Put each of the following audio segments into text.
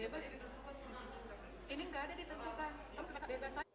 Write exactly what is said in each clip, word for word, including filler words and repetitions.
Bebas gitu. Ini nggak ada ditentukan. Tapi bebas, bebas aja.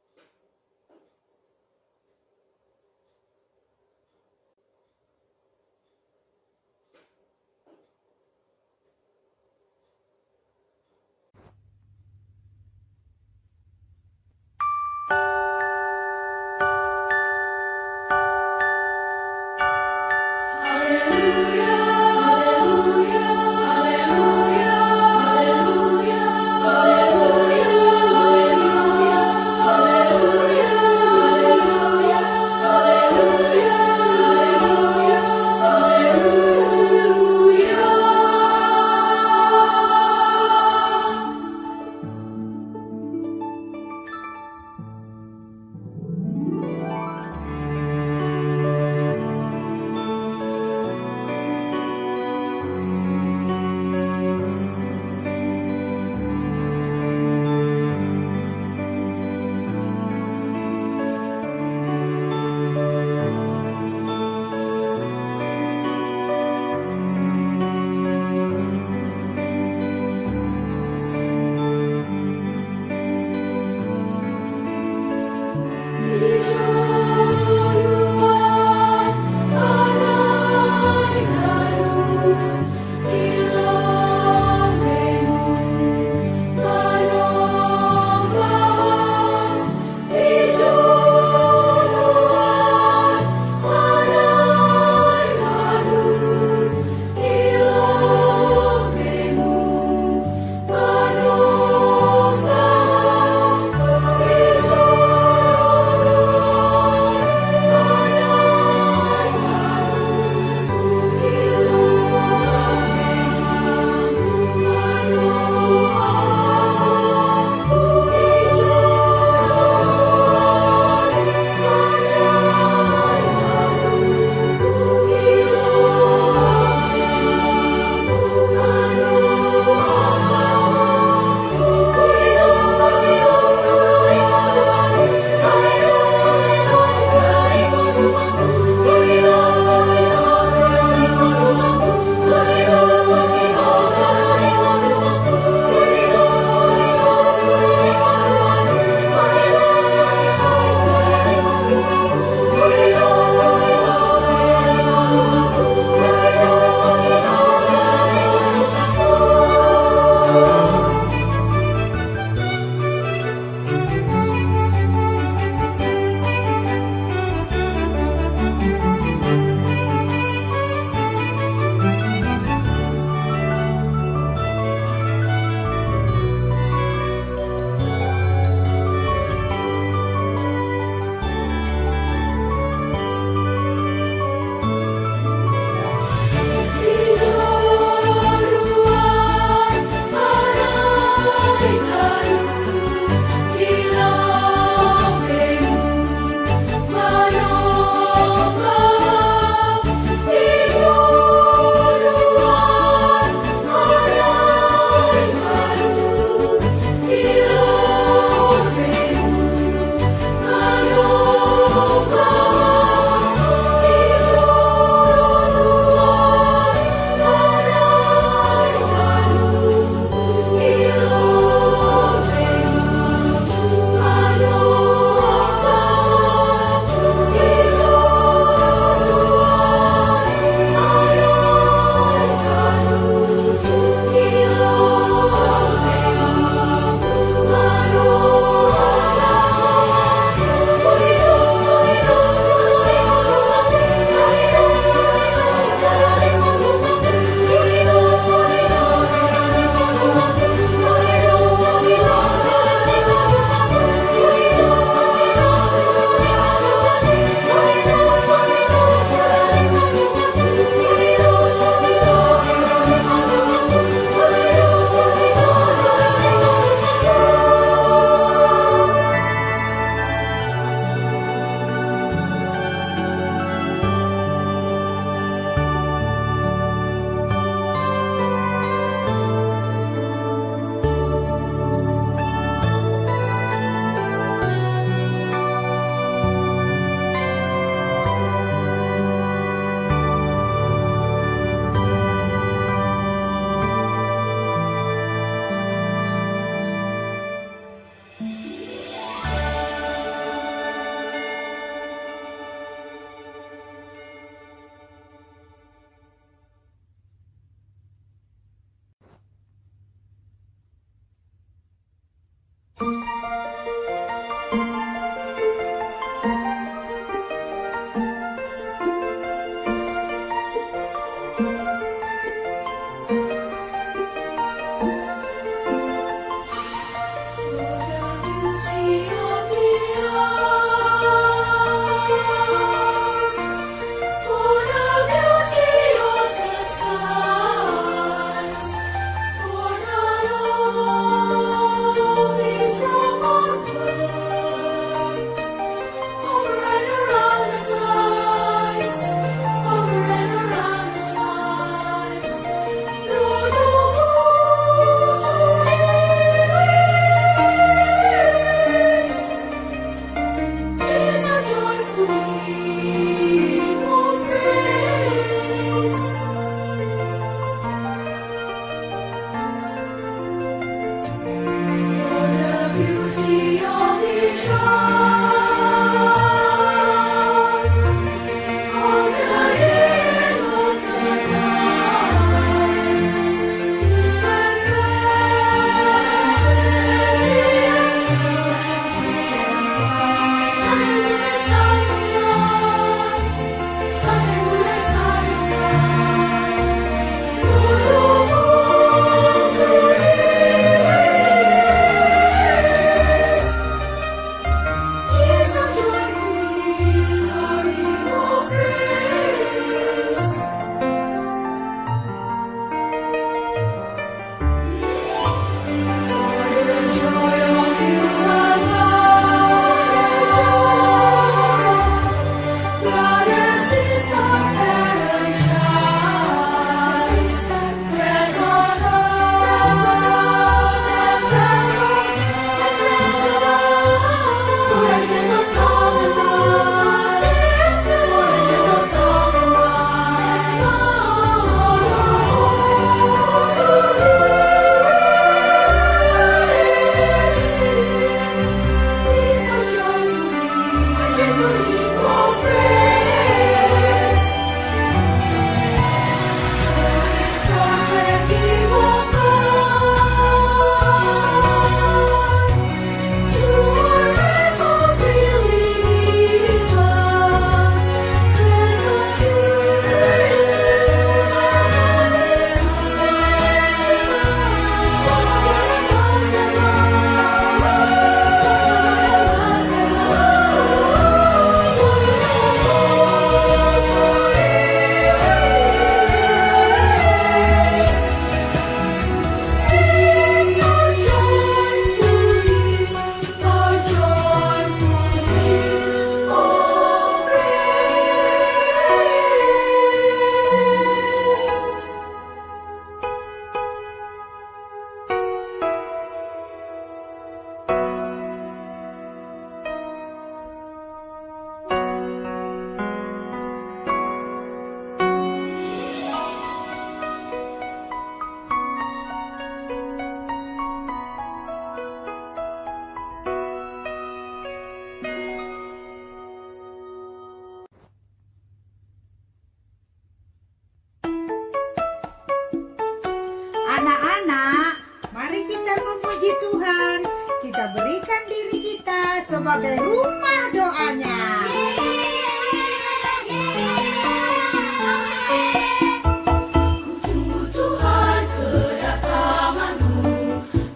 Berikan diri kita sebagai rumah doanya. Tunggu Tuhan kedatanganmu,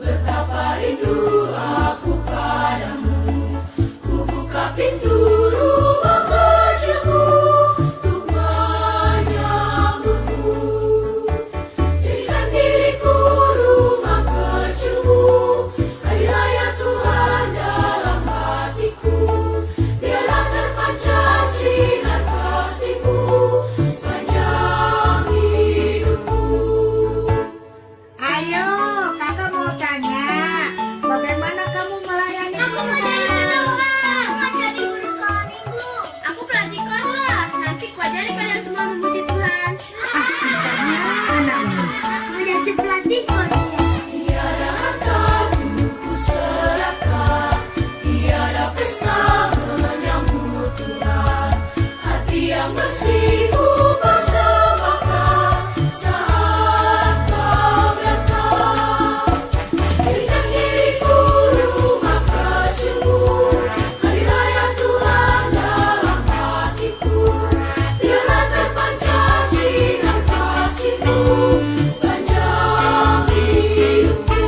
betapa rindu aku padamu. Ku buka pintu rumah kecilku untuk menyambutmu. Jadikan diriku rumah kecilmu, hadirlah ya Tuhan dalam hatiku. Biarlah terpancar sinar kasihmu sepanjang hidupku. Ayo, kakak mau tanya, bagaimana kamu melayani Tuhan? Aku mau jadi guru sekolah minggu. Aku pelatih korla. Nanti kuajari kalian semua memuji Tuhan. Ah, anakmu. Menjadi pelatih korla. Tiada harta ku serahkan, tiada pesta menyambut Tuhan. Hati yang bersih ku persembahkan saat kau datang. Jadikan diriku rumah kecilmu, hadirlah ya Tuhan dalam hatiku. Biarlah terpancar sinar kasihmu sepanjang hidupku.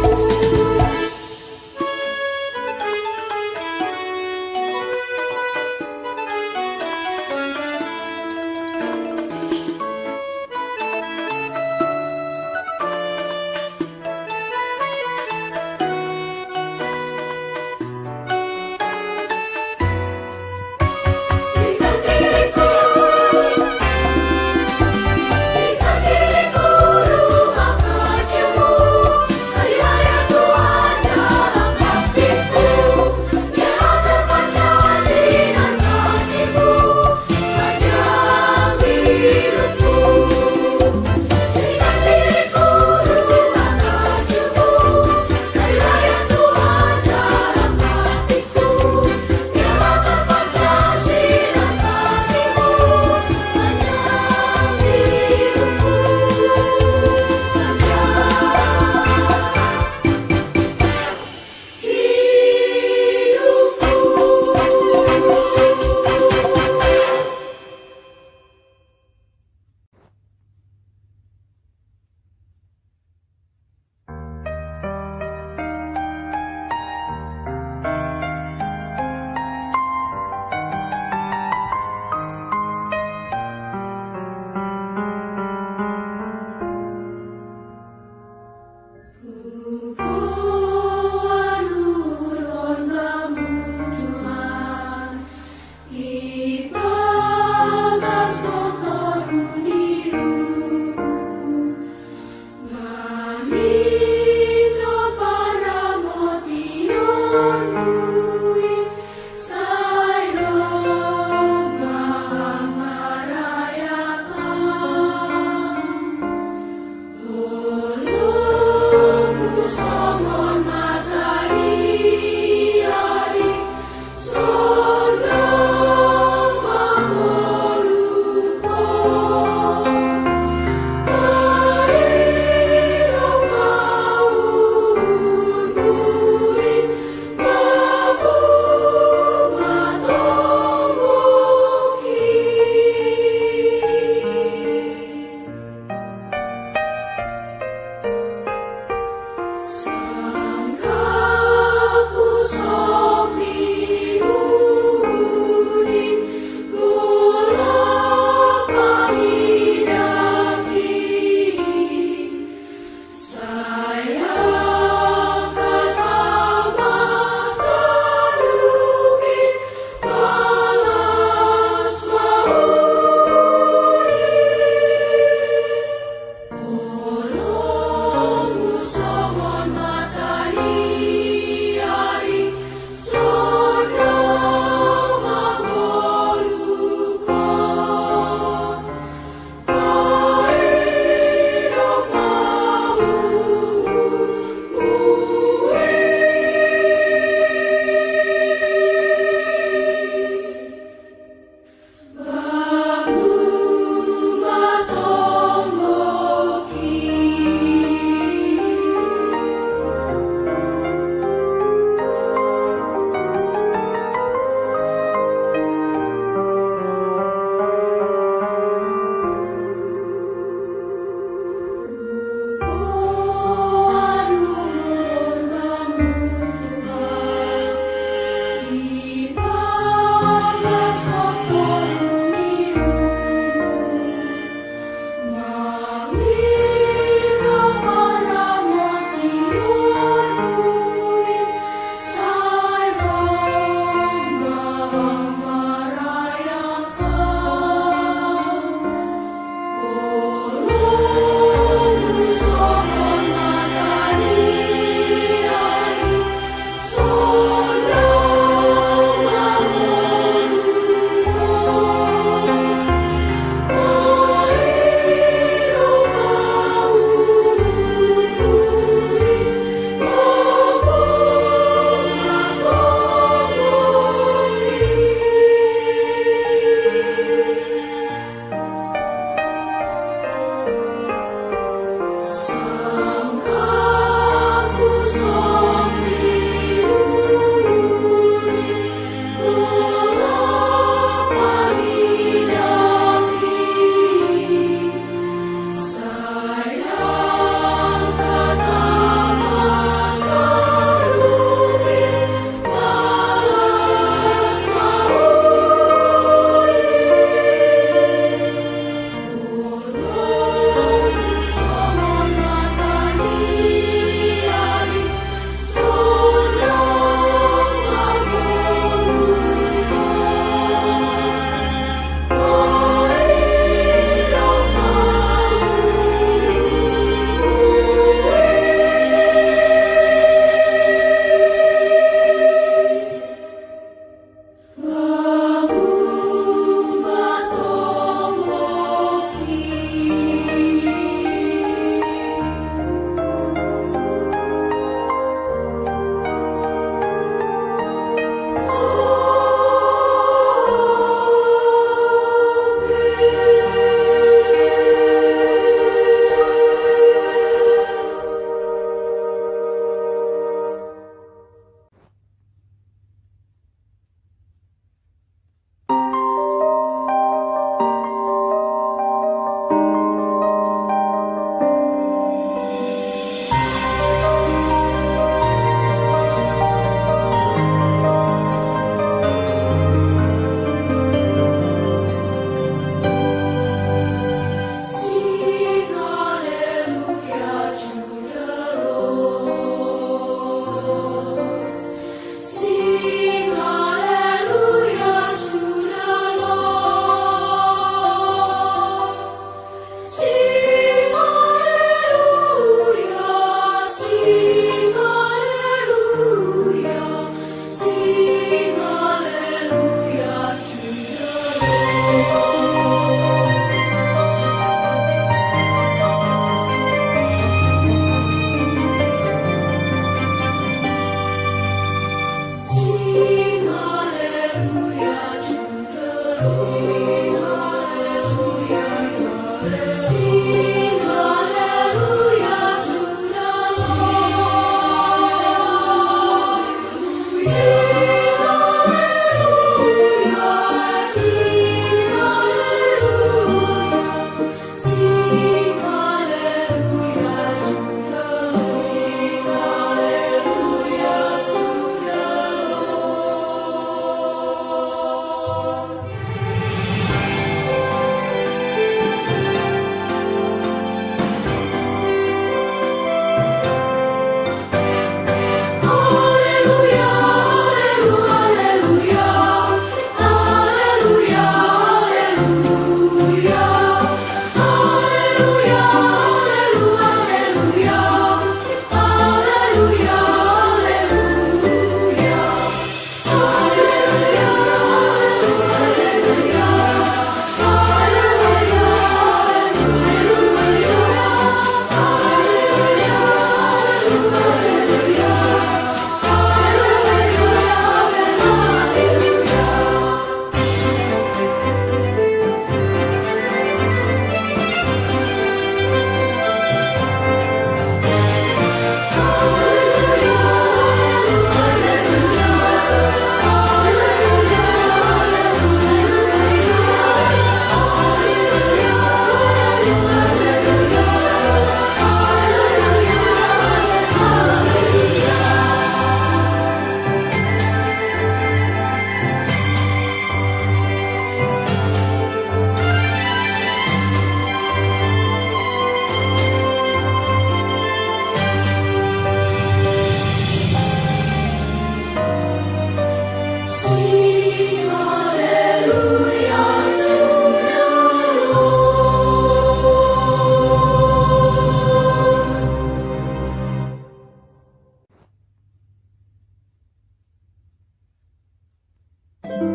Insan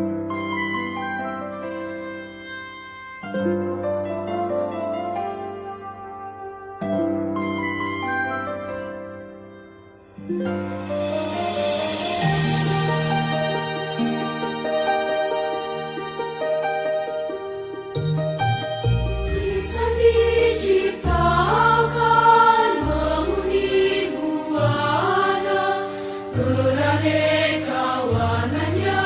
diciptakan menghuni buana, beraneka warnanya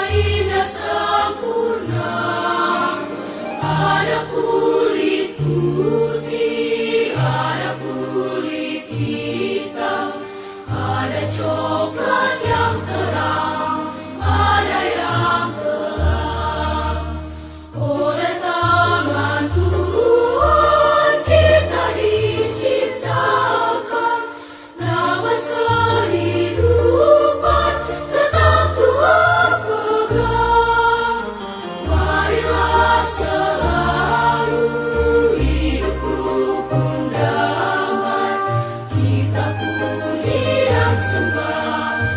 indah sempurna. Ada kulit putih, ada kulit hitam, ada coklat yang terang, ada yang gelap. Oleh tangan Tuhan kita diciptakan, nafas kehidupan tetap Tuhan pegang. Marilah selalu hidup rukun damai, kita puji dan sembah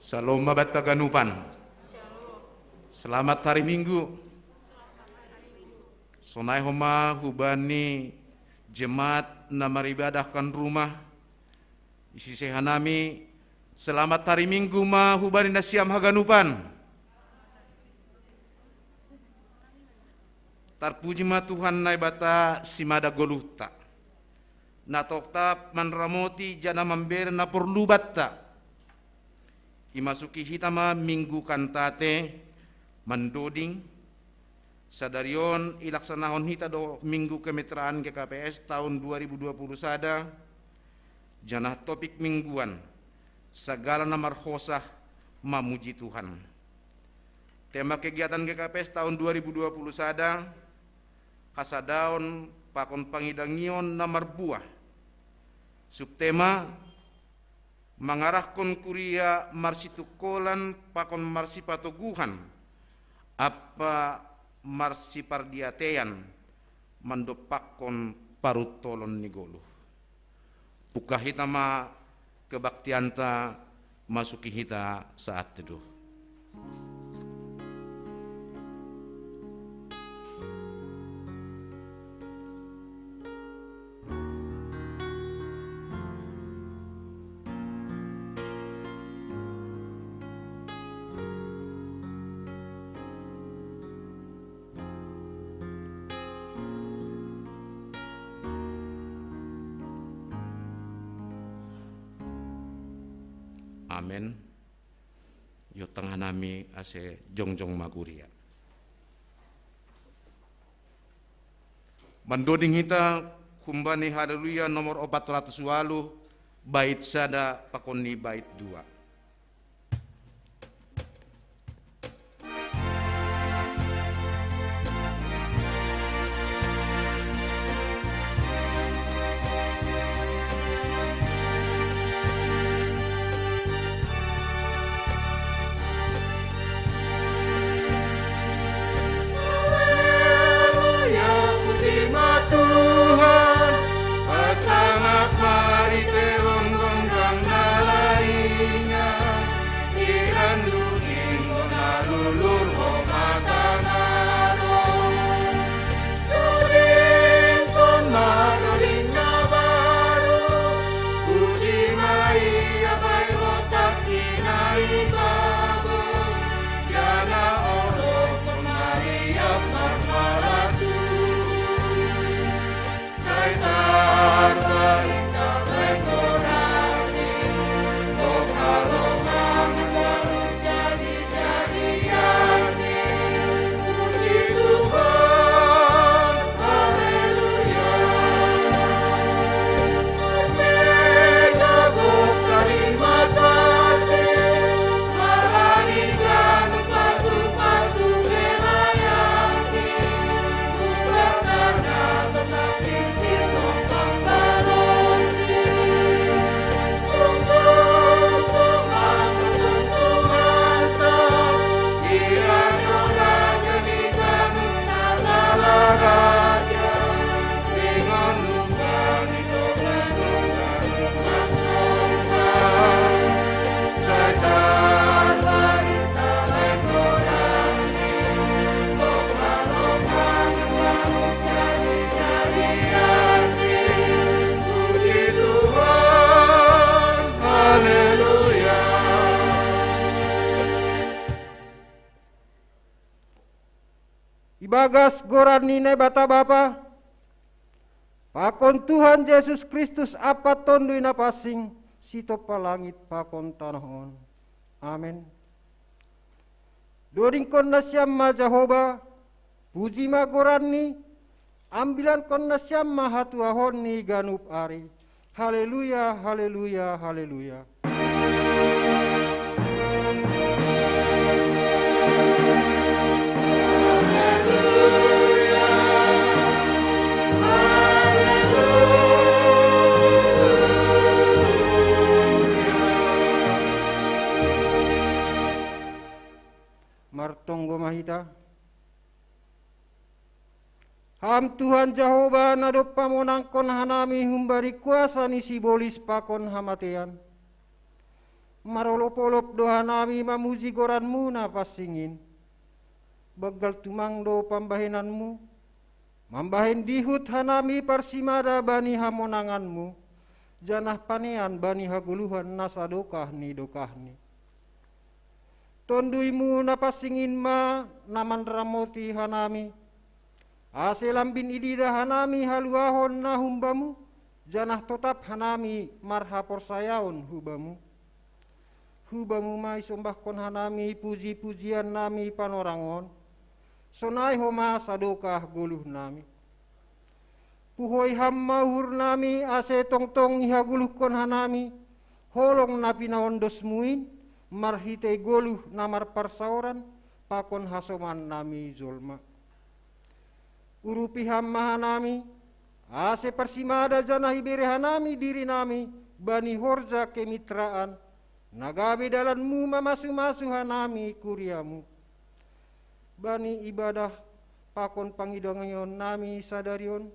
Salom ma banta ganupan. Selamat hari Minggu. Sonai homa hubani jemaat na maribadahkan rumah, isi sehanami, selamat hari Minggu ma hubani nasiam haganupan. Tarpuji ma Tuhan Naibata simada goluhta, na tongtap manramoti janah mambere na porlu banta. Imasuki hita ma Minggu Kantate, mandoding, sadari on ilaksanahon hita do Minggu Kemitraan G K P S tahun dua ribu dua puluh sada, janah topik mingguan, sagala na marhosah mamuji Tuhan. Tema kegiatan G K P S tahun dua ribu dua puluh sada, hasadaon pakon pangidangion na marbuah. Subtema, mangarahkon kuria marsitungkolan pakon marsipatoguhan, ampa marsipardiatean mandompakkon paruntolon ni goluh. Pungkah hita ma kebaktianta, masuki hita saat teduh. Amen. Iontang hanami ase jongjong ma kuria. Mandoding hita humbani Haleluya nomor opat ratus ualuh, bait sada pakon ni bait dua. Haleluya, puji ma Tuhan, pasangap ma ri teon gondang na laingan, iran lugin na lulur homa tangalo. Dodingkon ma doding na baru, puji ma Ia bahen otak ni na ibabo, janah olokkon ma Ia marmalas uhur. Sai tarbarita bahen goran-Ni, dob halongangan ganup jadi-jadian-Ni. Puji Tuhan, haleluya. Ummeng dob tarima kasih, halani ganup pasu-pasu pelayan-Ni. Buat tanda tetap sinsir tompang balosi. Tunggu, tunggu, tunggu, mantap. Ia do Raja ni ganup sagala raja. Ringon nunga ni do ganup-ganup marsomba. Sai tarbarita bahen goran-Ni, dob halongangan ganup jadi-jadian-Ni. Puji Tuhan, haleluya. Ibagas goran ni Naibata Bapa, pakon Tuhan Jesus Kristus ampa Tonduy Napansing, sitompa langit pakon tanoh on. Amen. Dodingkon nasiam ma Jahowa, puji ma goran-Ni, ambilankon nasiam ma hatuaon-Ni ganup ari. Haleluya, haleluya, haleluya. Martonggo ma hita. Ham Tuhan Jahowa, na dob pamonangkon hanami humbani kuasa ni sibolis pakon hamatean, Marolop-olop do hanami mamuji goranmu na pansing in. Banggal tumang do pambahenanmu, mambahen dihut hanami parsimada bani hamonanganmu, janah panean bani hagoluhan na sadokah ni dokahni. Tonduymu na pansing in ma na manramoti hanami, ase lambin ididah hanami haluahon na humbamu, janah totap hanami marhaporsayaon hubamu. Hubamu ma isombahkon hanami puji-pujian nami panorang on, sonai homa sadokah goluh nami. Puhoi ham ma uhur nami, ase tongtong ihagoluhkon hanami holong na pinaondosmu in, marhitei goluh na marparsaoran pakon hasoman nami jolma. Urupi ham ma hanami, ase parsimada janah ibere hanami diri nami bani horja kemitraan, na gabe dalanmu mamasu-masu hanami kuriamu. Bani ibadah pakon pangidongion nami sadari on,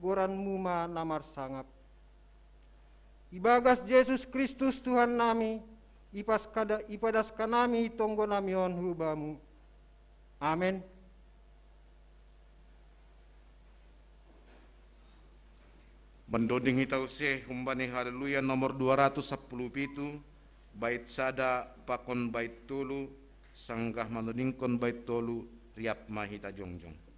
goranmu ma na marsangap. Ibagas Jesus Kristus Tuhan nami, ipaskada-, ipadaskan nami tonggo nami on hubamu. Amen. Mandoding hita use humbani Haleluya nomor dua ratus sapuluh pitu, bait sada pakon bait tolu, sanggah mandodingkon bait tolu, riap ma hita jongjong.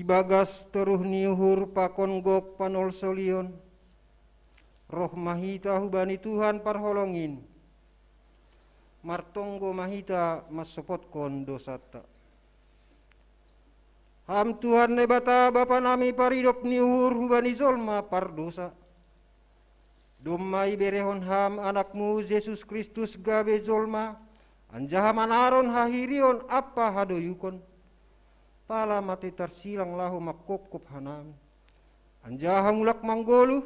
Ibagas toruh ni uhur pakon gok panolsolion, roh ma hita hubani Tuhan parholong in, martonggo ma hita mansopotkon dosanta. Ham Tuhan Naibata, Bapa nami paridop ni uhur hubani jolma pardosa, domma iberehon Ham Anakmu Jesus Kristus gabe jolma, anjaha manaron hahirion ampa hadoyukon, pala matei tarsilang laho manghophop hanami, anjaha mulak manggoluh,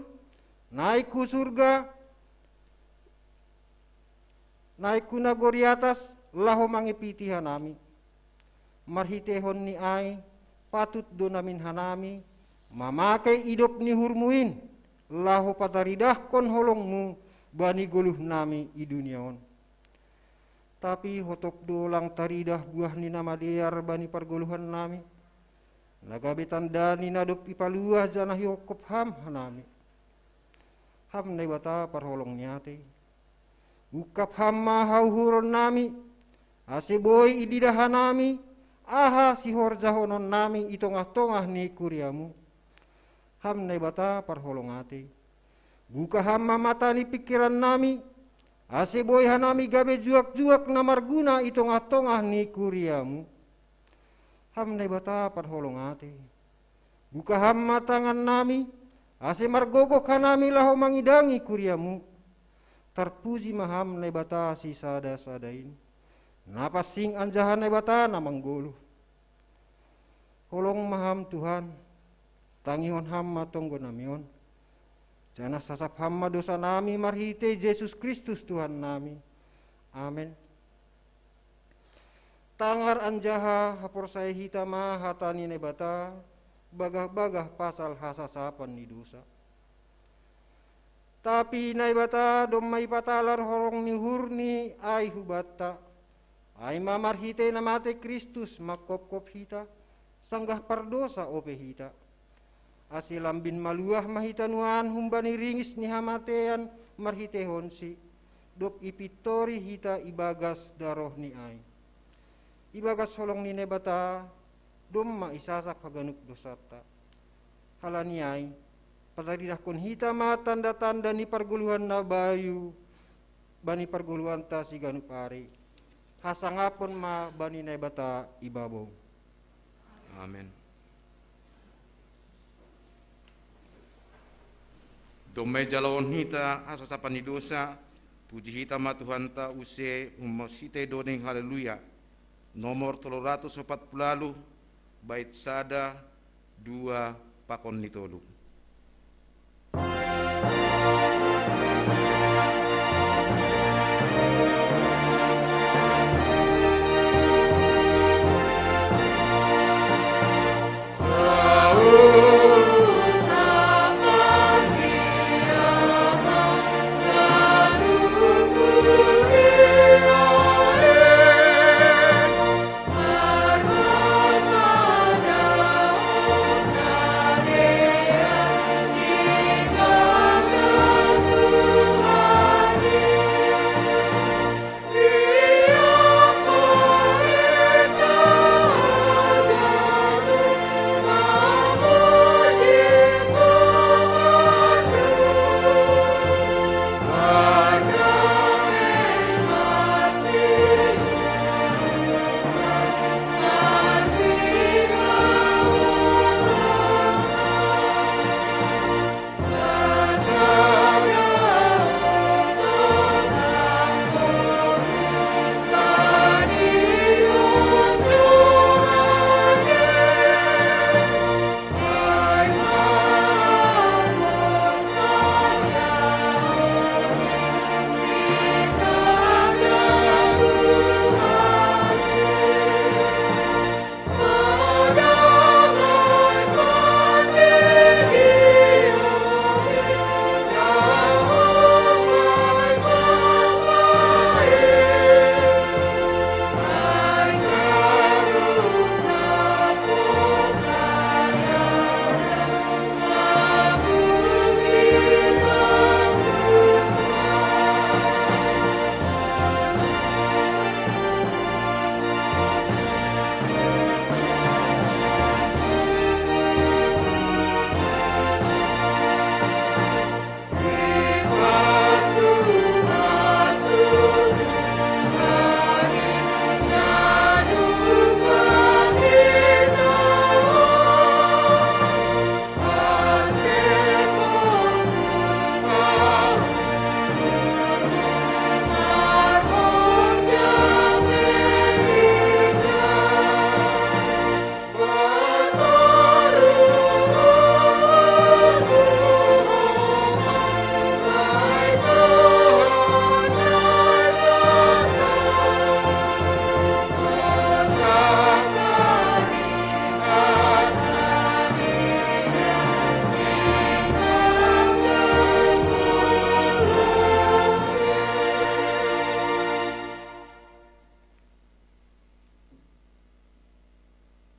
naik hu surga, naik hu nagori atas, laho mangepiti hanami. Marhiteihon ni ai, patut do namin hanami mamakei idop ni uhurmu in, laho pataridahkon holongmu bani goluh nami i dunia on. Tapi hotop do lang taridah buah ni na madear bani pargoluhan nami, na gabe tanda ni na dob ipaluah janah iongkop Ham hanami. Ham Naibata parholong ni atei, ungkap Ham ma hauhuron nami, ase boi ididah hanami, aha sihorjahonon nami i tongah-tongah ni kuriamu. Ham Naibata parholong atei. Buka Ham ma mata ni pingkiran nami, ase boi hanami gabe juak-juak na marguna i tongah-tongah ni kuria-Mu. Ham Naibata parholong atei. Buka Ham ma tangan nami, ase margogoh hanami laho mangidangi kuria-Mu. Tarpuji ma Ham Naibata sisada-sada in, na pansing anjaha Naibata na manggoluh. Holong ma Ham Tuhan, tangihon Ham ma tonggo nami on, janah sasap Ham ma dosa nami marhitei Jesus Kristus Tuhan nami. Amen. Tangar anjaha haporsaya hita ma hata ni Naibata, bagah-bagah pasal hasasapan ni dosa. Tapi Naibata domma ipatalar holong ni uhurNi ai hubanta, ai ma marhitei na matei Kristus manghophop hita, sanggah pardosa ope hita. Ase lambin maluah ma hita nuan humbani ringis ni hamateian marhiteihonSi, dob ipintori hita ibagas darohNi ai. Ibagas holong ni Naibata, domma isasap haganup dosanta. Halani ai, pataridahkon hita ma tanda-tanda ni pargoluhan na bayu bani pargoluhanta siganup ari. Hasangapon ma bani Naibata i babou. Amen. Domma ijaloon hita hasasapan ni dosa, puji hita ma Tuhanta use marhitei doding haleluya, nomor tolu ratus opat puluh ualu, bait sada, dua, pakon ni tolu.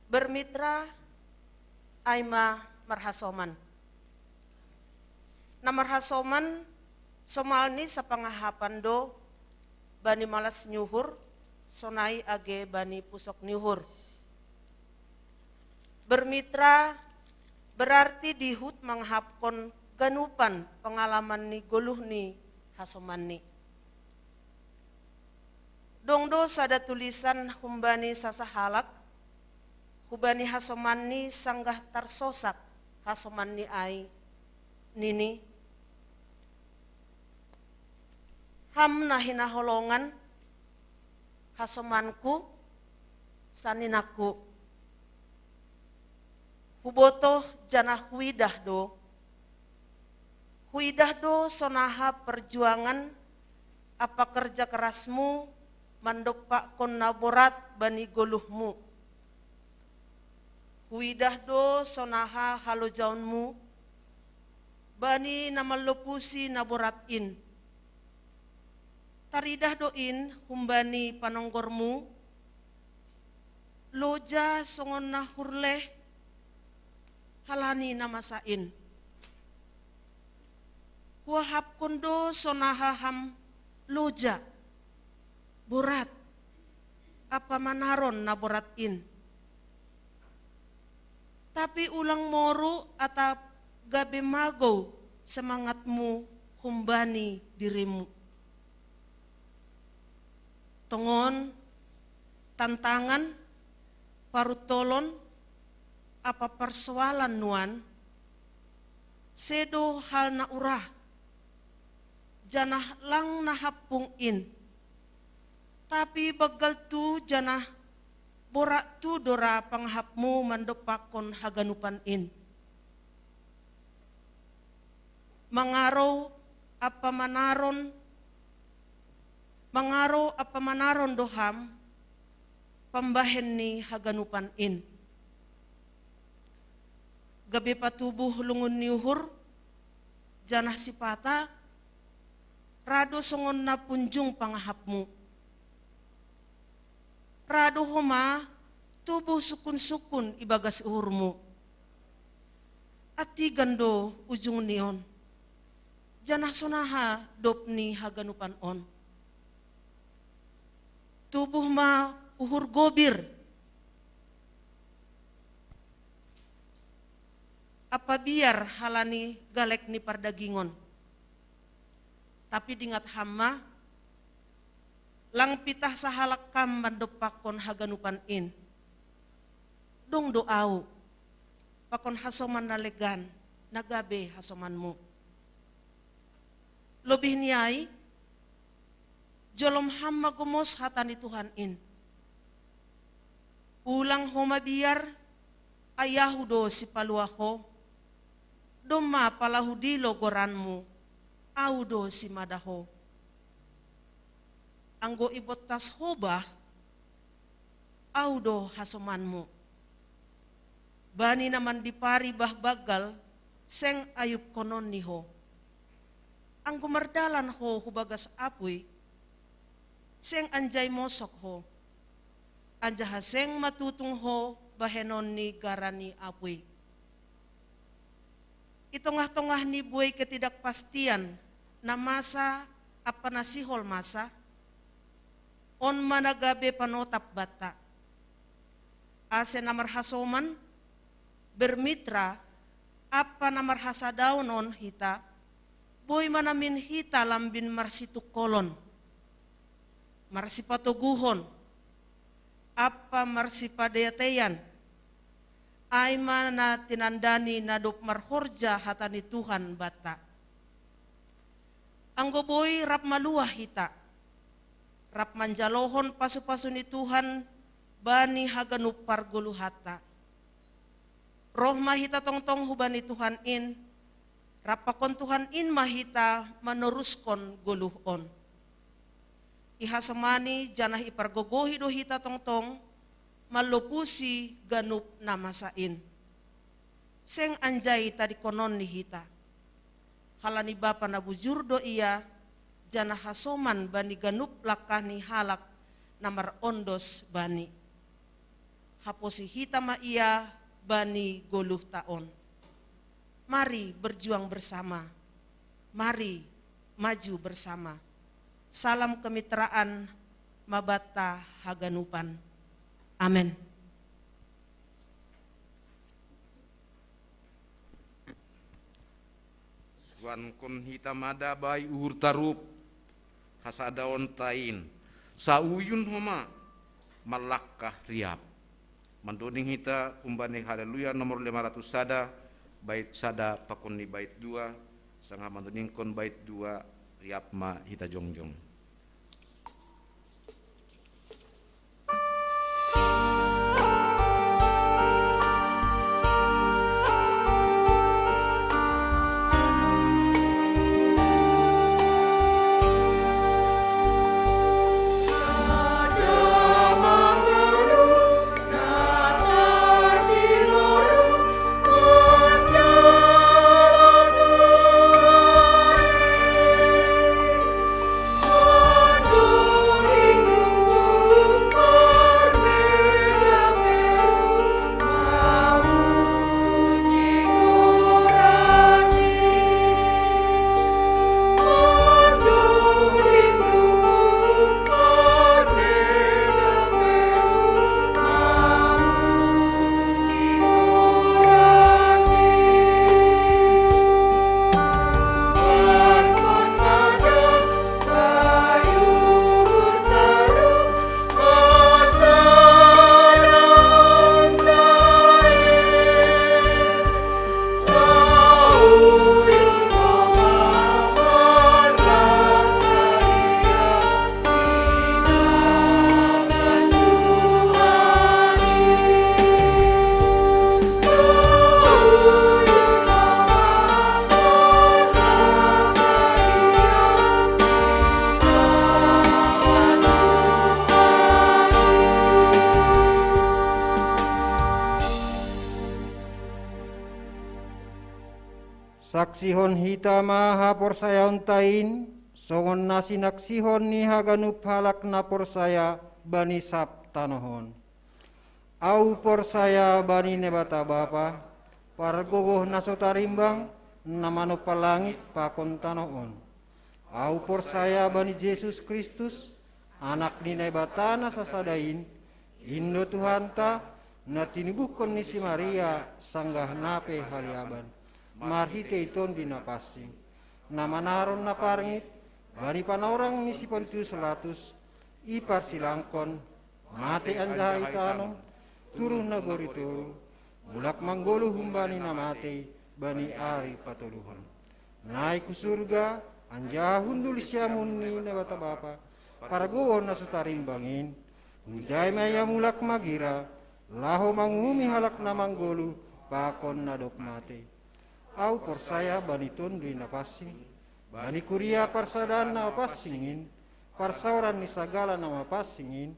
Bermitra, ai ma marhasoman. Na marhasoman, somalni sapangahapan do bani malas ni uhur, sonai age bani pusok ni uhur. Bermitra, Berarti dihut mangahapkon ganupan pangalaman ni goluh ni hasomanni. Dong do sada tulisan humbani sasahalak, hubani hasomanni sanggah tarsosak hasomanni ai, nini, "Ham na hinaholongan, hasomanku, saninangku. Hubotoh janah huidah do. Huidah do sonaha perjuangan ampa kerja kerasmu mandompakkon na borat bani goluhmu. Huidah do sonaha halojaonmu bani na mallopusi na borat in. Taridah do in humbani panonggormu, loja songon na hurleh halani na masa in. Huahapkon do sonaha ham loja, borat, ampa manaron na borat in. Tapi ulang moru atap gabe magou semangatmu humbani dirimu. Tongon, tantangan, paruntolon, ampa parsoalan nuan, sedo hal na urah, janah lang na hampung in. Tapi banggal tu janah borat tu do ra pangahapmu mandompakkon haganupan in. Mangarou ampa manaron, mangarou ampa manaron do ham pambahen ni haganupan in. Gabe patubuh lungun ni uhur, janah sipata, ra do songon na punjung pangahapmu. Ra do homa tubuh sungkun-sungkun ibagas uhurmu. Antigan do ujungni on, janah sonaha dop ni haganupan on. Tubuh ma uhur gobir, ampa biar halani galek ni pardagingon. Tapi dingat ham ma, lang pitah sahalak kam mandompakkon haganupan in. Dong do Ahu, pakon hasoman na legan, na gabe hasomanmu. Lobih ni ai, jolom ham ma gomos hata ni Tuhan in. Ulang ho mabiar, ai Ahu do sipaluah ho. Domma pala hudilo goranmu, Ahu do simada ho. Anggo ibontas ho bah, Ahu do hasomanmu. Bani na mandipari bah banggal, seng ayupkononni ho. Anggo mardalan ho hubagas apuy, seng anjai mosok ho, anjaha seng matutung ho bahenon ni gara ni apuy. I tongah-tongah ni buei ketidakpastian na masa ampa na sihol masa, on ma na gabe panotap banta. Ase na marhasoman, bermitra, ampa na marhasadaon on hita, boi ma namin hita lambin marsitungkolon, marsipatoguhon, ampa marsipadeateian, ai ma na tinandani na dob marhorja hata ni Tuhan banta. Anggo boi rap maluah hita, rap manjalohon pasu-pasu ni Tuhan bani haganup pargoluhanta. Roh ma hita tongtong hubani Tuhan in, rap pakon Tuhan in ma hita manoruskon goluh on. Ihasomani janah ipargogohi do hita tongtong, mallopusi ganup na masa in. Seng anjai tadingkononni hita. Halani Bapa na bujur do Ia, janah hasoman bani ganup langkah ni halak na marondos Bani. Haposi hita ma Ia bani goluhta on. Mari berjuang bersama. Mari maju bersama. Salam kemitraan ma banta haganupan. Amen. Tuankon hita ma da bai uhur tarup hasadaon tain, sauyun homa mallangkah riap. Mandoding hita humbani Haleluya nomor lima ratus sada, bait sada pakon ni bait dua, sanggah mandodingkon bait dua, riap ma hita jongjong. Saksihon hita ma haporsayaonta in, songon na sinaksihon ni haganup halak na porsaya bani sab tanoh on. Ahu porsaya bani Naibata Bapa, Pargogoh na so tarimbang, na manompa langit pakon tanoh on. Ahu porsaya bani Jesus Kristus, Anak ni Naibata na sasada in, in do Tuhanta, na tinubuhkon ni si Maria sanggah na pe haliaban, marhitei Tonduy Napansing, na manaron na parngit bani panorang ni si Pontius Latus, iparsilangkon, mate anjaha itanom, turun nagori toru, mulak manggoluh humbani na matei bani ari patoluhon. Naik hu surga, anjaha hundul siamun ni Naibata Bapa, Pargogoh na so tarimbang in, hujai ma ia mulak magira, laho manguhumi halak na manggoluh pakon na dob matei. Ahu porsaya bani Tonduy Napansing, bani kuria parsadaan na mapansing in, parsaoran ni sagala na mapansing in,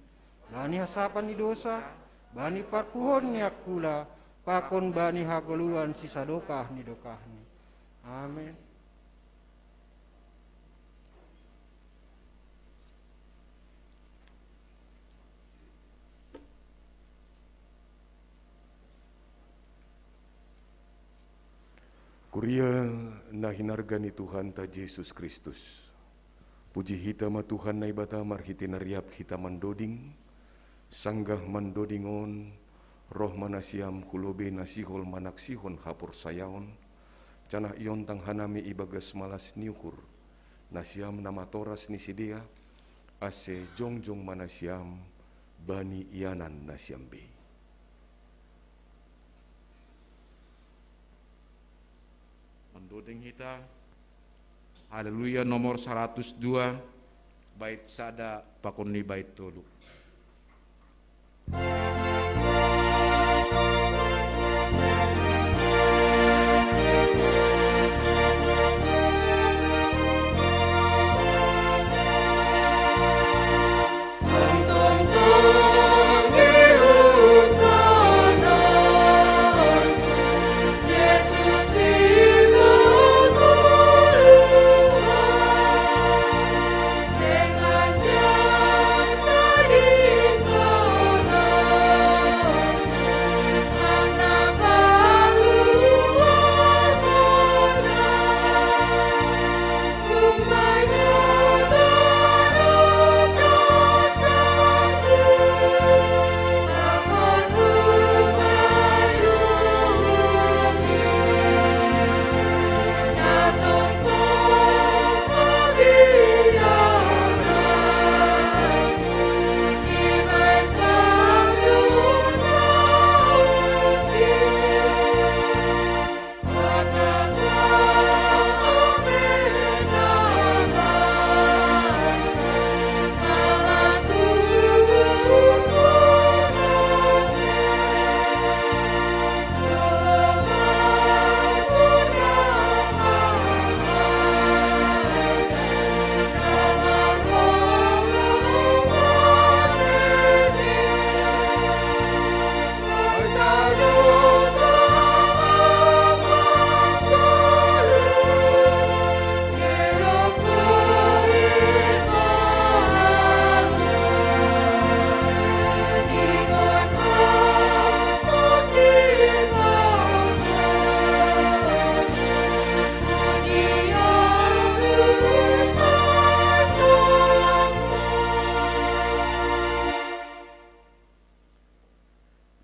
bani hasapan ni dosa, bani parpuhoon ni angkula, pakon bani hagoluhan sisadokah ni dokahni. Amen. Kuria na hinarga ni Tuhanta Jesus Kristus. Puji hita ma Tuhan Naibata marhitei na riap hita mandoding, sanggah mandoding on, roh ma nasiam hu lobei na sihol manaksihon haporsayaon, janah iontang hanami ibagas malas ni uhur, nasiam na matoras ni sidea, ase jongjong ma nasiam bani ianan nasiam bei. Mandoding hita Haleluya nomor saratus dua, bait sada pakon ni bait tolu.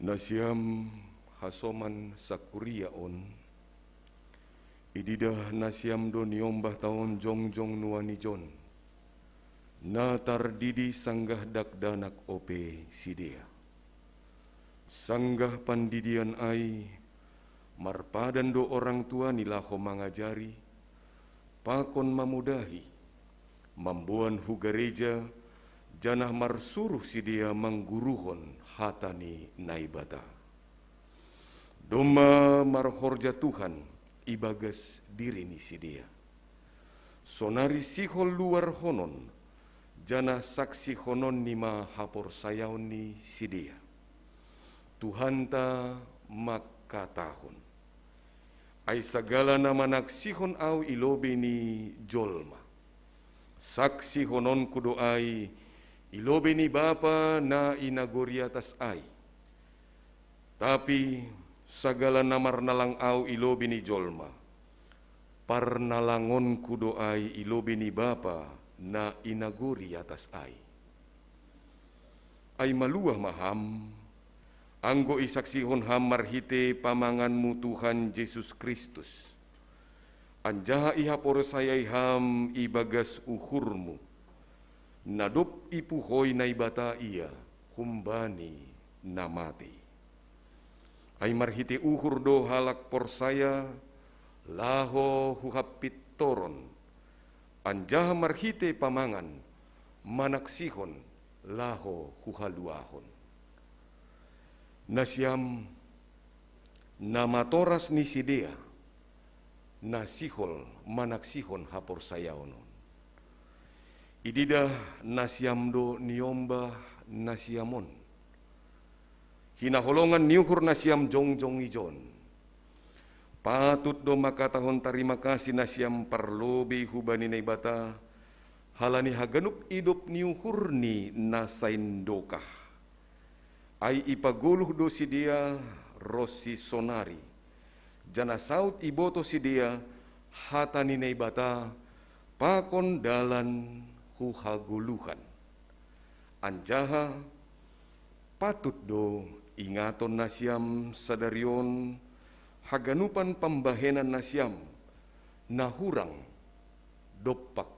Nasiam hasoman sakuriaon, ididah nasiam do niombah taon jongjong nuan ijon, na tardidi sanggah dakdanak ope sidea. Sanggah pandidian ai, marpadan do orang tua ni laho mangajari, pakon mamudahi, mamboan hu gareja, janah marsuruh sidea mangguruhon hata ni Naibata. Domma marhorja Tuhan ibagas diri ni sidea. Sonari sihol luarhonon, janah saksihononni ma haporsayaon ni sidea. Tuhanta mangkatahon: Ai sagala na manaksihon Ahu i lobei ni jolma, saksihononKu do ai i lobei ni Bapa na i nagori atas ai. Tapi sagala na marnalang Ahu i lobei ni jolma, parnalangonKu do ai i lobei ni Bapa na i nagori atas ai. Ai maluah ma ham, anggo isaksihon ham marhitei pamanganmu Tuhan Jesus Kristus, anjaha ihaporsayai ham ibagas uhurmu, na dob ipuhoi Naibata Ia humbani na matei. Ai marhitei uhur do halak porsaya laho hu hapintoron, anjaha marhitei pamangan manaksihon laho hu haluahon. Nasiam na matoras ni sidea, na sihol manaksihon haporsayaon on. Ididah nasiam do niombah nasiam on. Hinaholongan ni uhur nasiam jongjong ijon. Patut do mangkatahon tarima kasih nasiam parlobei hubani Naibata, halani haganup idop ni uhurni na saindokah. Ai ipagoluh do sidea ronsi sonari, janah saut ibotoh sidea hata ni Naibata pakon dalan hu hagoluhan. Anjaha patut do ingaton nasiam sadari on haganupan pambahenan nasiam na hurang dompak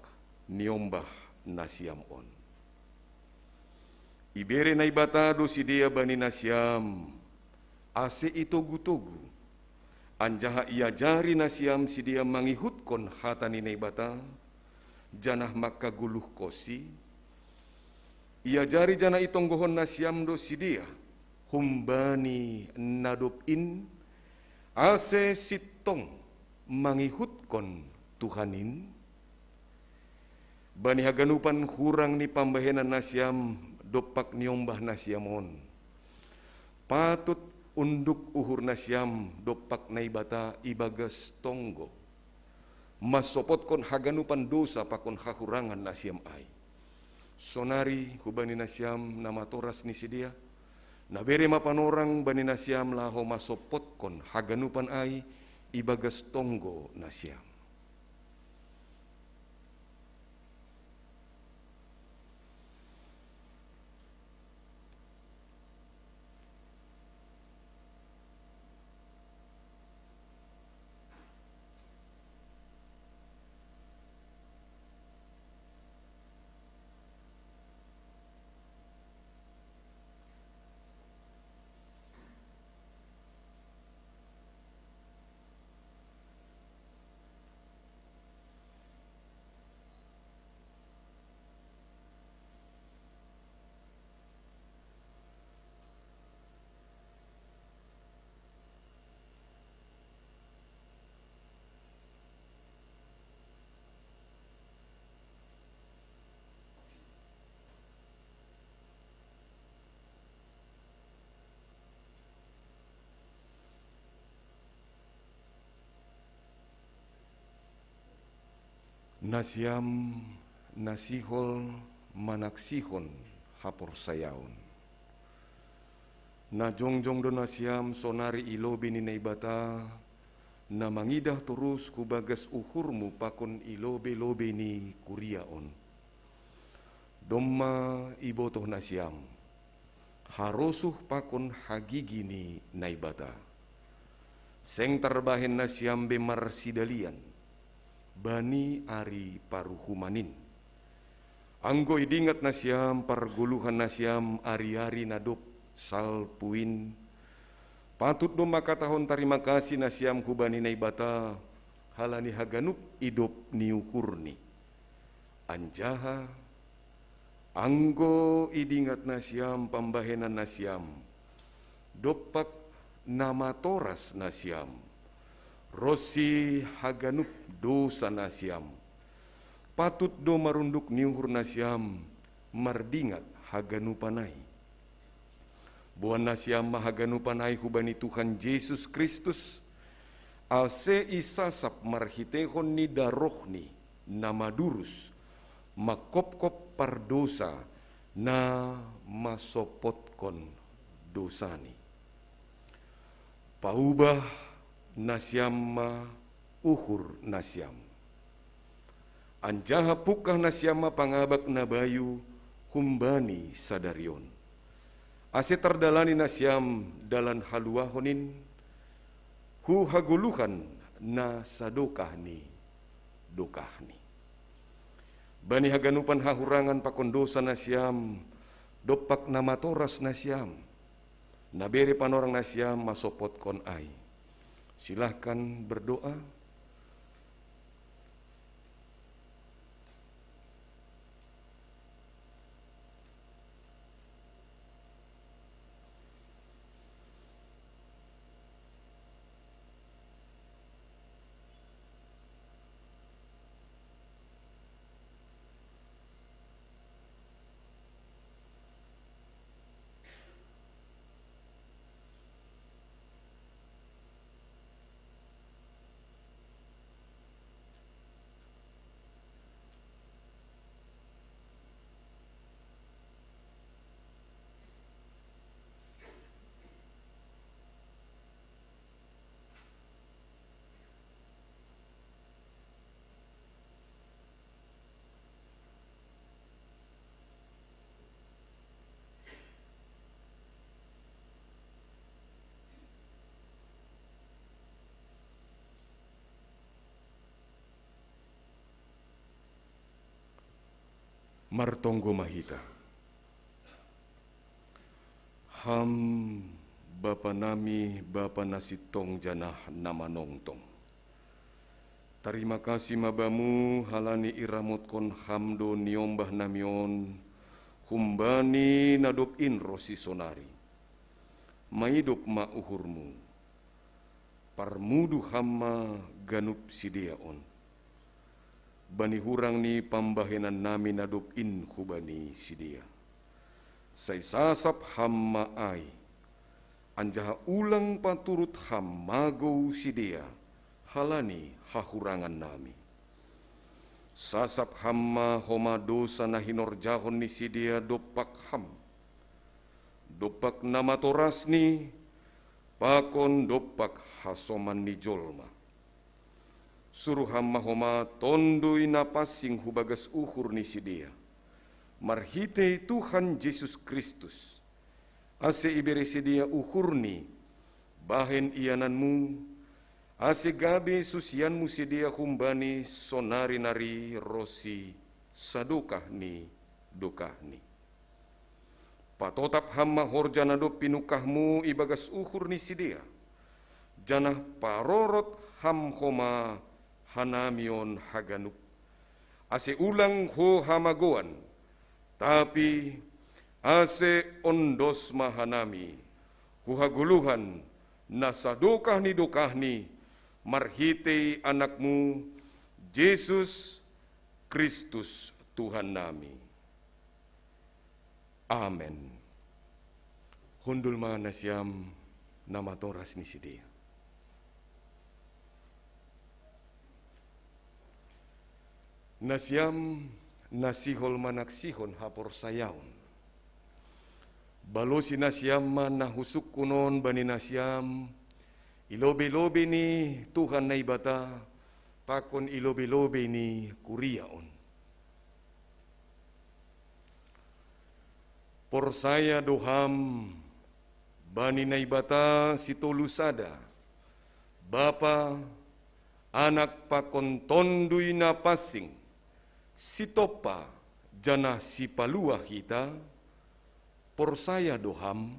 niombah nasiam on. Ibere Naibata do sidea bani nasiam, ase itogutogu, anjaha iajari nasiam sidea mangihutkon hata ni Naibata, janah mangkagoluhkonsi. Iajari janah itonggohon nasiam do sidea humbani na dob in, ase sintong mangihutkon Tuhan in? Bani haganupan hurang ni pambahenan nasiam dompak niombah nasiam on, patut unduk uhur nasiam dompak Naibata ibagas tonggo, mansopotkon haganupan dosa pakon hahurangan nasiam ai. Sonari hubani nasiam na matoras ni sidea, na bere ma panorang bani nasiam laho mansopotkon haganupan ai ibagas tonggo nasiam. Nasiam na sihol manaksihon haporsayaon. Na jongjong do nasiam sonari i lobei ni Naibata, na mangidah torus hu bagas uhurmu pakon i lobei-lobei ni kuria on. Domma ibotoh nasiam harosuh pakon hagigi ni Naibata. Seng tarbahen nasiam be marsidalian bani ari paruhuman in. Anggo idingat nasiam pargoluhan nasiam ari-ari na dob salpu in, patut do mangkatahon tarima kasih nasiam hubani Naibata halani haganup idop ni uhurni. Anjaha anggo idingat nasiam pambahenan nasiam, dompak na matoras nasiam, ronsi haganup dosa nasiam, patut do marunduk ni uhur nasiam mardingat haganupan ai. Boan nasiam ma haganupan ai hubani Tuhan Jesus Kristus, ase isasap marhiteihon ni darohni na madurus, mangkopkop pardosa na masopotkon dosani. Paubah nasiam ma uhur nasiam, anjaha pungkah nasiam ma pangabak na bayu humbani sadari on, ase tardalani nasiam dalan haluahon in hu hagoluhan na sadokah ni dokahni. Bani haganupan hahurangan pakon dosa nasiam, dompak na matoras nasiam, na bere panorang nasiam masopotkon ai. Silahkan berdoa. Martonggo ma hita. Ham Bapa nami, Bapa na sintong janah na manongtong. Tarima kasih ma Bamu halani iramotkon Ham do niombah nami on humbani na dob in ronsi sonari. Maidop ma uhurMu. Parmudu Ham ma ganup sidea on bani hurang ni pambahenan nami na dob in hubani sidea. Sai sasap Ham ma ai, anjaha ulang paturut Ham magou sidea halani hahurangan nami. Sasap Ham ma homa dosa na hinorjahon ni sidea dompak Ham, dompak na matorasni, pakon dompak hasoman ni jolma. Suruh Ham ma homa Tonduy Na Pansing hu bagas uhur ni sidea, marhitei Tuhan Jesus Kristus, ase ibere sidea uhurni bahen iananMu, ase gabe susianMu sidea humbani sonari nari ronsi sadokah ni dokahni. Patotap Ham ma horja na dob pinungkahMu ibagas uhur ni sidea, janah parorot Ham homa hanami on haganup, ase ulang ho hamagoan, tapi ase ondos ma hanami hu hagoluhan na sadokah ni dokahni, marhitei AnakMu, Jesus Kristus Tuhan nami. Amen. Hundul ma nasiam na matoras ni sidea. Nasiam na sihol manaksihon haporsayaon, balosi nasiam ma na husungkun on bani nasiam i lobei-lobei ni Tuhan Naibata pakon i lobei-lobei ni kuria on. Porsaya do ham bani Naibata sitolu sada, Bapa, Anak pakon Tonduy Napansing, sitompa janah sipaluah hita? Porsaya do ham?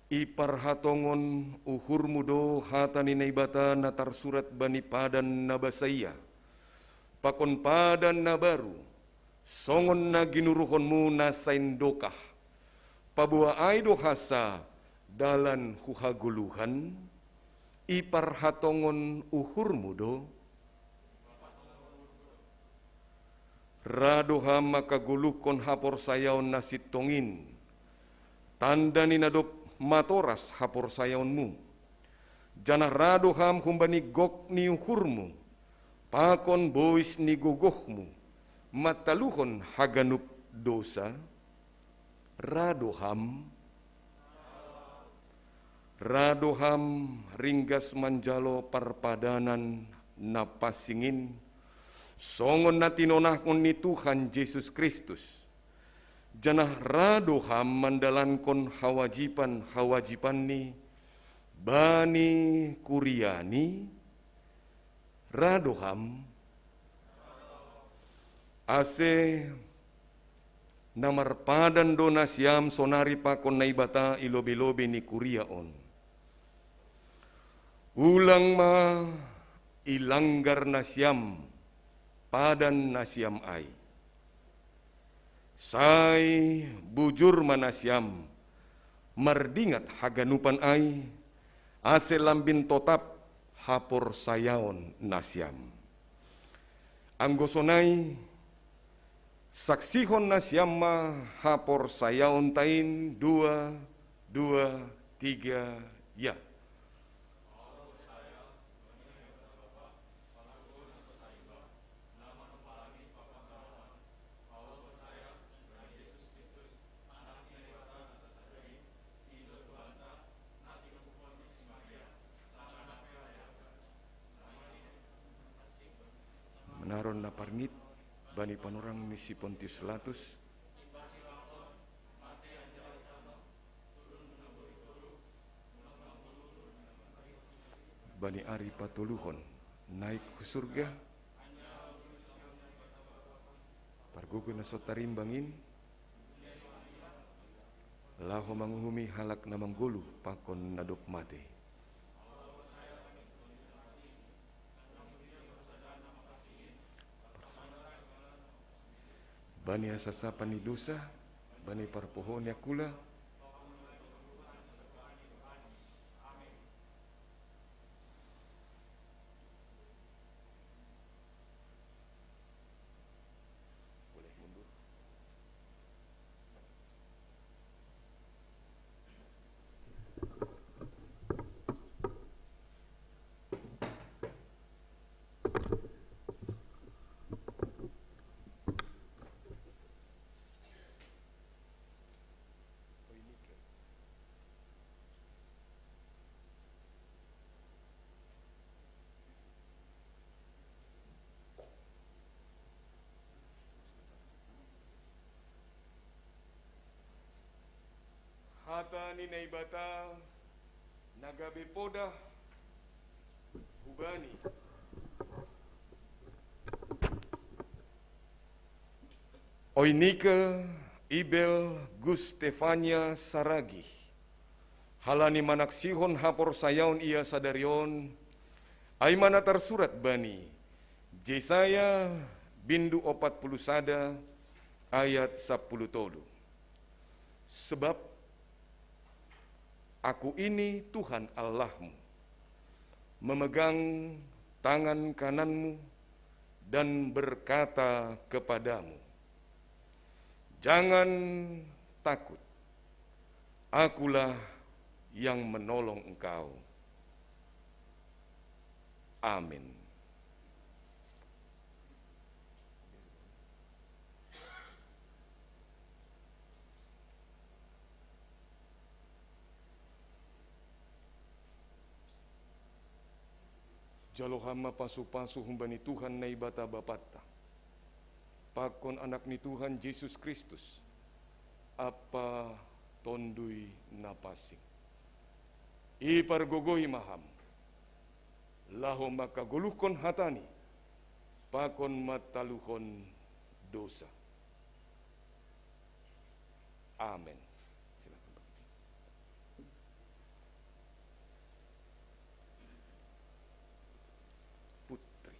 Iparhatongon uhurmu do hata ni Naibata na tarsurat bani padan na basaia pakon padan na baru, songon na ginuruhonmu na saindokah. Paboa ai do hansa dalan hu hagoluhan? Iparhatongon uhurmu do? Ra do ham mangkagoluhkon haporsayaon na sintong in, tanda ni na dob matoras haporsayaonmu. Janah ra do ham humbani gok ni uhurmu pakon bois ni gogohmu, mantaluhon haganup dousa? Ra do ham? Ra do ham ringgas manjalo parpadanan na pansing in, songon na tinonahon ni Tuhan Jesus Kristus? Janah ra do ham mandalankon hawajipan-hawajipanni bani kuriani? Ra do ham? Ase na marpadan do nasiam sonari pakon Naibata i lobei-lobei ni kuria on. Ulang ma ilanggar nasiam padan nasiam ai. Sai bujur ma nasiam mardingat haganupan ai, ase lambin totap haporsayaon nasiam. Anggo sonai, saksihon nasiam ma haporsayaonta in. Dua, dua, tiga, ya. Manaron na parngit bani panorang ni si Pontius Latus, bani ari patoluhon naik hu surga, pargogo na so tarimbang in, laho manguhumi halak na manggoluh pakon na dob matei. Bani hasasapan ni dousa, bani parpohou ni angkula. Boleh mundur. Hata ni Naibata na gabe podah hubani. Oinike, Ibel, Gustefania, Saragi, halani manaksihon haporsayaon ia sadari on, ai ma na tarsurat bani Jesaya bindu opat puluh sada ayat sampulu tolu. Sebab Aku ini Tuhan Allahmu, memegang tangan kananmu dan berkata kepadamu, "Jangan takut, Akulah yang menolong engkau." Amin. Jalo ham ma pasu-pasu humbani Tuhan Naibata Bapanta, pakon Anak ni Tuhan Jesus Kristus, Apa Tondui na Pasing. Ipargogohi ma Ham, laho mangkagoluhkon hatani, pakon mantaluhon dousa. Amen. Silakan, Pak. Putri.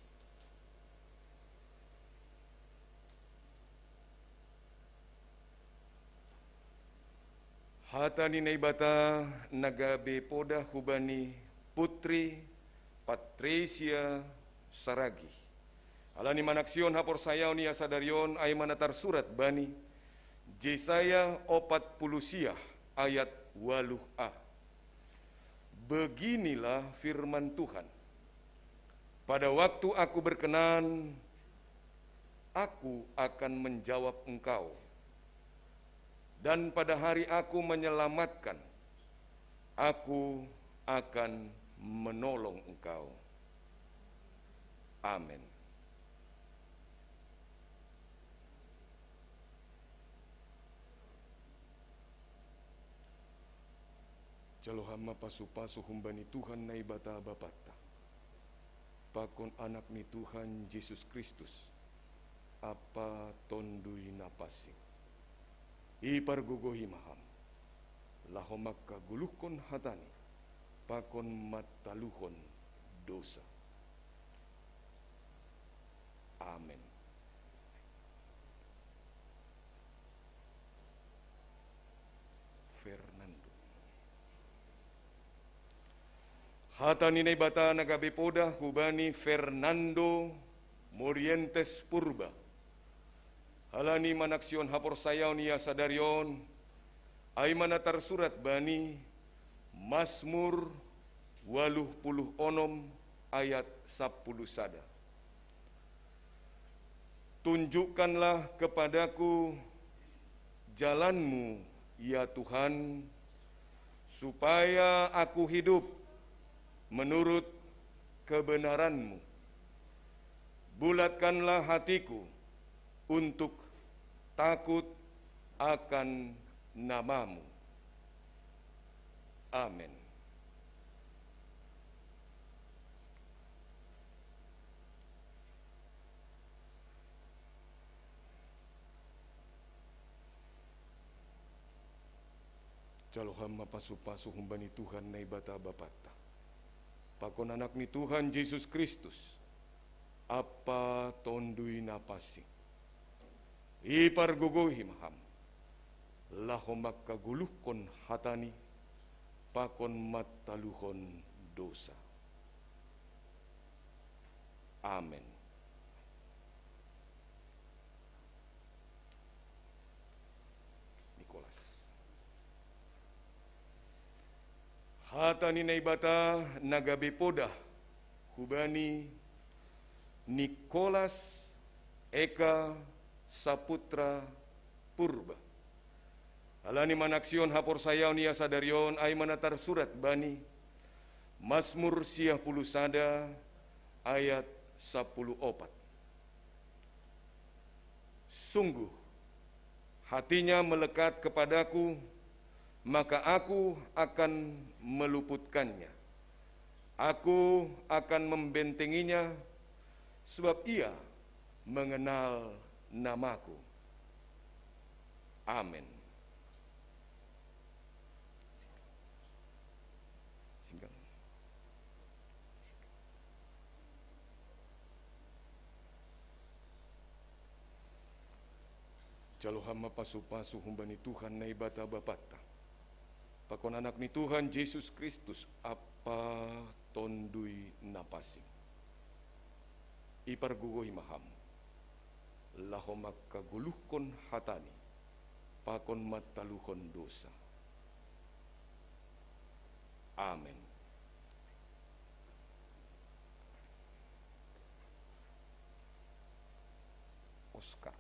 Hata ni Naibata na gabe podah hubani Putri Patricia Saragi. Ala ni manaksihon haporsayaon ia sadari on, ai ma na tarsurat bani Jesaya opat puluh siah ayat waluh a. Beginilah firman Tuhan, "Pada waktu Aku berkenan, Aku akan menjawab engkau, dan pada hari Aku menyelamatkan, Aku akan menolong engkau." Amin. Jalo Ham ma pasu-pasu humbani Tuhan Naibata Bapanta, pakon Anak ni Tuhan Jesus Kristus, Apa Tondui na Pasing. Ipargogohi ma Ham, laho mangkagoluhkon hatani, pakon mantaluhon dousa. Amen. Fernando. Hata ni Naibata na gabe podah hubani Fernando Morientes Purba. Ala ni manaksihon haporsayaon ia sadari on, ai ma na tarsurat bani Masmur waluh puluh onom ayat sapuluh sada. Tunjukkanlah kepadaku jalan-Mu, ya Tuhan, supaya aku hidup menurut kebenaran-Mu. Bulatkanlah hatiku untuk takut akan nama-Mu. Amin. Jalo Ham ma pasu-pasu humbani Tuhan Naibata Bapanta, pakon Anak ni Tuhan Jesus Kristus, Apa Tondui na Pasing. Ipargogohi ma Ham, laho mangkagoluhkon hatani, pakon mantaluhon dousa. Amen. Nikolas. Hata ni Naibata na gabe podah hubani Nikolas Eka Saputra Purba. Ala ni manaksihon haporsayaon ia sadari on, ai ma na tarsurat bani Masmur siah puluh sada ayat sapuluh opat. Sungguh, hatinya melekat kepadaku, maka aku akan meluputkannya. Aku akan membentenginya, sebab ia mengenal namaku. Amin. Singkat. Jalo Ham ma pasu-pasu humbani Tuhan Naibata Bapanta, pakon Anak ni Tuhan Jesus Kristus, Apa Tondui na Pasing. Ipargogohi ma Ham, laho mangkagoluhkon hatani, pakon mantaluhon dousa. Amen. Oskar.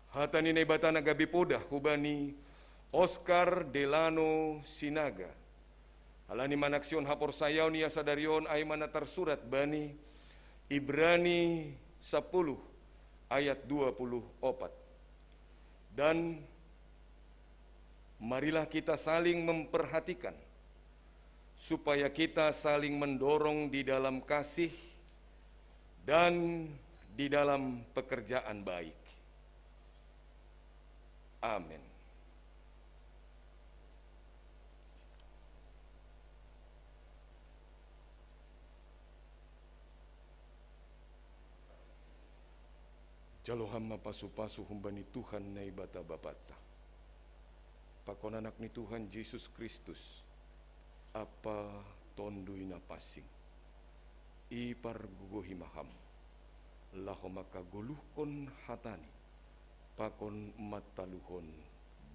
Hata ni Naibata na gabe podah hubani Oskar Delano Sinaga. Ala ni manaksihon haporsayaon ia sadari on, ai ma na tarsurat bani Ibrani sepuluh ayat dua puluh opat. Dan marilah kita saling memperhatikan, supaya kita saling mendorong di dalam kasih dan di dalam pekerjaan baik. Amin. Jalo hama pasu-pasu humbani Tuhan Naibata Bapata. Pakon Anak ni Tuhan Jesus Kristus, Ampa Tonduy Napansing. Ipargogohi ma ham, laho mangkagoluhkon hatani, pakon mantaluhon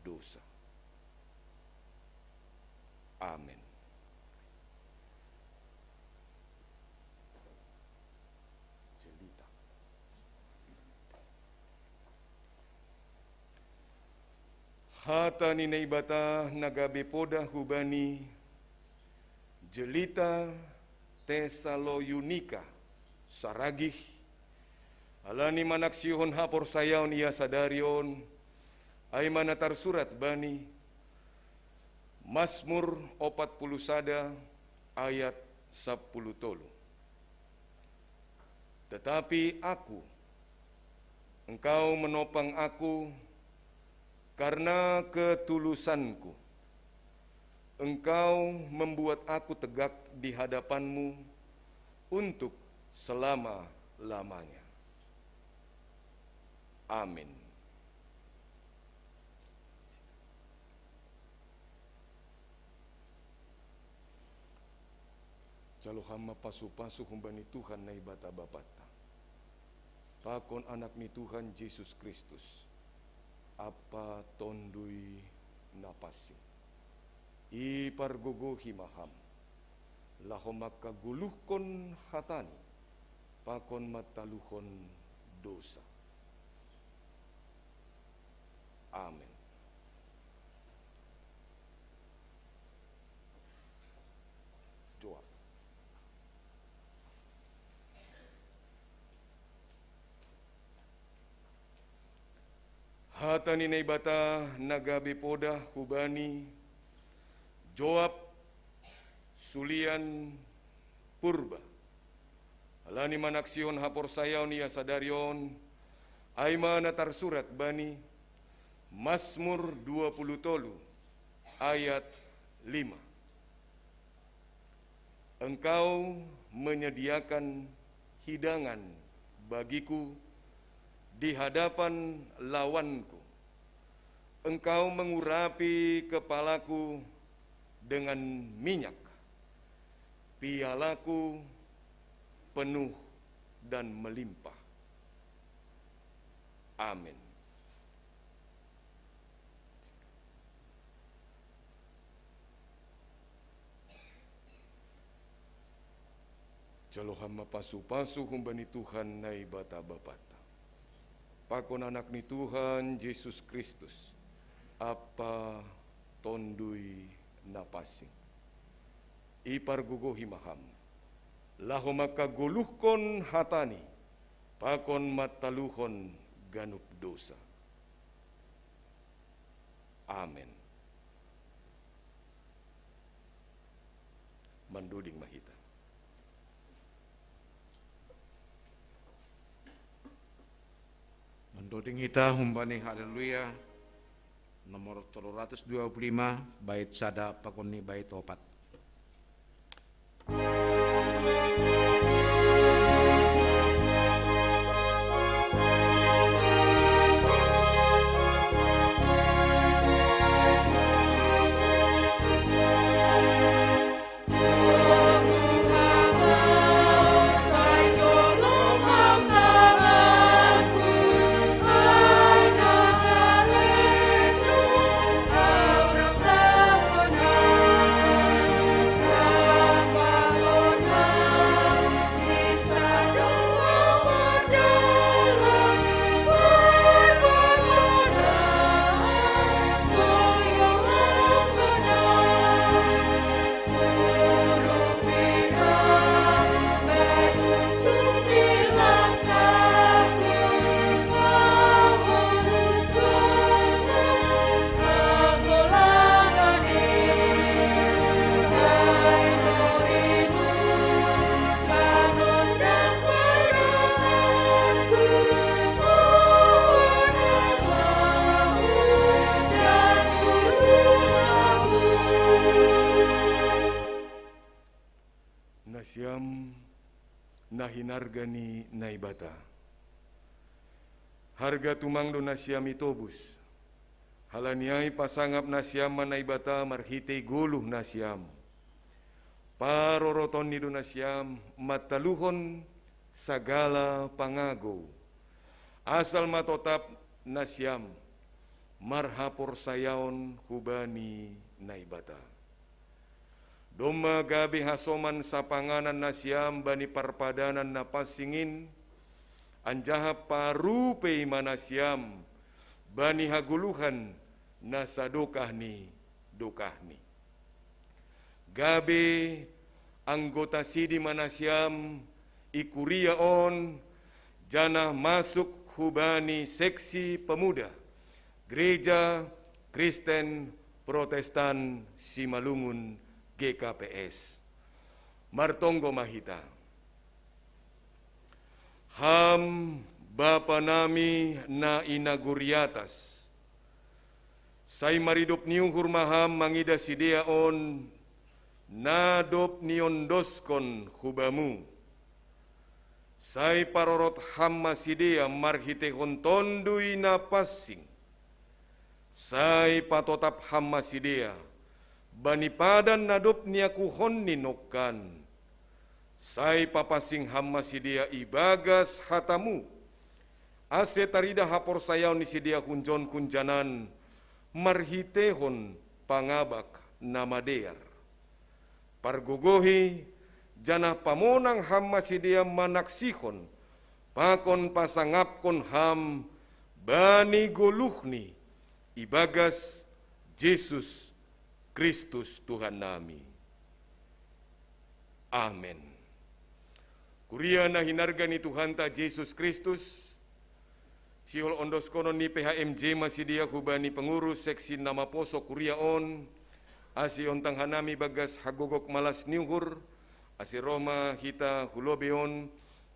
dousa. Amen. Hata ni Naibata na gabe poda hubani jelita Tesalonika saragih, ala ni manaksihon haporsayaon ia sadari on, ai ma na tarsurat bani Masmur opat puluh sada ayat sapuluh tolu. Tetapi aku, Engkau menopang aku karena ketulusanku. Engkau membuat aku tegak di hadapan-Mu untuk selama-lamanya. Amin. Jalo hama pasu-pasu humbani Tuhan Naibata Bapata, pakon Anak ni Tuhan Jesus Kristus, Ampa Tonduy Napansing. Ipargogohi ma ham, laho mangkagoluhkon hatani, pakon mantaluhon dousa. Amen. Joab. Hata ni Naibata na gabe poda hubani Joab, sulian Purba. Ala ni manaksihon haporsayaon ia sadari on, ai ma na tarsurat bani Masmur dua puluh tolu ayat lima. Engkau menyediakan hidangan bagiku di hadapan lawanku. Engkau mengurapi kepalaku dengan minyak. Pialaku penuh dan melimpah. Amin. Jalo hama pasu-pasu humbani Tuhan Naibata Bapata, pakon Anak ni Tuhan Jesus Kristus, Ampa Tonduy Napansing. Ipargogohi ma ham, laho mangkagoluhkon hatani, pakon mantaluhon ganup dousa. Amen. Mandoding ma hita. Mandoding hita humbani Haleluya nomor tolu ratus dua puluh lima, bait sada pakon ni bait opat. gani Naibata. Harga tumang do nasiam i tobus. Halani ai pasangap nasiam ma Naibata marhitei goluh nasiam. Parorotonni do nasiam mantaluhon sagala pangagou. Asal ma totap nasiam marhaporsayaon hubani Naibata. Domma gabe hasoman sapanganan nasiam bani parpadanan na pansing in, anjaha parupei ma nasiam bani hagoluhan na sadokah ni dokahni. Gabe anggota sidi ma nasiam i kuria on, janah masuk hubani seksi pemuda Gereja Kristen Protestan Simalungun, G K P S. Martonggo ma hita. Ham Bapa nami na i nagori atas, sai maridop ni uhur ma Ham mangidah sidea on na dob niondoskon hu Bamu. Sai parorot Ham ma sidea marhiteihon Tonduy Na Pansing. Sai patotap Ham ma sidea bani padan na dob niakuhonNi nongkan. Sai papansing Ham ma sidea ibagas hataMu, ase taridah haporsayaon ni sidea hunjon hunjanan marhiteihon pangabak na madear. Pargogohi, janah pamonang Ham ma sidea manaksihon pakon pasangapkon Ham bani goluhni ibagas Jesus Kristus Tuhan nami. Amen. Kuria na hinarga ni Tuhanta Jesus Kristus, sihol ondoskonon ni P H M J ma sidea hubani pengurus seksi na maposo kuria on, ase iontang hanami bagas hagogok malas ni uhur, ase roh ma hita hu lobei on,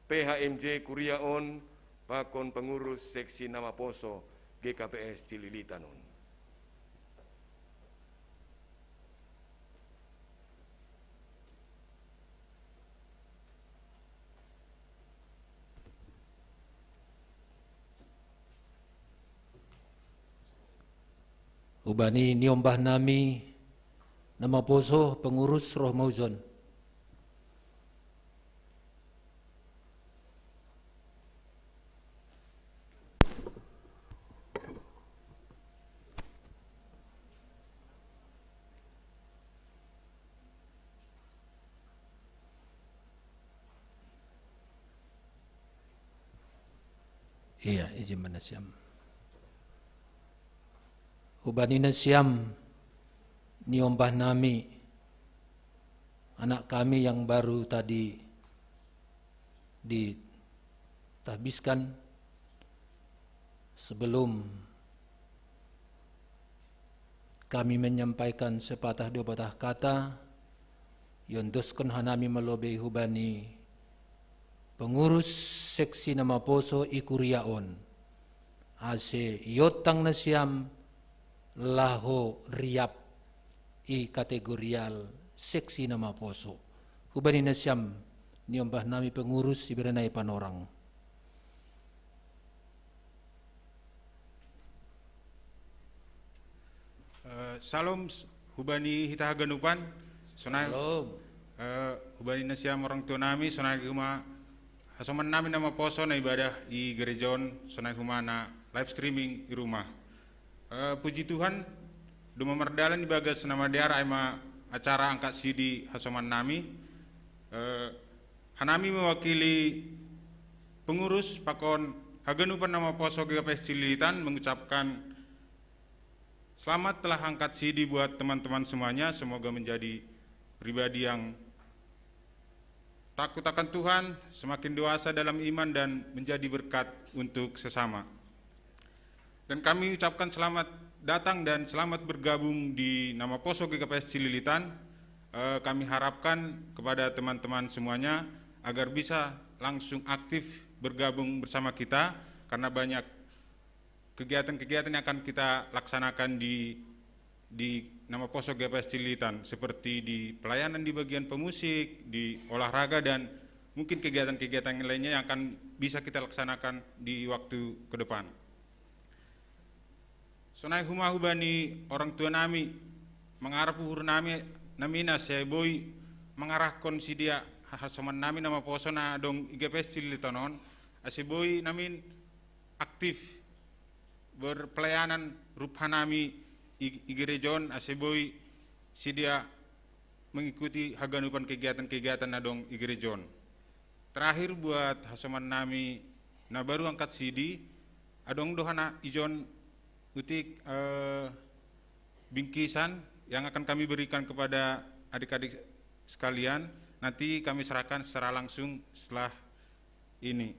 P H M J kuria on, pakon pengurus seksi na maposo G K P S Cililitan on. Hubani niombah nami na maposo pengurus roh ma ujon. Iya, ijin ma nasiam. Hubani nasiam niombah nami, anak kami yang baru tadi ditahbiskan, sebelum kami menyampaikan sepatah dua patah kata, iondoskon hanami ma lobei hubani pengurus seksi na maposo i kuria on, ase iontang nasiam laho riap i kategorial seksi na maposo. Hubani nasiam niombah nami pengurus, ibere nai panorang. Eh, Shalom, hubani hita haganupan, sonai, Shalom. Eh, hubani nasiam orang tua nami, sonai homa hasoman nami na maposo na ibadah i gereja on, sonai homa na live streaming i rumah. Eh, puji Tuhan, domma mardalan ibagas na madear ai ma acara angkat sidi hasoman nami. Eh, hanami mewakili pengurus pakon haganupan na maposo G K P S Cililitan mengucapkan selamat telah angkat sidi buat teman-teman semuanya. Semoga menjadi pribadi yang takut akan Tuhan, semakin dewasa dalam iman, dan menjadi berkat untuk sesama. Dan kami ucapkan selamat datang dan selamat bergabung di na maposo G K P S Cililitan. Eh, kami harapkan kepada teman-teman semuanya agar bisa langsung aktif bergabung bersama kita, karena banyak kegiatan-kegiatan yang akan kita laksanakan di, di na maposo G K P S Cililitan, seperti di pelayanan di bagian pemusik, di olahraga, dan mungkin kegiatan-kegiatan lainnya yang akan bisa kita laksanakan di waktu ke depan. Sonai humahu bani orang tua nami, mangarap uhur nami, nami na ase boi mangarahkon sidia hahasoman nami na maposo na dong i G P S Cililitan on, ase boi namin aktif berpelayanan rupa nami i, i gereja on, ase boi sidia mengikuti haganupan kegiatan-kegiatan na dong i gereja on. Terakhir, buat hasoman nami na baru angkat sidi, adong do hana ijon utik, eh, bingkisan yang akan kami berikan kepada adik-adik sekalian. Nanti kami serahkan secara langsung setelah ini.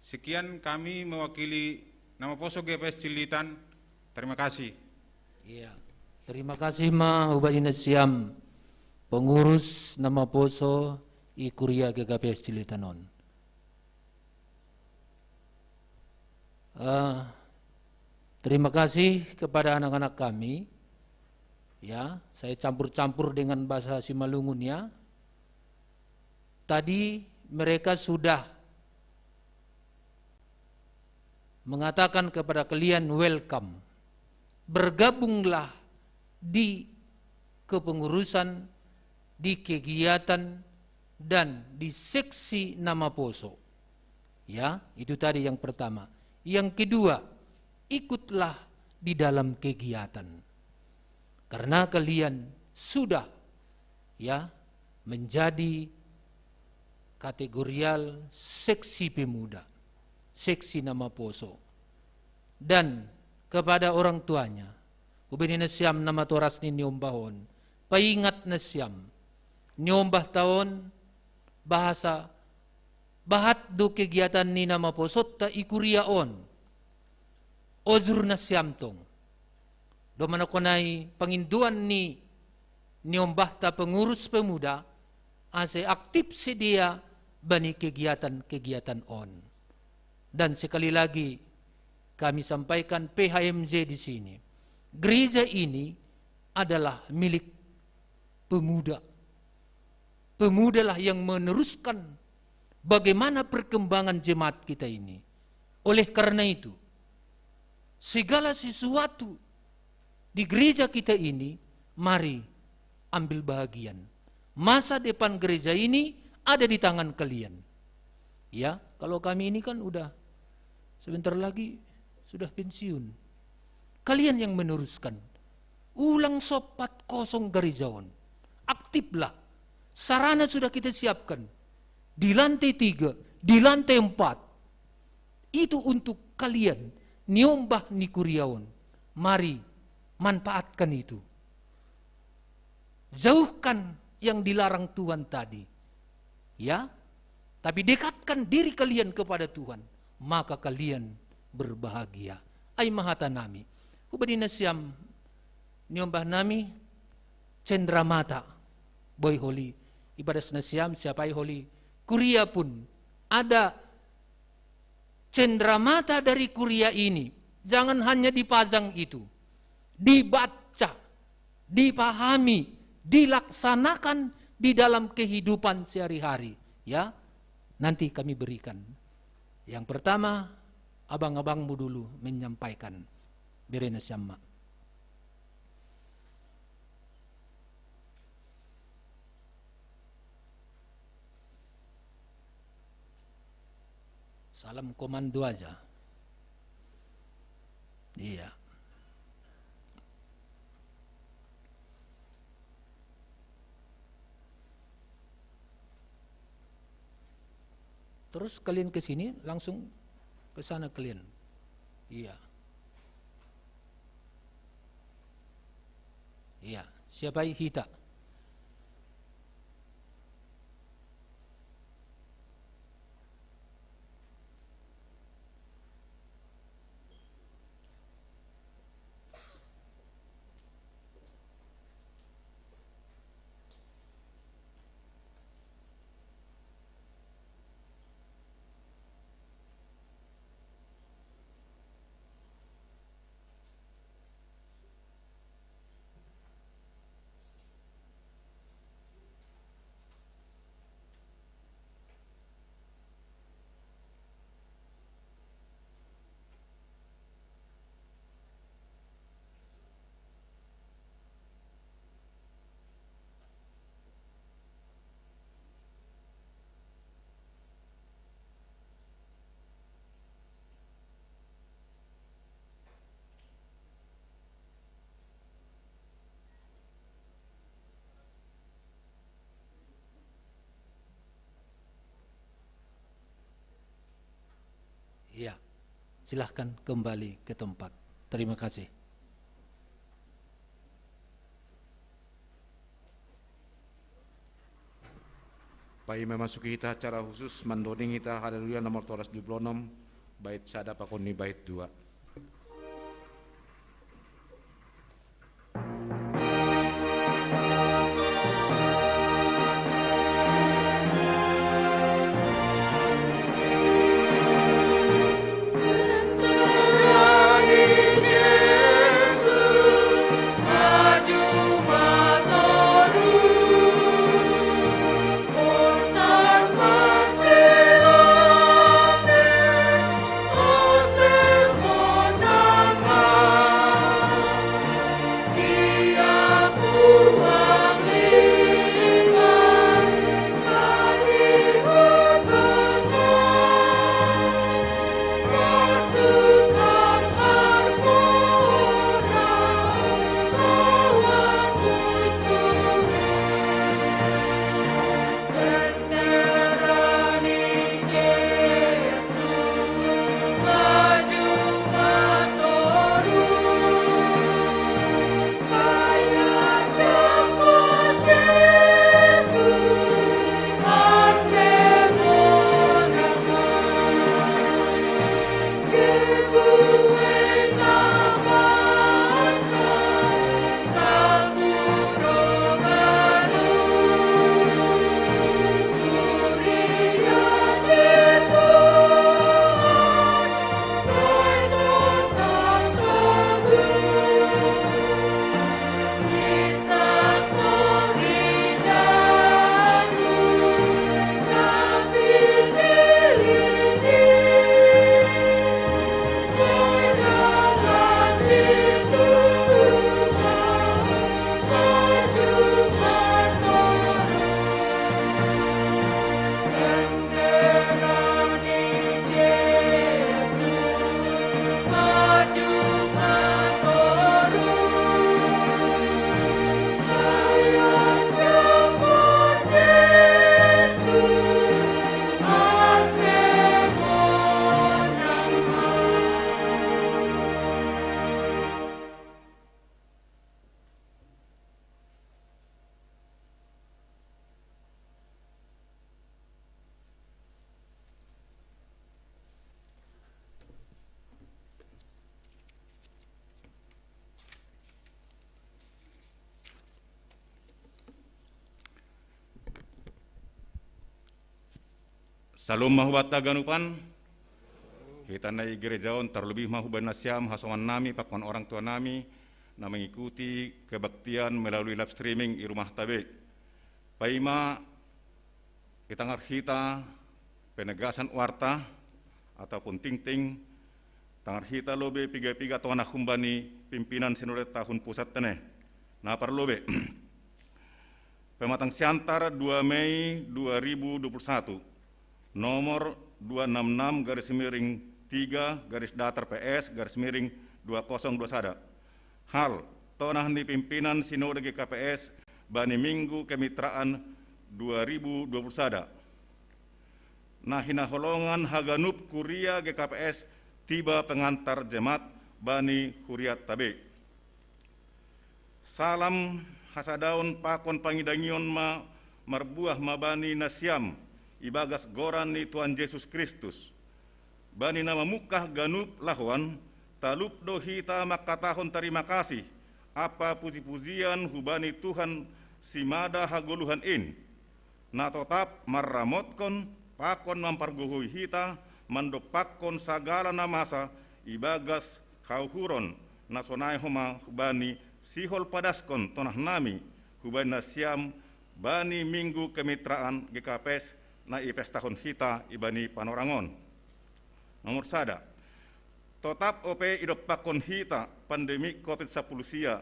Sekian kami mewakili na maposo G P S Cililitan. Terima kasih. Iya. Terima kasih ma hubaen nasiam, pengurus na maposo i kuria G K P S Cililitan on. Eh, terima kasih kepada anak-anak kami. Ya, saya campur-campur dengan bahasa Simalungun ya. Tadi mereka sudah mengatakan kepada kalian, "Welcome. Bergabunglah di kepengurusan, di kegiatan, dan di seksi na maposo." Ya, itu tadi yang pertama. Yang kedua, ikutlah di dalam kegiatan. Karena kalian sudah, ya, menjadi kategorial seksi pemuda, seksi na maposo. Dan kepada orang tuanya, hubaen nasiam na matoras ni niombah on, paingat nasiam, niombahta on bahasa bahat do kegiatan ni na maposonta i kuria on. Ojur nasiam tong. Domanakon ai pangindoan ni niombahta pengurus pemuda, ase aktif sidea bani kegiatan-kegiatan on. Dan sekali lagi, kami sampaikan P H M J di sini. Gereja ini adalah milik pemuda. Pemudalah yang meneruskan bagaimana perkembangan jemaat kita ini. Oleh karena itu, segala sesuatu di gereja kita ini, mari ambil bahagian. Masa depan gereja ini ada di tangan kalian. Ya, kalau kami ini kan udah sebentar lagi sudah pensiun. Kalian yang meneruskan. Ulang sopat kosong gereja on. Aktiflah. Sarana sudah kita siapkan. Di lantai tiga, di lantai empat. Itu untuk kalian, niombah ni kuria on. Mari, manfaatkan itu. Jauhkan yang dilarang Tuhan tadi. Ya, tapi dekatkan diri kalian kepada Tuhan, maka kalian berbahagia. Ai ma hata nami. Hubaen nasiam niombah nami, cendramata. Boi holi, ibadas nasiam, siapai holi kuria pun ada cendramata dari kuria ini. Jangan hanya dipajang itu. Dibaca, dipahami, dilaksanakan di dalam kehidupan sehari-hari. Ya, nanti kami berikan. Yang pertama, abang-abangmu dulu menyampaikan. Bere nasiam ma. Salam komando aja. Iya. Terus kalian ke sini, langsung ke sana kalian. Iya. Iya, siapai hita? Ya, silahkan kembali ke tempat. Terima kasih. Pai memasuki hita acara khusus mandoding hita Haleluya nomor dua ratus tujuh puluh enam, bait sada pakon ni bait dua. Salom ma hubanta ganupan, hita na i gereja on, tarlobih ma hubani nasiam hasongan nami pakon orang tua nami na mengikuti kebaktian melalui live streaming i rumahta be. Paima itangar hita penegasan warta ataupun tingting, tangar hita lo be piga-piga tona humbani pimpinan sinode tahun pusat tene. Na parlo be. Pematang Siantar dua Mei dua ribu dua puluh satu, nomor dua enam enam garis miring tiga garis datar P S garis miring dua kosong dua sada. Hal, tona ni pimpinan sinode G K P S bani Minggu Kemitraan dua ribu dua puluh sada. Na hinaholongan haganup kuria G K P S tiba pengantar jemaat bani huriatta be. Salam hasadaon pakon pangidangion ma marbuah ma bani nasiam ibagas goran ni Tuhan Jesus Kristus. Bani na mamungkah ganup lahoan, talup do hita mangkatahon tarima kasih ampa puji-pujian hubani Tuhan simada hagoluhan in, na totap marramotkon pakon mampargogohi hita mandompakkon sagala na masa ibagas hauhuron na sonai homa hubani sihol padaskon tonahnami hubani nasiam bani Minggu Kemitraan G K P S na ipestahon hita ibani panorang on. Nomor sada, totap ope idompakkon hita pandemi covid sapuluh sia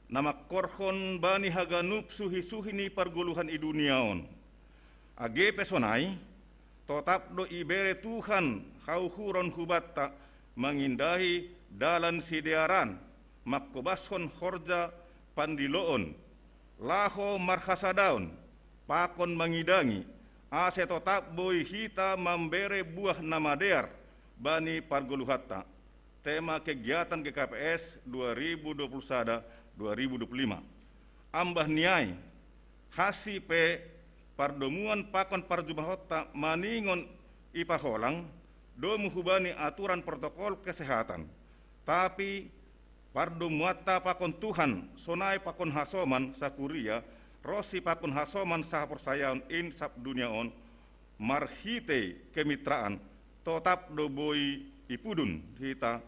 na mangkorhon bani haganup suhi-suhi ni pargoluhan i dunia on. Age pe sonai, totap do ibere Tuhan hauhuron hubanta mangindahi dalan sidearan, mangkobashon horja pandiloon, laho marhasadaon, pakon mangidangi, ase totap boi hita mambere buah na madear, bani pargoluhatta. Tema kegiatan G K P S dua ribu dua puluh sada dua ribu dua puluh lima. Ambah niai, hasi pe pardomuan pakon parjumahonta maningon ipaholang, domu hubani aturan protokol kesehatan. Tapi pardomuanta pakon Tuhan, sonai pakon hasoman sakuria, ronsi pakon hasoman sahaporsayaon in sab dunia on, marhitei kemitraan, totap do boi ipudun hita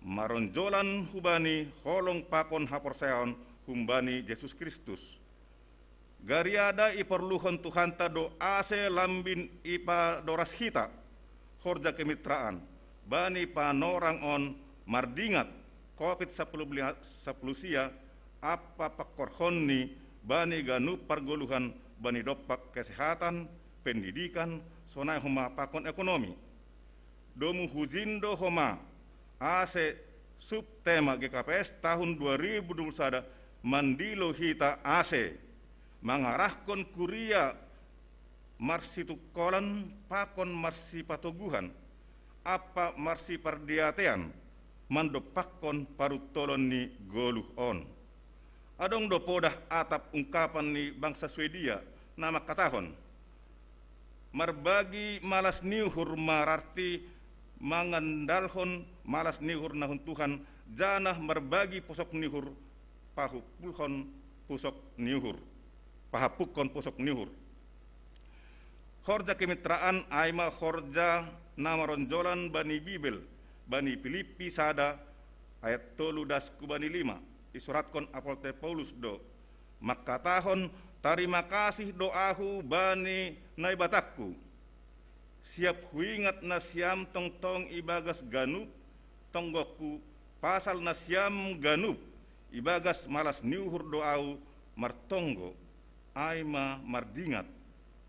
maronjolan hubani holong pakon haporsayaon humbani Jesus Kristus. Gariada iporluhon Tuhanta do ase lambin ipadoras hita horja kemitraan, bani panorang on mardingat covid sapuluh blia-, sapuluh sia, ampa pangkorhonni bani ganup pargoluhan, bani dompak kesehatan, pendidikan, sonai homa pakon ekonomi. Domu hujin do homa, ase subtema G K P S tahun dua ribu dua puluh sada mandilo hita ase mangarahkon kuria marsitungkolan pakon marsipatoguhan, ampa marsipardiatean, mandompakkon paruntolon ni goluh on. Adong do podah atap ungkapan ni bangsa Swedia na mangkatahon, marbagi malas ni uhur mararti mangandalhon malas ni uhur na hun Tuhan, janah marbagi pusok ni uhur, pahumpulhon pusok ni uhur, pahampukkon pusok ni uhur. Horja kemitraan ai ma horja na maronjolan bani Bibel, bani Pilippi sada ayat tolu das hubani lima, isuratkon apostel Paulus do, mangkatahon, tarima kasih do ahu bani Naibatangku, siap huingat nasiam tongtong ibagas ganup tonggongku, pasal nasiam ganup ibagas malas ni uhur do ahu martonggo, ai ma mardingat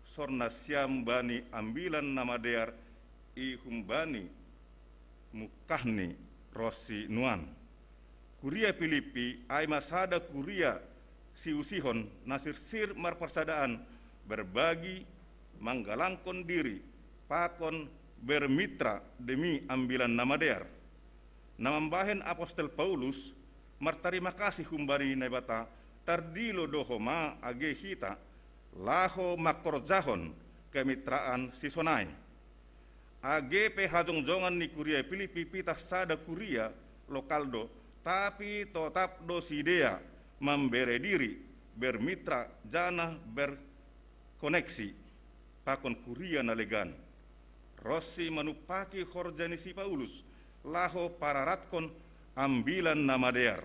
sor nasiam bani Ambilan Namadear i humbani mungkahni ronsi nuan. Kuria Pilippi ai ma sada kuria siusihon na sirsir marparsadaan, berbagi, manggalangkon diri, pakon bermitra demi Ambilan Namadear. Na mambahen apostel Paulus martarima kasih humbani Naibata, tardilo do homa age hita laho mangkorjahon kemitraan sisonai. Age pe hajongjongan ni kuria Pilippi pitah sada kuria lokal do, tapi totap do sidea mambere diri, bermitra, janah berkoneksi pakon kuria na legan, ronsi manumpaki horja ni si Paulus laho pararatkon Ambilan Namadear.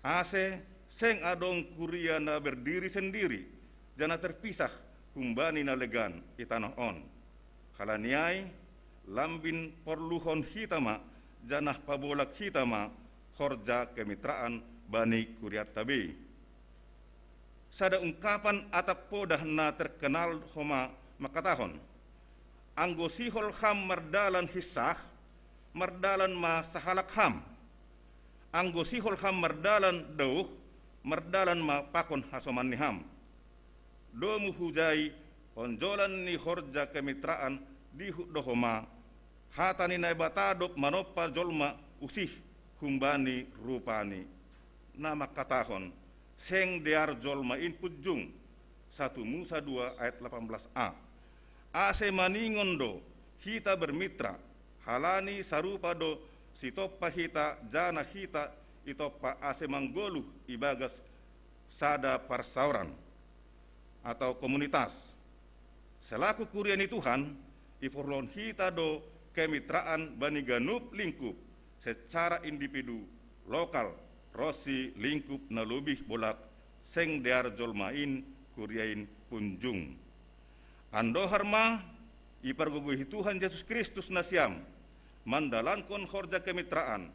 Ase seng adong kuria na berdiri sendiri, janah terpisah humbani na legan i tanoh on. Halani ai, lambin porluhon hita ma, janah pabolak hita ma horja kemitraan bani kurianta be. Sada ungkapan atap podah na terkenal homa mangkatahon, anggo sihol ham mardalan hinsah, mardalan ma sahalak ham. Anggo sihol ham mardalan douh, mardalan ma pakon hasoman ni ham. Domu hujai onjolan ni horja kemitraan dihut do homa, hata ni Naibata dob manompa jolma usih humbani rupani, na mangkatahon, seng dear jolma in punjung, satu Musa dua ayat lapan belas a. Ase maningon do hita bermitra, halani sarupa do sitompa hita, janah hita itompa ase manggoluh ibagas sada parsaoran atau komunitas. Selaku kuria ni Tuhan, iporluhon hita do kemitraan bani ganup lingkup, secara individu, lokal, ronsi lingkup na lobih bolak, seng dear jolma in, kuria in punjung. Andohar ma ipargogohi Tuhan Jesus Kristus nasiam, mandalankon horja kemitraan,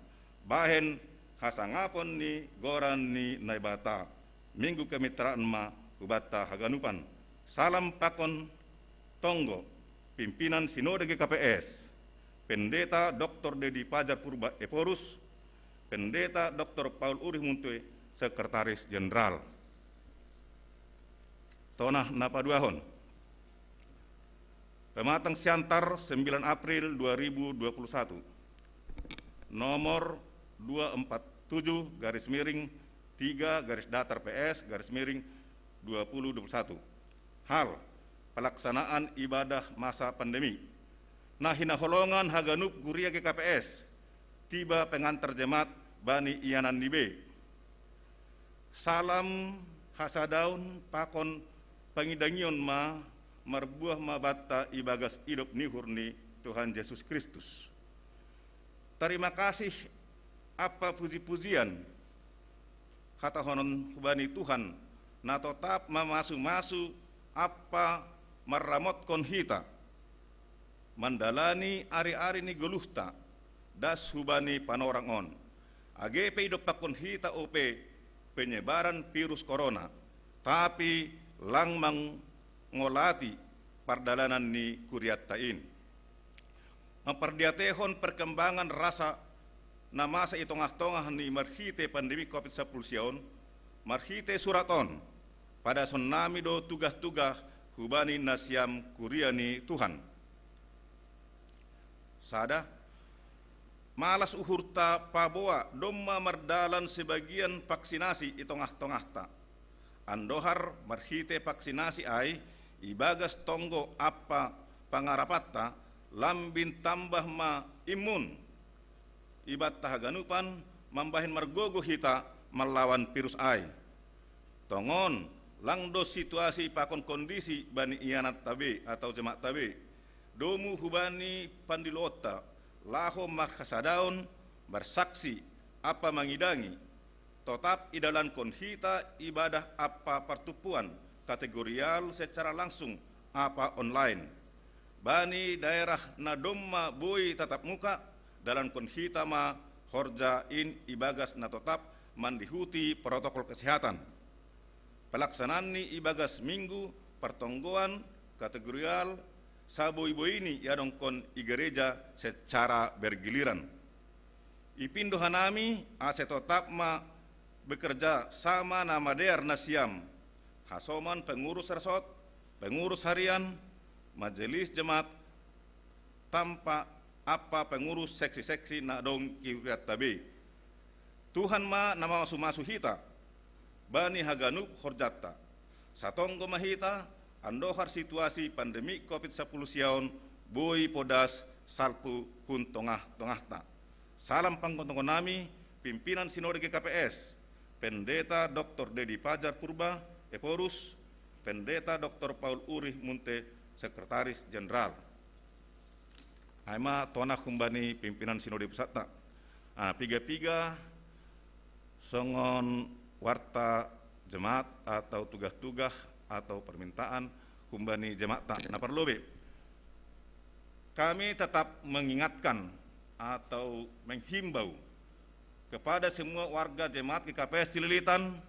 bahen hasangapon ni goran ni Naibata. Minggu kemitraan ma hubanta haganupan. Salam pakon tonggo, pimpinan Sinode G K P S, Pendeta Doktor Dedi Fajar Purba Ephorus, Pendeta Doktor Paul Urih Muntue, Sekretaris Jenderal. Tona na paduahon. Pematang Siantar, sembilan April dua ribu dua puluh satu. Nomor dua empat tujuh garis miring tiga garis datar P S garis miring dua puluh dua puluh satu. Hal: pelaksanaan ibadah masa pandemi. Na hinaholongan haganup kuria G K P S, tiba pengantar jemaat bani ianan ni be. Salam hasadaon pakon pangidangion ma marbuah ma banta ibagas idop ni uhur ni Tuhan Jesus Kristus. Tarima kasih ampa puji-pujian hatahonon hubani Tuhan, na totap mamasu-masu ampa marramotkon hita mandalani ari-ari ni goluhta das hubani panorang on. Age pe idompakkon hita ope penyebaran virus korona, tapi lang mangolati pardalanan ni kuriatta in. Mampardiatehon perkembangan rasa na masa i tongah-tongah ni marhite pandemi covid sapuluh sia on, marhite surat on, padasonnami do tugah-tugah hubani nasiam kuria ni Tuhan. Sada, malas uhurta paboa domma mardalan sebagian vaksinasi i tongah-tongahta. Andohar marhite vaksinasi ai, ibagas tonggo ampa pangarapanta, lambin tambah ma imun ibanta haganupan, mambahen margogo hita mallawan virus ai. Tongon, lang do situasi pakon kondisi bani ianatta be atau jemaatta be. Domu hubani pandiloonta, laho marhasadaon, marsaksi, ampa mangidangi. Totap idalankon hita ibadah ampa partumpuan kategorial secara langsung ampa online. Bani daerah na domma boi tatap muka, dalankon hita ma horja in ibagas na totap mandihuti protokol kesehatan. Pelaksanaanni ibagas minggu partonggoan kategorial saboi-boini iadongkon i gereja secara bergiliran. Ipindo hanami ase totap ma bekerja sama na madear nasiam, hasoman pengurus resort, pengurus harian, majelis jemaat, tampa ampa pengurus seksi-seksi na adong i kuriatta be. Tuhan ma na mamasu-masu hita bani haganup horjanta. Satonggo ma hita, andohar situasi pandemi covid sapuluh sia on boi podas salpu hun tongah-tongahta. Salam panggontongkonami, pimpinan Sinode G K P S, Pendeta Doktor Dedi Fajar Purba, Ephorus, Pendeta Doktor Paul Urih Munte, Sekretaris Jenderal. Ai ma tona humbani pimpinan Sinode Pusatta. Ah, piga-piga songon warta jemaat atau tugah-tugah atau permintaan humbani jemaatta na parlobei. Kami tetap mengingatkan atau menghimbau kepada semua warga jemaat G K P S Cililitan,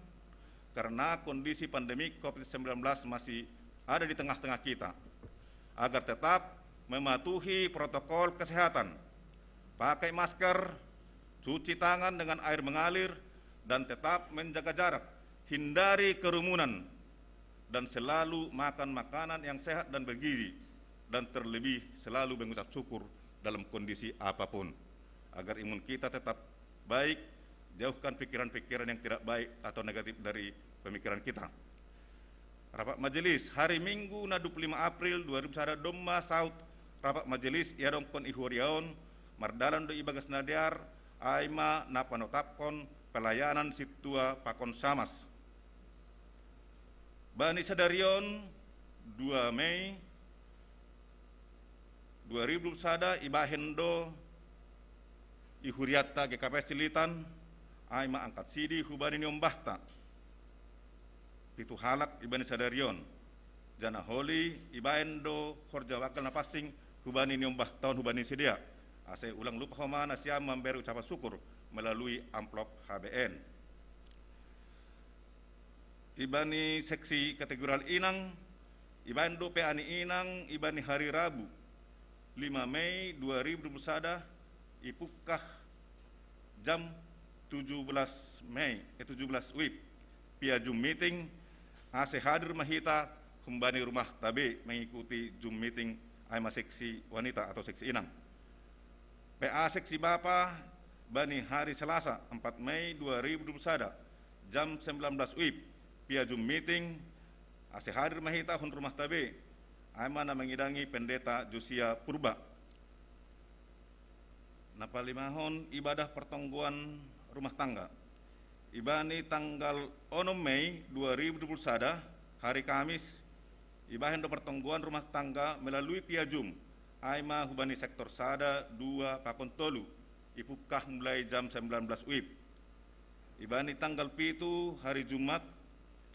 karena kondisi pandemi covid sembilan belas masih ada di tengah-tengah kita, agar tetap mematuhi protokol kesehatan, pakai masker, cuci tangan dengan air mengalir, dan tetap menjaga jarak, hindari kerumunan, dan selalu makan makanan yang sehat dan bergizi, dan terlebih selalu mengucap syukur dalam kondisi apapun, agar imun kita tetap baik, jauhkan pikiran-pikiran yang tidak baik atau negatif dari pemikiran kita. Rapat majelis, hari Minggu na dua puluh lima April dua ribu sada domma saut rapat majelis iadongkon i huria on, mardalan do ibagas na dear, ai ma na panotapkon pelayanan sintua pakon samas. Bani sadari on, dua Mei dua ribu sada, ibahen do i huriatta G K P S Cililitan, ai ma angkat sidi hubani niombahta. Pitu halak ibani sadari on. Janah holi ibahen do horja banggal na pansing hubani niombahta on hubani sidea. Ase ulang lupa homa nasiam mambere ucapan syukur melalui amplop H B N. Ibani seksi kategorial inang, ibahen dope ani inang ibani hari Rabu, lima Mei dua ribu dua puluh sada, ipungkah jam tujuh belas Mei, eh, tujuh belas wib, via Zoom meeting, ase hadir ma hita humbani rumahta be mengikuti Zoom meeting ai ma seksi wanita atau seksi inang. P A seksi bapa bani hari Selasa, empat Mei dua ribu dua puluh sada, jam sembilan belas wib, via Zoom meeting, ase hadir ma hita hun rumah tabe, ai ma na mangidangi Pendeta Josia Purba. Na palimahon, ibadah pertonggoan rumah tangga. Ibani tanggal onom Mei dua ribu dua puluh sada, hari Kamis, ibahen do pertonggoan rumah tangga melalui via Zoom, ai ma hubani sektor sada, dua pakon tolu, ipungkah mulai jam sembilan belas wib. Ibani tanggal pitu, hari Jumat,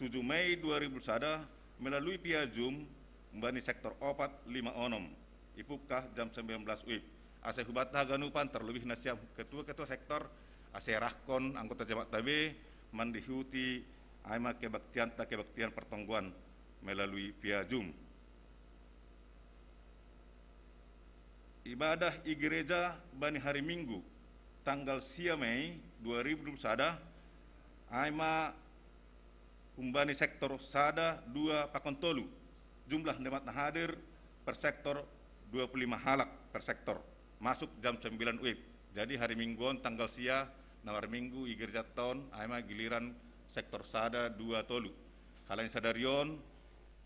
tujuh Mei dua ribu sada, melalui via Zoom, hubani sektor opat, lima, onom, ipungkah jam sembilan belas wib. Ase hubanta haganupan, terlebih na sian ketua-ketua sektor, ase rahkon anggota jemaat tabe mandihuti ai ma kebaktianta, kebaktian pertonggoan melalui via Zoom. Ibadah i gereja bani hari Minggu, tanggal sia Mei dua ribu dua puluh sada, ai ma humbani sektor sada, dua pakon tolu. Jumlah jemaat na hadir per sektor dua puluh lima halak per sektor. Masuk jam sembilan wib. Jadi hari Minggu on tanggal sia, na marminggu i gerejanta on, ai ma giliran sektor sada, dua, tolu. Halani sadari on,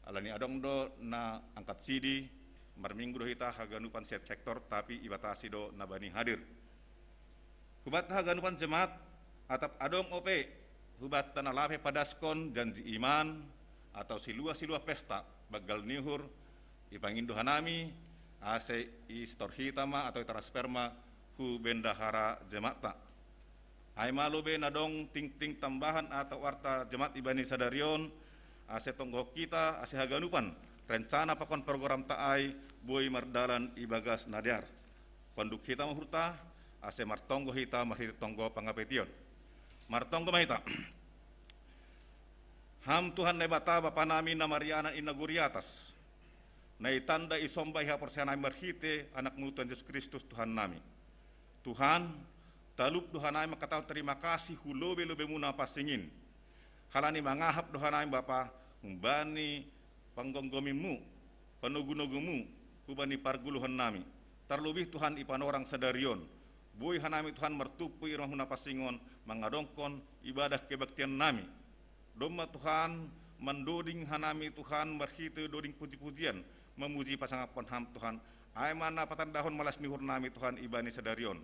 alani adong do na angkat sidi, marminggu do hita haganupan sian sektor, tapi ibatasi do na bani hadir. Hubanta haganupan jemaat, atap adong ope hubanta na lape padaskon janji iman atau siluah-siluah pesta banggal ni uhur, ipangindo hanami, ase istor hita ma atau itransfer ma hu bendahara jemaatta. Ai ma lobe na adong tingting tambahan atau arta jemaat ibani sadari on, ase tonggohon hita, ase haganupan rencana pakon programta ai boi mardalan ibagas na dear. Panduk hita ma uhurta, ase martonggo hita marhite tonggo pangapetion. Martonggo ma hita. Ham Tuhan Naibata, Bapa nami na marianan i nagori atas, na itanda isomba i haporseaon nami marhite Anakmu Tuhan Jesus Kristus Tuhan nami. Tuhan, talup do hanami mangkatahon terima kasih hu lobe-lobemu na pansing in. Halani mangahap do hanami Bapa, humbani panggomgominmu, panogu-nogumu, hubani parguluhan nami. Tarlobih Tuhan i panorang sadari on. Boi hanami Tuhan martumpu i rumahmu na pansing on, mangadongkon ibadah kebaktian nami. Domma Tuhan, mandoding hanami Tuhan marhite doding puji-pujian, mamuji pasangaphon Ham Tuhan, ai ma na patandahon malas ni uhur nami Tuhan ibani sadari on.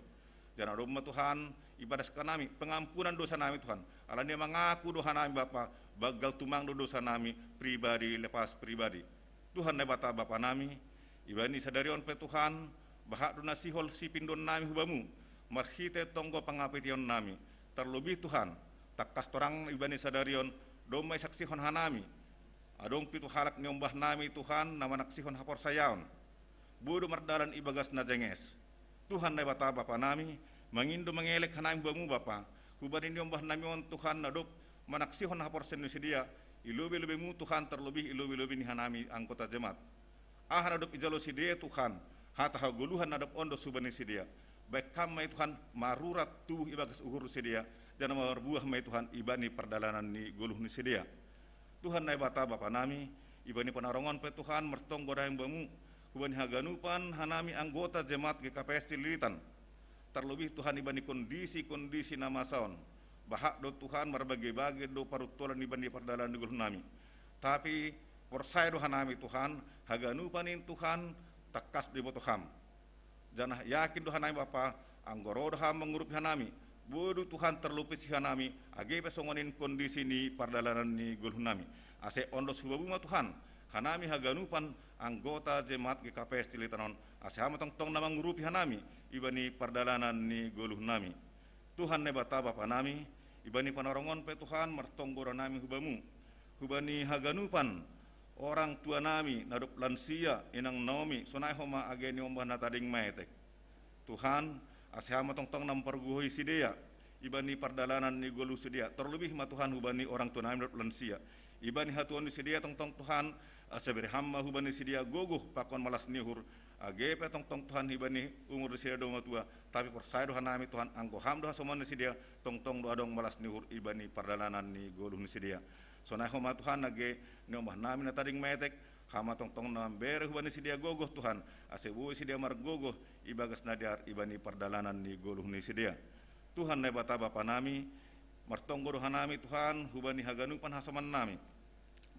Janah domma Tuhan, ipadaskon hanami pengampunan dosa nami Tuhan, alani mangaku do hanami Bapa, banggal tumang do dosa nami pribadi lepas pribadi. Tuhan Naibata Bapa nami, ibani sadari on pe Tuhan, bahat do na sihol sipindoon nami hu Bamu, marhite tonggo pangapetion nami. Tarlobih Tuhan, tangkas torang ibani sadari on, domma isaksihon hanami. Adong pitu halak niombah nami Tuhan, na manaksihon haporsayaon. Boi do mardalan ibagas na jenges. Tuhan Naibata Bapa nami, mangindo mangelek hanami hu Bamu Bapa, hubani niombah nami on Tuhan na dob manaksihon haporseaon ni sidea, i lobe-lobemu Tuhan tarlobih i lobe-lobe ni hanami anggota jemaat. Aha na dob ijalo sidea Tuhan, hata hagoluhan na dob ondos hubani sidea. Bahen Ham ma i Tuhan marurat tubuh ibagas uhur ni sidea, janah marbuah ma i Tuhan ibani pardalanan ni goluh ni sidea. Tuhan Naibata Bapa nami, ibani panarongan pe Tuhan martonggo hami hu Bamu, hubani haganupan hanami anggota jemaat G K P S Cililitan. Tarlobih Tuhan ibani kondisi-kondisi na masa on. Bahat do Tuhan marbage-bage do paruntolan ibani pardalanan ni goluh nami. Tapi porsaya do hanami Tuhan, haganupan in Tuhan tangkas do iboto Ham. Janah yakin do hanami Bapa, anggo ro do Ham mangurupi hanami, boi do Tuhan tarlupisi hanami, age pe songon in kondisi ni pardalanan ni goluh nami. Ase ondos hu Bamu ma Tuhan, hanami haganupan anggota jemaat G K P S Cililitan on, ase Ham ma tongtong na mangurupi hanami, ibani pardalanan ni goluh nami. Tuhan Naibata Bapa nami, ibani panarongan pe Tuhan martonggo do hanami hu Bamu, hubani haganupan orang tua nami na dob lansia, Inang Naomi, sonai homa age niombah na tading maetek. Tuhan, ase Ham ma tongtong na mampargogohi sidea, ibani pardalanan ni goluh sidea, tarlobih ma Tuhan hubani orang tua nami na dob lansia. Ibani hatuaon ni sidea tongtong Tuhan, ase bere Ham ma hubani sidea gogoh pakon malas ni uhur, age pe tongtong Tuhan ibani umur ni sidea do matua, tapi porsaya do hanami Tuhan anggo Ham do hasomoan ni sidea, tongtong do adong malas ni uhur ibani pardalanan ni goluh ni sidea. Sonai homa Tuhan age niombah nami na tading maetek, Hama tongtong na mambere hubani sidea gogoh Tuhan, ase boi sidea margogoh ibagas na dear ibani pardalanan ni goluh ni sidea. Tuhan Naibata Bapa nami, martonggo do hanami Tuhan hubani haganupan hasoman nami.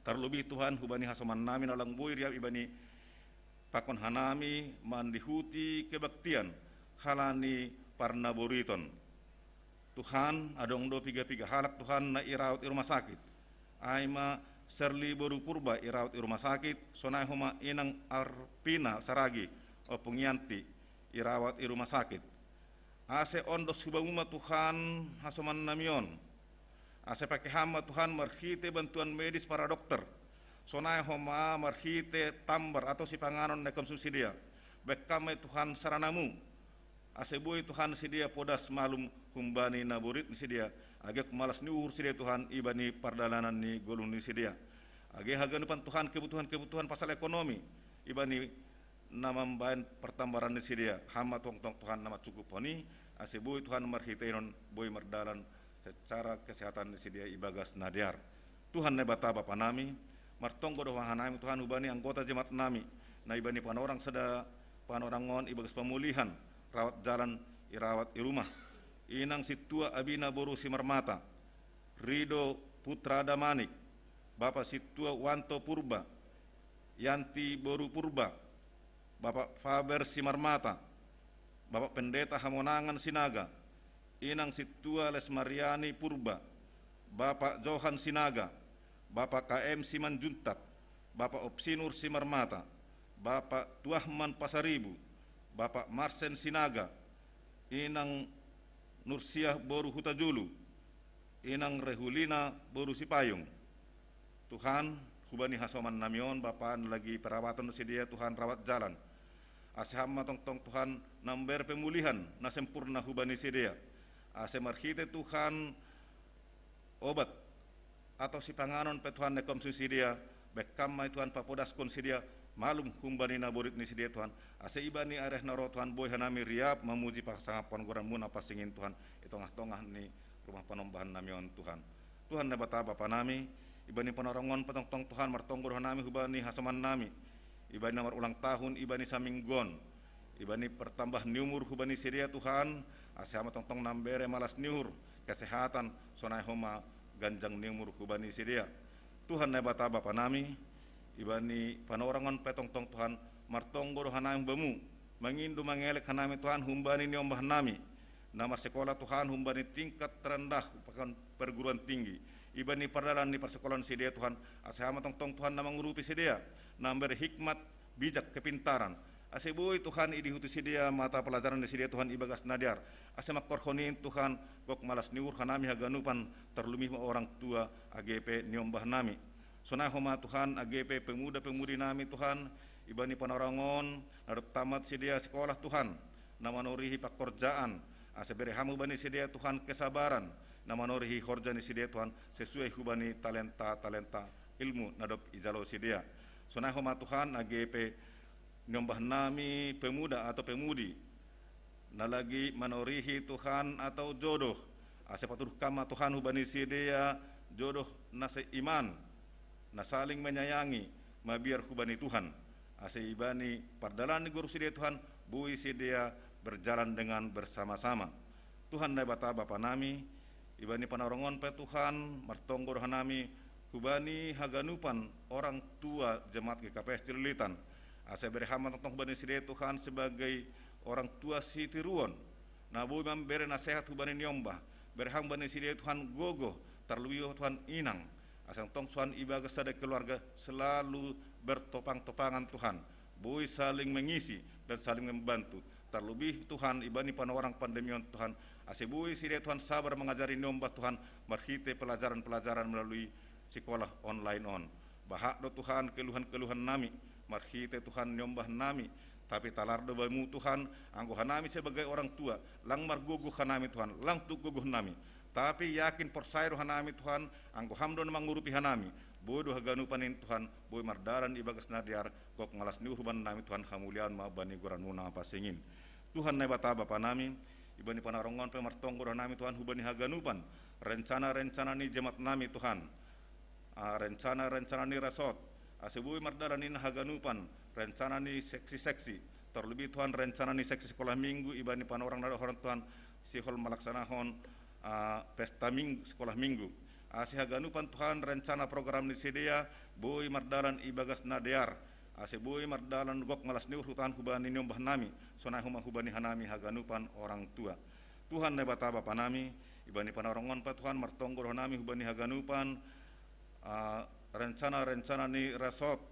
Tarlobih Tuhan hubani hasoman nami na lang boi riap ibani pakon hanami mandihuti kebaktian halani parnaboriton. Tuhan, adong do piga-piga halak Tuhan na irawat i rumah sakit. Ai ma Serli boru Purba irawat i rumah sakit, sonai homa inang Arpina Saragi, ompung Yanti, irawat i rumah sakit. Ase ondos hubamu ma Tuhan hasoman nami on. Ase pake ham ma Tuhan marhite bantuan medis para dokter. Sonai homa marhite tambar atau sipanganon na ikonsumsi sidea. Baen ham ma Tuhan saranamu. Ase boi Tuhan sidea podas malum humbani na borit ni sidea. Age gok malas ni uhur sidea Tuhan ibani pardalanan ni goluh ni sidea. Age haganupan Tuhan kebutuhan-kebutuhan pasal ekonomi. Ibani na mambaen partambaran ni sidea, ham ma tongtong Tuhan na mancukuphon i, ase boi Tuhan marhiteinon boi mardalan secara kesehatan ni sidea ibagas na dear. Tuhan Naibata Bapa nami, martonggo do hanami Tuhan hubani anggota jemaat nami, na ibani panorang sada panorang on ibagas pamulihan, rawat jalan, irawat i rumah. Inang sintua Abina boru Simarmata, Rido Putra Damanik, Bapa sintua Wanto Purba, Yanti boru Purba, Bapa Faber Simarmata, Bapa Pendeta Hamonangan Sinaga, Inang sintua Lesmariani Purba, Bapa Johan Sinaga, Bapa K M Simanjuntak, Bapa Opsinur Simarmata, Bapa Tuahman Pasaribu, Bapa Marsen Sinaga, Inang Nursiah boru Hutajulu, Inang Rehulina boru Sipayung. Tuhan, hubani hasoman nami on Bapa na lagi perawatan sidea Tuhan rawat jalan. Ase ham ma tongtong Tuhan na mambere pemulihan na sempurna hubani sidea. Ase marhite Tuhan obat atau sipanganon pe Tuhan na ikonsumsi sidea, baen ham ma Tuhan papodaskon sidea malum humbani na borit ni sidea Tuhan. Ase ibani arah na ro Tuhan boi hanami riap mamuji pasangaphon goranmu na pansing in Tuhan, i tongah-tongah ni rumah panombahan nami on Tuhan. Tuhan Naibata Bapa nami, ibani panorang on pe tongtong Tuhan martonggo do hanami hubani hasoman nami. Ibani na marulang tahun, ibani saminggu on. Ibani partambah ni umur hubani sidea Tuhan, ase ham ma tongtong na mambere malas ni uhur, kesehatan, sonai homa ganjang ni umur hubani sidea. Tuhan Naibata Bapa nami, ibani panorang on pe tongtong Tuhan, martonggo do hanami hubamu, mangindo mangelek hanami Tuhan humbani niombah nami. Na marsikola Tuhan humbani tingkat terendah pakon perguruan tinggi. Ibani pardalan ni parsikolaon sidea Tuhan, ase ham ma tongtong Tuhan na mangurupi sidea, na mambere hikmat, bijak, kepintaran. Ase boi Tuhan idihuti sidea mata pelajaran ni sidea Tuhan ibagas na dear. Ase mangkorhon in Tuhan, gok malas ni uhur hanami haganupan tarlobih ma orang tua age pe niombah nami. Sonai homa Tuhan age pe pemuda-pemudi nami Tuhan, ibani panorang on, na dob tamat sidea sikolah Tuhan, na manorihi pangkorjaan, ase bere ham hubani sidea Tuhan kesabaran, na manorihi horja ni sidea Tuhan sesuai hubani talenta-talenta ilmu na dob ijalo sidea. Sonai homa Tuhan age pe niombah nami pemuda atau pemudi, na lagi manorihi Tuhan atau jodoh, ase patuduh ham ma Tuhan hubani sidea jodoh na seiman, na saling menyayangi, mabiar hubani Tuhan. Ase ibani pardalan ni goluh sidea Tuhan, boi sidea berjalan dengan bersama-sama. Tuhan Naibata Bapa nami, ibani panorang on pe Tuhan, martonggo do hanami, hubani haganupan orang tua jemaat G K P S Cililitan. Ase bere ham ma tongtong hubani sidea Tuhan sebagai orang tua sitiruon. Na boi mambere nasehat hubani niombah, bere ham hubani sidea Tuhan gogoh, tarlobih Tuhan inang. Ase tongtong Tuhan ibagas sada keluarga selalu bertopang-topangan Tuhan. Boi saling mengisi dan saling membantu. Tarlobih Tuhan ibani panorang pandemi on Tuhan. Ase boi sidea Tuhan sabar mangajari niombah Tuhan marhite pelajaran-pelajaran melalui sikolah online on. Bahat do Tuhan keluhan-keluhan nami, marhite Tuhan niombah nami. Tapi talar do bamu Tuhan, anggo hanami sebagai orang tua, lang margogoh hanami Tuhan, lang tuk gogoh nami. Tapi yakin porsaya do hanami Tuhan, anggo ham do na mangurupi hanami. Boi do haganupan in Tuhan, boi mardalan ibagas na dear, gok malas ni uhur bannami Tuhan, hamuliaon ma bani goranmu na pansing in. Tuhan Naibata Bapa nami, ibani panorang on pe martonggo do hanami Tuhan hubani haganupan, rencana-rencana ni jemaat nami Tuhan. Ah, rencana-rencana ni resort, Ase boi mardalan ninna haganupan rencana ni seksi-seksi, terlebih Tuhan rencana ni seksi sekolah minggu ibani panorang na dohonon Tuhan sihol malaksanahon uh, pesta minggu, sekolah minggu. Ase haganupan Tuhan rencana program ni sidea boi mardalan ibagas na dear, ase boi mardalan gok malas ni uhur Tuhan hubani niombah nami, sonai homa hubani hanami haganupan orang tua. Tuhan Naibata Bapa nami, ibani panarongon pa Tuhan martonggo dohonami hubani haganupan uh, rencana-rencana ni resort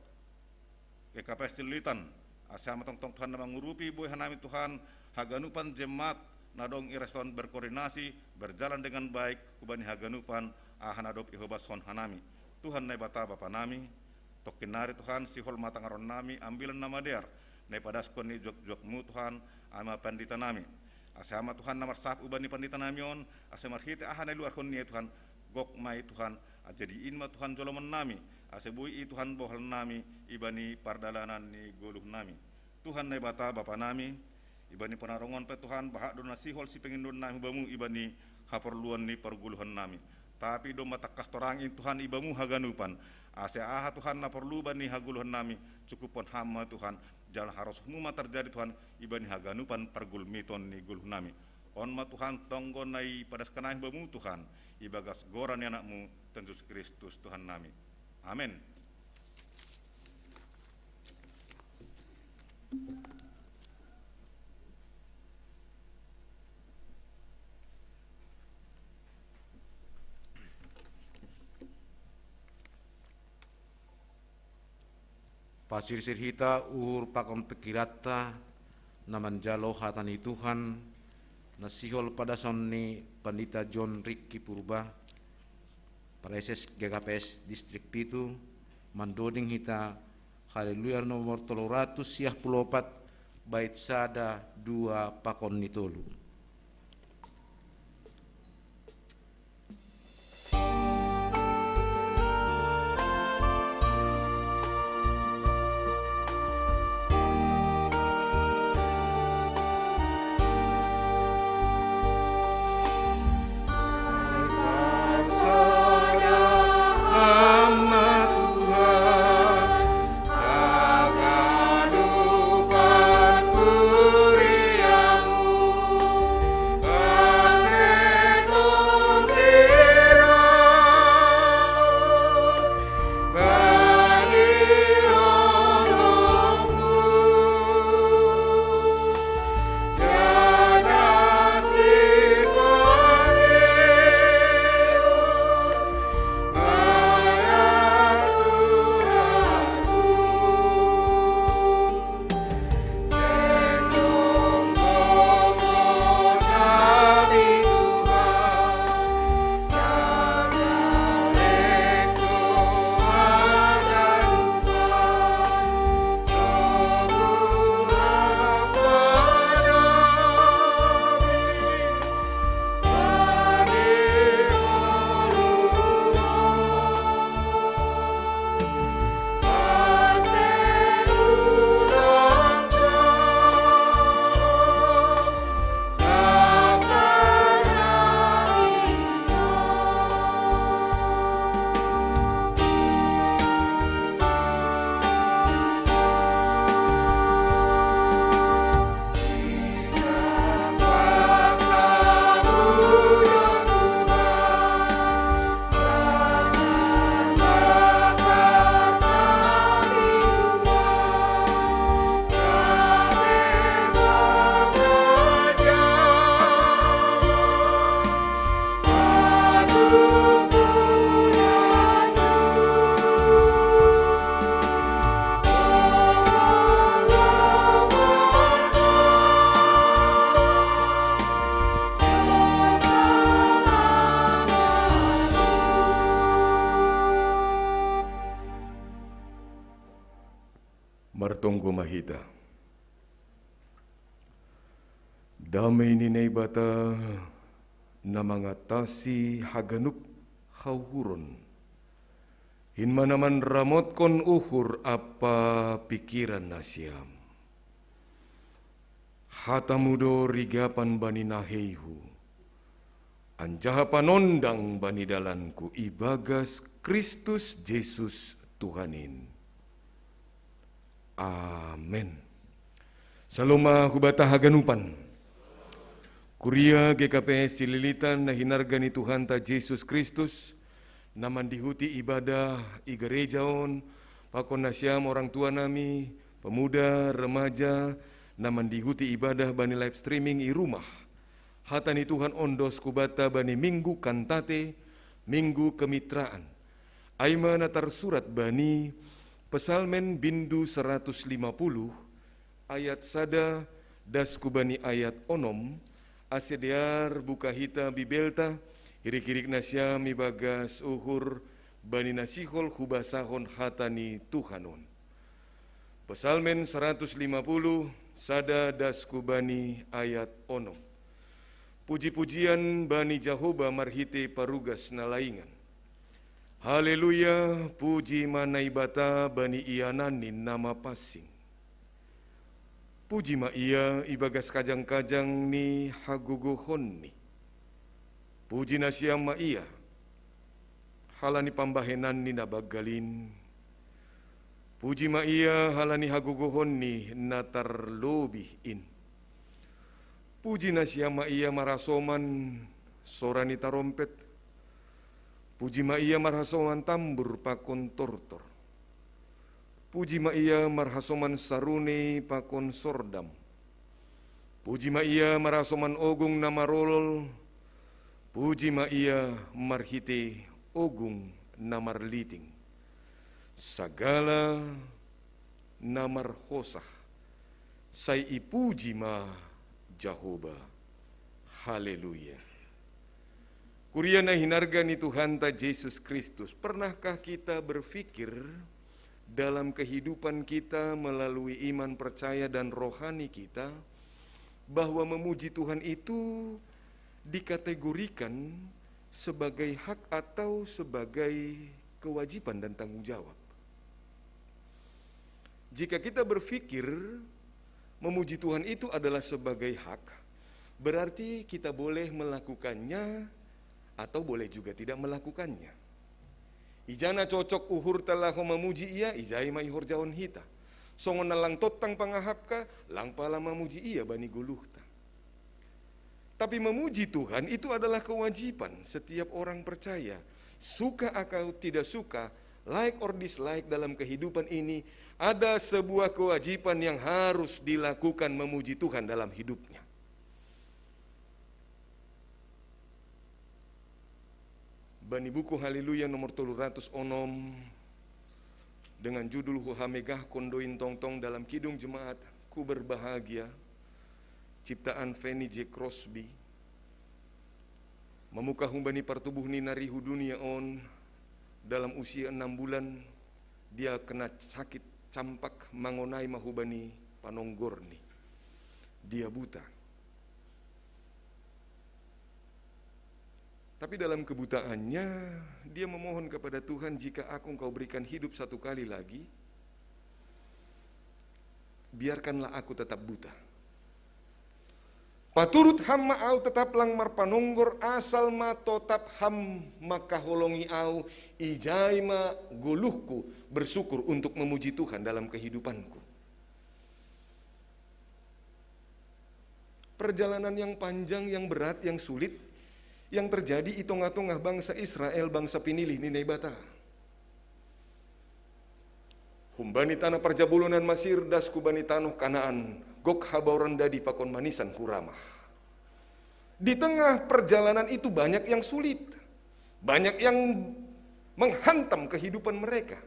G K P S Cililitan, ase ama tongtong Tuhan na mangurupi boi hanami Tuhan, haganupan jemaat na dong i resort berkoordinasi, berjalan dengan baik, hubani haganupan aha na dob ihobashon hanami. Tuhan Naibata Bapa nami, tongkin nari Tuhan sihol ma tangaron nami ambilan na madear, na ipadaskon ni juak-juakmu Tuhan, ama pandita nami. Ase ama Tuhan na marsahap ubani pandita nami on, ase marhite aha na iluarhon ni Tuhan, gok ma i Tuhan, jadi in ma Tuhan jolomon nami, ase boi i Tuhan bohal nami ibani pardalanan ni goluh nami. Tuhan Naibata Bapa nami, ibani panarongon pe Tuhan bahat do na sihol sipengindo nami hubamu ibani haporluan ni pargoluhan nami. Tapi domma tangkas torang in Tuhan ibamu haganupan, ase aha Tuhan na porlu bani hagoluhan nami, cukuphon ham ma Tuhan, jala harosuhmu ma tarjadi Tuhan ibani haganupan pargulmiton ni goluh nami. On ma Tuhan tonggo na ipadaskon nami hubamu Tuhan, ibagas goran ni anakmu Tuhan Jesus Kristus Tuhan nami. Amen. Pasirsir hita uhur pakon pikiranta na manjalo hata ni Tuhan, na sihol padason ni Pandita John Ricky Purba, Praeses G K P S Distrik Pitu, mandoding hita Haleluya nomor tolu ratus siah puluh opat, bait sada, dua, pakon ni tolu. Martonggo ma hita. Damei ni Naibata na mangatasi haganup hauhuron, in ma na manramotkon uhur ampa pikiran nasiam. Hatamu do rigapan bani naheihu, anjaha panondang bani dalanku ibagas Kristus Jesus Tuhan in. Amen. Saloma hubata haganupan. Kuria G K P S Cililitan na hinarga ni Tuhanta Jesus Kristus, na mandihuti ibadah i gareja on, pakon nasiam orang tua nami, pemuda, remaja, na mandihuti ibadah bani live streaming i rumah. Hata ni Tuhan on dos kubata bani minggu Kantate, minggu kemitraan. Ai ma na tarsurat bani Psalmen bindu saratus lima puluh, ayat sada das ku bani ayat onom, ase dear buka hita Bibelta, irik-irik nasiam ibagas uhur bani na sihol hubasahon hata ni Tuhan on. Psalmen saratus lima puluh, sada das ku bani ayat onom. Puji-pujian bani Jahoba marhite parugas na laingan. Haleluya, puji ma Naibata bani iananni na mapansing. Puji ma Ia ibagas kajang-kajang ni hagogohonni. Puji nasiam ma Ia, halani pambahenanni na banggal in. Puji ma Ia halani hagogohonni na tarlobih in. Puji nasiam ma Ia marhasoman sora ni tarompet. Puji ma Ia marhasoman tambur pakon tortor. Puji ma Ia marhasoman sarune pakon sordam. Puji ma Ia marhasoman ogung na marolol. Puji ma Ia marhite ogung na marliting. Sagala na marhosah, sai ipuji ma Jahoba. Haleluya. Kuria na hinarga ni Tuhanta Jesus Kristus, pernahkah kita berpikir dalam kehidupan kita melalui iman percaya dan rohani kita, bahwa memuji Tuhan itu dikategorikan sebagai hak atau sebagai kewajiban dan tanggung jawab? Jika kita berpikir memuji Tuhan itu adalah sebagai hak, berarti kita boleh melakukannya atau boleh juga tidak melakukannya. Ija na cocok uhurta laho mamuji Ia, ijai ma ihorjahon hita. Songon na lang tontang pangahapka, lang pala mamuji Ia bani goluhta. Tapi memuji Tuhan itu adalah kewajiban setiap orang percaya. Suka atau tidak suka, like or dislike dalam kehidupan ini, ada sebuah kewajiban yang harus dilakukan memuji Tuhan dalam hidupnya. Bani buku Haleluya nomor tolu ratus onom, dengan judul Huhamegahkon do in tongtong dalam Kidung Jemaat, Ku Berbahagia, ciptaan Fanny J Crosby, mamuka humbani partubuh ni na rihu dunia on, dalam usia enam bulan, dia kena sakit campak, mangonai ma hubani panonggorni. Dia buta. Tapi dalam kebutaannya, dia memohon kepada Tuhan, "Jika aku Engkau berikan hidup satu kali lagi, biarkanlah aku tetap buta. Paturut Ham ma au tetap lang marpanonggor, asal ma totap Ham mangkaholongi au, ijai ma goluhku bersyukur untuk memuji Tuhan dalam kehidupanku." Perjalanan yang panjang, yang berat, yang sulit, yang terjadi i tongah-tongah bangsa Israel, bangsa pinilih ni Naibata. Humbani tano parjabulonan Masir das hubani tano Kanaan, gok habaoran dadi pakon manisan hu Ramah. Di tengah perjalanan itu banyak yang sulit, banyak yang menghantam kehidupan mereka.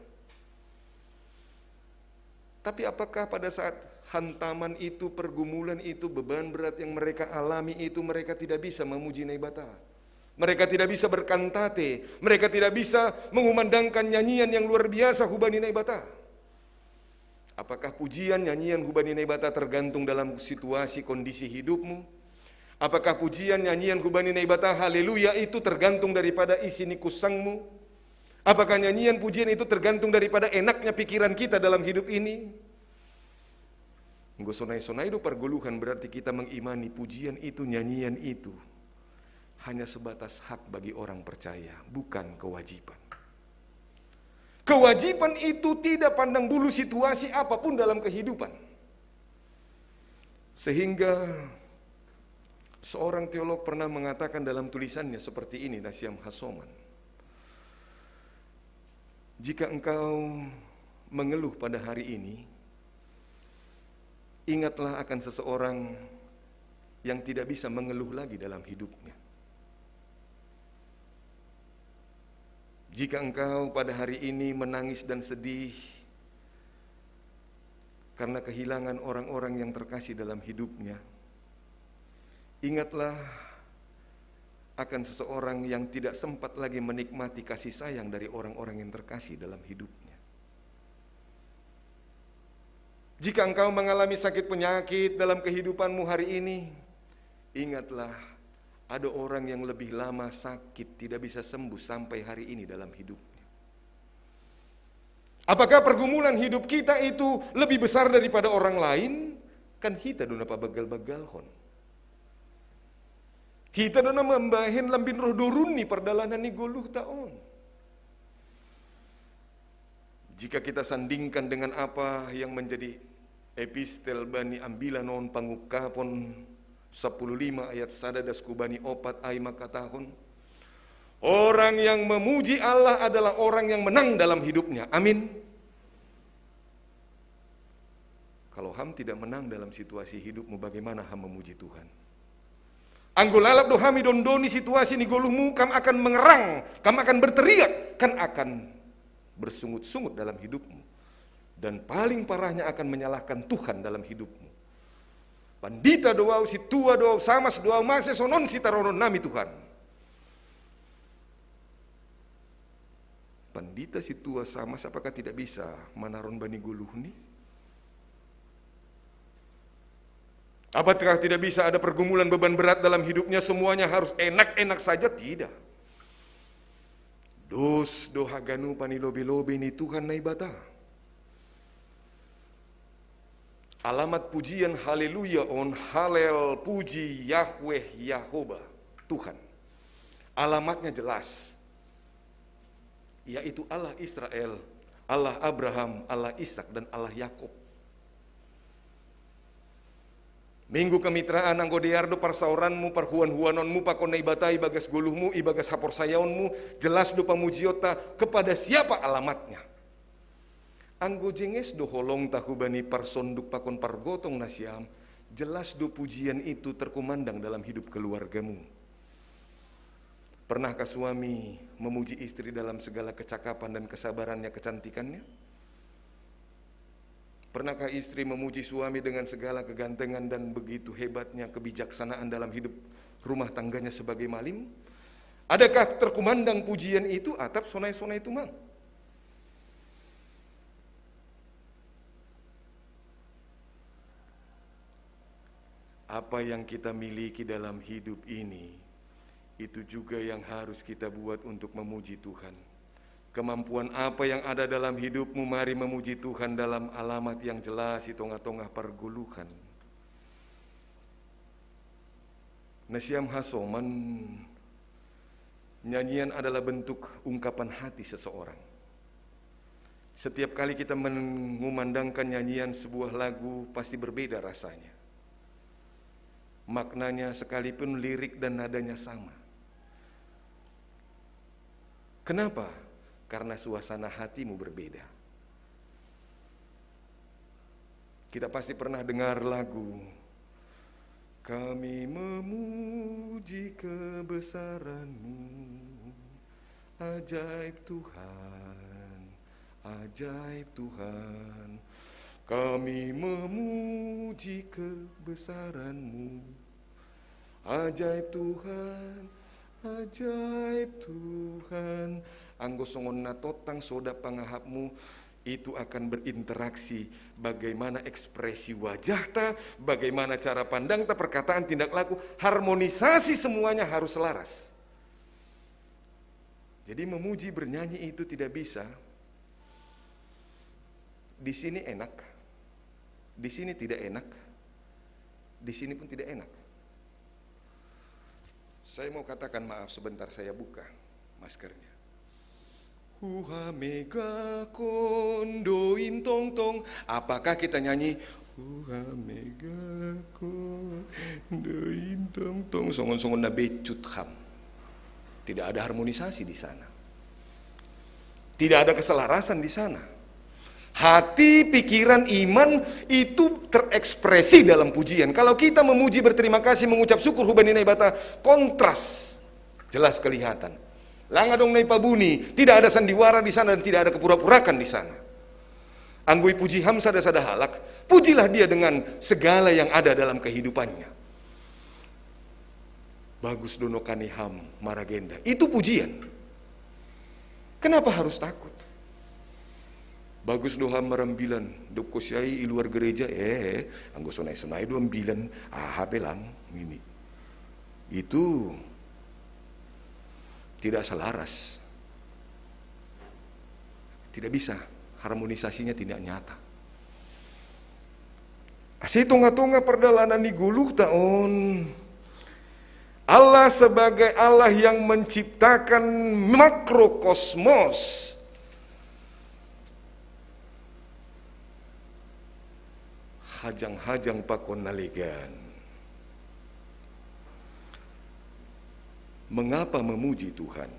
Tapi apakah pada saat hantaman itu, pergumulan itu, beban berat yang mereka alami itu, mereka tidak bisa memuji Naibata? Mereka tidak bisa berkantate, mereka tidak bisa mengumandangkan nyanyian yang luar biasa hubani Naibata. Apakah pujian nyanyian hubani Naibata tergantung dalam situasi kondisi hidupmu? Apakah pujian nyanyian hubani Naibata, haleluya, itu tergantung daripada isi ni kunsangmu? Apakah nyanyian pujian itu tergantung daripada enaknya pikiran kita dalam hidup ini? Enggo sonai-sonai do pargoluhan, berarti kita mengimani pujian itu, nyanyian itu hanya sebatas hak bagi orang percaya, bukan kewajiban. Kewajiban itu tidak pandang bulu situasi apapun dalam kehidupan. Sehingga seorang teolog pernah mengatakan dalam tulisannya seperti ini, Nasiam Hasoman: "Jika engkau mengeluh pada hari ini, ingatlah akan seseorang yang tidak bisa mengeluh lagi dalam hidupnya. Jika engkau pada hari ini menangis dan sedih karena kehilangan orang-orang yang terkasih dalam hidupnya, ingatlah akan seseorang yang tidak sempat lagi menikmati kasih sayang dari orang-orang yang terkasih dalam hidupnya. Jika engkau mengalami sakit penyakit dalam kehidupanmu hari ini, ingatlah, ada orang yang lebih lama sakit, tidak bisa sembuh sampai hari ini dalam hidupnya. Apakah pergumulan hidup kita itu lebih besar daripada orang lain? Kan hita do napabagal-bagalhon. Hita do namambahen lambin roh dorunni pardalanan ni goluhta on." Jika kita sandingkan dengan apa yang menjadi epistel bani Ambilan on, Pangungkapon sampulu lima ayat sada das ku bani opat, ai mangkatahon: "Orang yang memuji Allah adalah orang yang menang dalam hidupnya." Amin. Kalau ham tidak menang dalam situasi hidupmu, bagaimana ham memuji Tuhan? Anggo lalap do ham idondoni situasi ni goluhmu, kam akan mengerang, kam akan berteriak, kam akan bersungut-sungut dalam hidupmu. Dan paling parahnya akan menyalahkan Tuhan dalam hidupmu. Pandita do ahu, sintua do ahu, samas do ahu, mase sonon sitarononnami, Tuhan? Pandita, sintua, samas, apakah tidak bisa manaron bani goluhni? Apakah tidak bisa ada pergumulan, beban berat dalam hidupnya, semuanya harus enak-enak saja? Tidak. Dos do haganupan i lobei-lobei ni Tuhan Naibata. Alamat pujian haleluya on, Halel, puji Yahweh, Yahoba, Tuhan. Alamatnya jelas, yaitu Allah Israel, Allah Abraham, Allah Ishak, dan Allah Yakub. Minggu Kemitraan, anggo dear do parsaoranmu, parhuan-huanonmu pakon Naibata ibagas goluhmu, ibagas haporsayaonmu, jelas do pamujionta. Kepada siapa alamatnya? Anggo jenges do holongta hubani parsonduk pakon pargotong nasiam, jelas do pujian itu terkumandang dalam hidup keluargamu. Pernahkah suami memuji istri dalam segala kecakapan dan kesabarannya, kecantikannya? Pernahkah istri memuji suami dengan segala kegantengan dan begitu hebatnya kebijaksanaan dalam hidup rumah tangganya sebagai malim? Adakah terkumandang pujian itu atap sonai-sonai tumang? Apa yang kita miliki dalam hidup ini, itu juga yang harus kita buat untuk memuji Tuhan. Kemampuan apa yang ada dalam hidupmu, mari memuji Tuhan dalam alamat yang jelas di tengah-tengah perguluhan. Nasiam hasoman, nyanyian adalah bentuk ungkapan hati seseorang. Setiap kali kita mengumandangkan nyanyian sebuah lagu, pasti berbeda rasanya. Maknanya sekalipun lirik dan nadanya sama. Kenapa? Karena suasana hatimu berbeda. Kita pasti pernah dengar lagu, "Kami memuji kebesaran-Mu, ajaib Tuhan, ajaib Tuhan. Kami memuji kebesaran-Mu, ajaib Tuhan, ajaib Tuhan." Anggo songon na tongtong soda pangahapmu, itu akan berinteraksi. Bagaimana ekspresi wajahta, bagaimana cara pandangta, perkataan, tindak laku, harmonisasi semuanya harus selaras. Jadi memuji, bernyanyi itu tidak bisa di sini enak, di sini tidak enak, di sini pun tidak enak. Saya mau katakan, maaf, sebentar saya buka maskernya. Uha mega kondoin tong tong. Apakah kita nyanyi Uha mega kondoin tong tong, songon-songon na becut ham? Tidak ada harmonisasi di sana. Tidak ada keselarasan di sana. Hati, pikiran, iman itu terekspresi dalam pujian. Kalau kita memuji, berterima kasih, mengucap syukur hubani Naibata, kontras jelas kelihatan. Langa dong nai pabuni, tidak ada sandiwara di sana dan tidak ada kepura-purakan di sana. Anggo ipuji ham sada-sada halak, pujilah dia dengan segala yang ada dalam kehidupannya. Bagus do nokani ham maragenda. Itu pujian. Kenapa harus takut? Bagus do ham marambilan, dob kosiai i luar gereja, eh, anggo sonai-sonai do ambilan, aha pe lang, ini. Itu tidak selaras. Tidak bisa, harmonisasinya tidak nyata. Asa i tonga-tonga pardalanan ni goluhta on, Allah sebagai Allah yang menciptakan makrokosmos, hajang-hajang pakon na legan. Mengapa memuji Tuhan?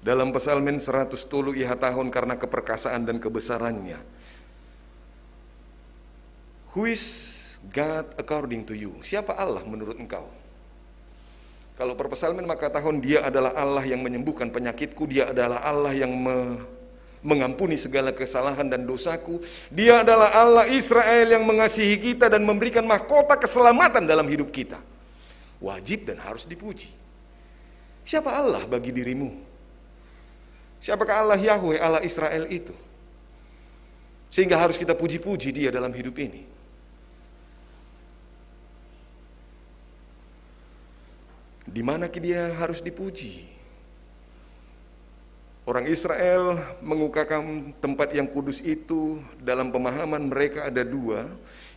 Dalam Psalmen seratus tolu ihatahon karena keperkasaan dan kebesarannya. Who is God according to you? Siapa Allah menurut engkau? Kalau per Psalmen maka tahun, dia adalah Allah yang menyembuhkan penyakitku, dia adalah Allah yang me- mengampuni segala kesalahan dan dosaku. Dia adalah Allah Israel yang mengasihi kita dan memberikan mahkota keselamatan dalam hidup kita. Wajib dan harus dipuji. Siapa Allah bagi dirimu? Siapakah Allah Yahweh, Allah Israel itu? Sehingga harus kita puji-puji dia dalam hidup ini. Di mana dia harus dipuji? Orang Israel mengungkapkan tempat yang kudus itu, dalam pemahaman mereka ada dua.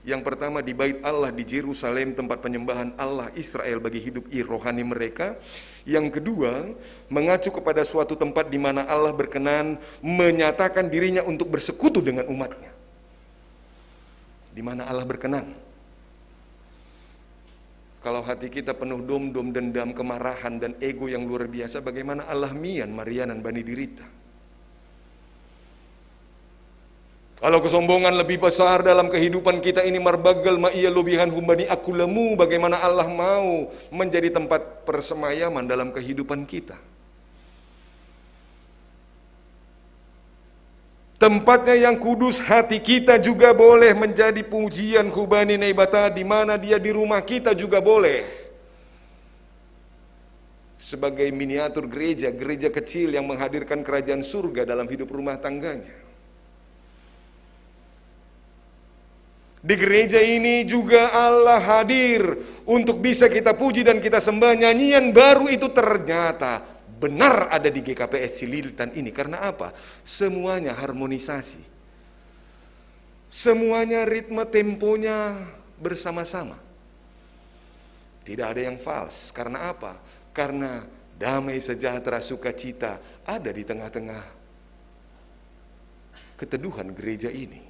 Yang pertama di bait Allah di Jerusalem, tempat penyembahan Allah Israel bagi hidup i rohani mereka. Yang kedua, mengacu kepada suatu tempat di mana Allah berkenan menyatakan dirinya untuk bersekutu dengan umatnya. Di mana Allah berkenan. Kalau hati kita penuh domdom, dendam, kemarahan, dan ego yang luar biasa, bagaimana Allah mian marianan bani dirita? Kalau kesombongan lebih besar dalam kehidupan kita ini, marbaggal ma ia lobihan humbani angkulamu, bagaimana Allah mau menjadi tempat persemayaman dalam kehidupan kita? Tempatnya yang kudus, hati kita juga boleh menjadi pujian hubani Naibata, di mana dia di rumah kita juga boleh. Sebagai miniatur gereja, gereja kecil yang menghadirkan kerajaan surga dalam hidup rumah tangganya. Di gereja ini juga Allah hadir untuk bisa kita puji dan kita sembah. Nyanyian baru itu ternyata benar ada di G K P S Cililitan ini. Karena apa? Semuanya harmonisasi. Semuanya ritme temponya bersama-sama. Tidak ada yang fals. Karena apa? Karena damai sejahtera, sukacita ada di tengah-tengah keteduhan gereja ini.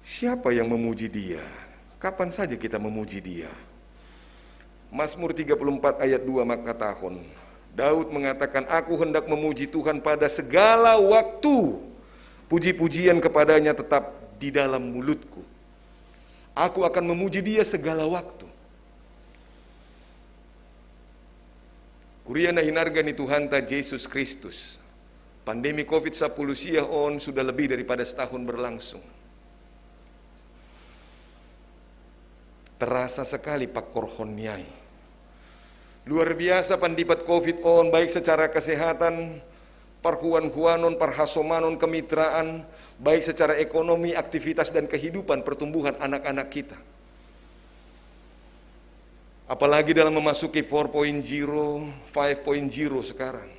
Siapa yang memuji dia? Kapan saja kita memuji dia? Mazmur tiga puluh empat ayat dua maka tahun, Daud mengatakan, "Aku hendak memuji Tuhan pada segala waktu. Puji-pujian kepadanya tetap di dalam mulutku." Aku akan memuji dia segala waktu. Kuria na hinarga ni Tuhanta Jesus Kristus. Pandemi covid sepuluh sia on sudah lebih daripada setahun berlangsung. Terasa sekali pakorhon niai. Luar biasa pandipat covid on, baik secara kesehatan, parhuan-huanon, parhasomanon, kemitraan, baik secara ekonomi, aktivitas dan kehidupan pertumbuhan anak-anak kita. Apalagi dalam memasuki four point zero, five point zero sekarang.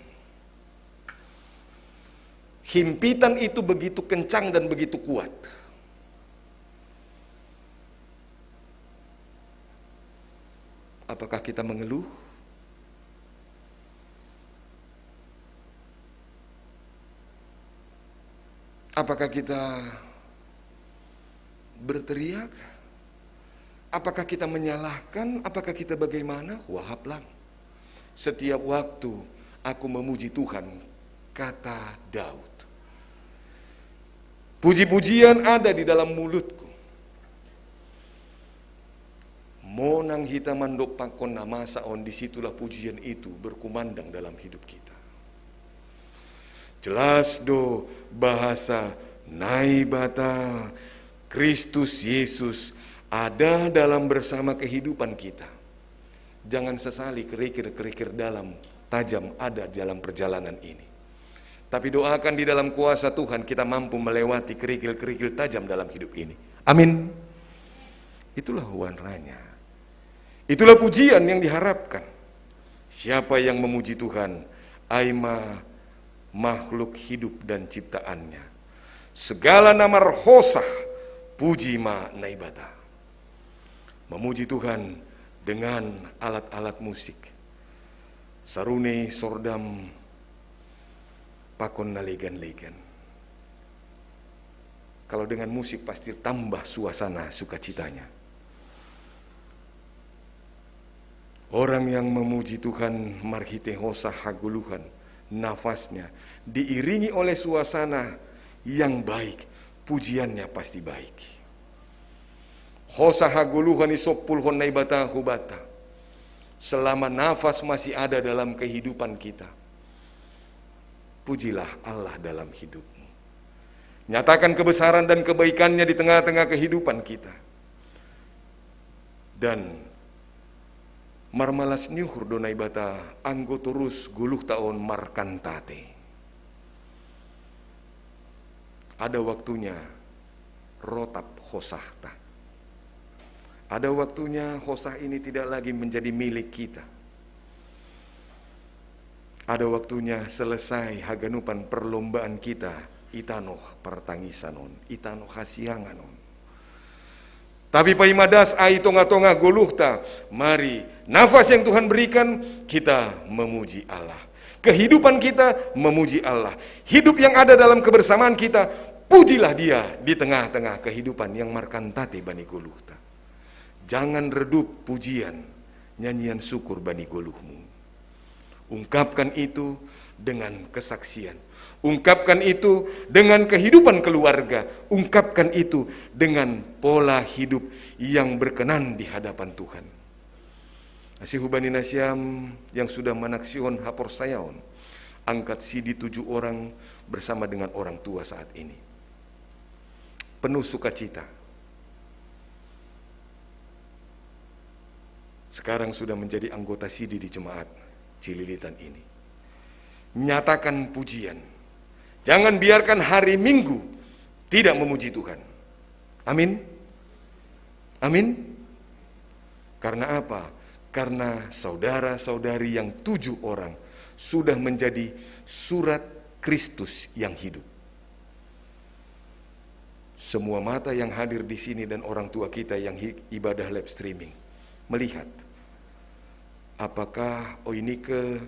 Himpitan itu begitu kencang dan begitu kuat. Apakah kita mengeluh? Apakah kita berteriak? Apakah kita menyalahkan? Apakah kita bagaimana? Wahab lang. Setiap waktu aku memuji Tuhan, kata Daud. Puji-pujian ada di dalam mulutku. Monang hita mandok pakon na masa on, disitulah pujian itu berkumandang dalam hidup kita. Jelas do bahasa Naibata, Kristus Yesus ada dalam bersama kehidupan kita. Jangan sesali kerikil-kerikil dalam tajam ada di dalam perjalanan ini. Tapi doakan di dalam kuasa Tuhan kita mampu melewati kerikil-kerikil tajam dalam hidup ini. Amin. Itulah warnanya. Itulah pujian yang diharapkan. Siapa yang memuji Tuhan, ai ma makhluk hidup dan ciptaannya. Segala nama rhosah, puji ma Naibata. Memuji Tuhan dengan alat-alat musik. Sarune, sordam, pakon na legan-legan. Kalau dengan musik pasti tambah suasana sukacitanya. Orang yang memuji Tuhan marhite hosah hagoluhan nafasnya, diiringi oleh suasana yang baik, pujiannya pasti baik. Hosah hagoluhan isompulhon Naibata hubata. Selama nafas masih ada dalam kehidupan kita, pujilah Allah dalam hidupmu. Nyatakan kebesaran dan kebaikannya di tengah-tengah kehidupan kita. Dan marmalas ni uhur do Naibata anggo torus goluhta on markantate. Ada waktunya rotap hosahta. Ada waktunya hosah ini tidak lagi menjadi milik kita. Ada waktunya selesai haganupan perlombaan kita i tanoh partangisan on, i tanoh hasiangan on. Tapi paima das ai tonga-tonga goluhta, mari nafas yang Tuhan berikan, kita memuji Allah. Kehidupan kita memuji Allah. Hidup yang ada dalam kebersamaan kita, pujilah Dia di tengah-tengah kehidupan yang markantate bani goluhta. Jangan redup pujian, nyanyian syukur bani goluhmu. Ungkapkan itu dengan kesaksian. Ungkapkan itu dengan kehidupan keluarga. Ungkapkan itu dengan pola hidup yang berkenan di hadapan Tuhan. Asi hubani nasiam yang sudah manaksihon haporsayaon, angkat sidi tujuh orang bersama dengan orang tua saat ini. Penuh sukacita. Sekarang sudah menjadi anggota sidi di jemaat Cililitan ini. Nyatakan pujian. Jangan biarkan hari Minggu tidak memuji Tuhan. Amin. Amin. Karena apa? Karena saudara-saudari yang tujuh orang sudah menjadi surat Kristus yang hidup. Semua mata yang hadir di sini dan orang tua kita yang hi-, ibadah live streaming melihat apakah Oinike,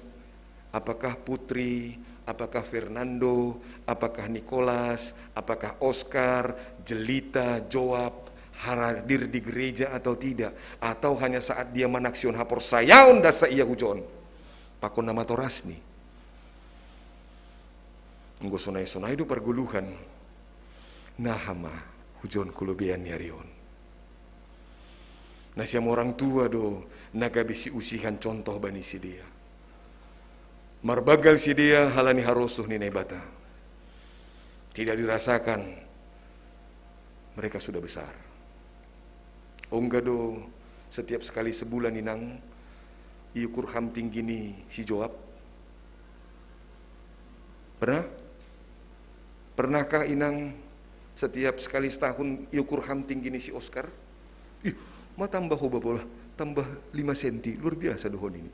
apakah Putri, apakah Fernando, apakah Nicholas, apakah Oscar, Jelita, Joab hadir di gereja atau tidak, atau hanya saat dia manaksihon haporsayaon das sa ia hujon. Pakon na matorasni. Anggo sonai-sonai do pargoluhan, naha ma hujon kolobean ni ari on. Nasiam orang tua do na gabe siusihan contoh bani sidea. Marbanggal sidea halani harosuh ni Naibata. Tidak dirasakan mereka sudah besar. Ongga do setiap sekali sebulan inang iukur ham tinggi ni si Joab? Pernah? Pernahkah inang setiap sekali setahun iukur ham tinggi ni si Oscar? Ih, ma tambah ho babolah, tambah lima senti, luar biasa dohon ini.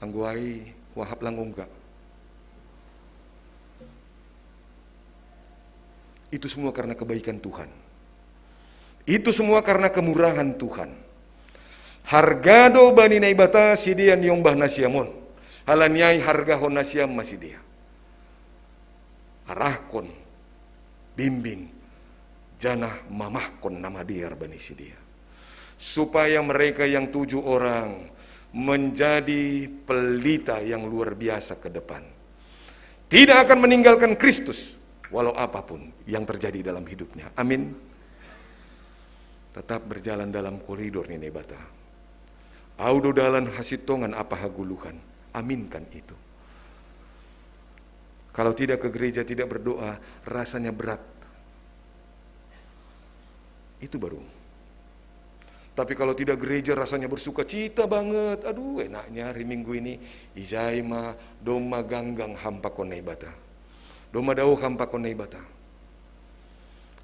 Anggo ai wahap lang ongga. Itu semua karena kebaikan Tuhan. Itu semua karena kemurahan Tuhan. Harga do bani Naibata sidea niombah nasiam on. Halani ai hargahon nasiam ma sidea. Arahkon, bimbing, janah mamahkon na madear bani sidea, supaya mereka yang tujuh orang menjadi pelita yang luar biasa ke depan. Tidak akan meninggalkan Kristus, walau apapun yang terjadi dalam hidupnya. Amin. Tetap berjalan dalam koridor ni Naibata. Au do dalan hasintongan apa hagoluhan. Aminkan itu. Kalau tidak ke gereja, tidak berdoa, rasanya berat. Itu baru. Tapi kalau tidak gereja, rasanya bersuka cita banget. Aduh, enaknya hari Minggu ini. Ijai ma domma ganggang ham pakon Naibata. Domma daoh ham pakon Naibata.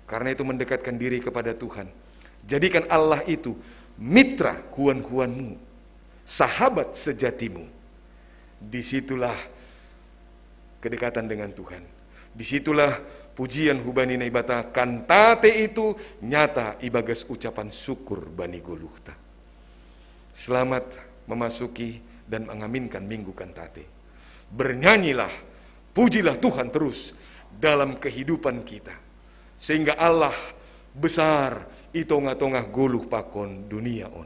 Karena itu mendekatkan diri kepada Tuhan. Jadikan Allah itu mitra huan-huanmu, sahabat sejatimu. Disitulah kedekatan dengan Tuhan. Disitulah pujian hu bani Naibata, kantate itu nyata ibagas ucapan syukur bani goluhta. Selamat memasuki dan mengaminkan Minggu Kantate. Bernyanyilah, pujilah Tuhan terus dalam kehidupan kita, sehingga Allah besar i tongah-tongah goluh pakon dunia on.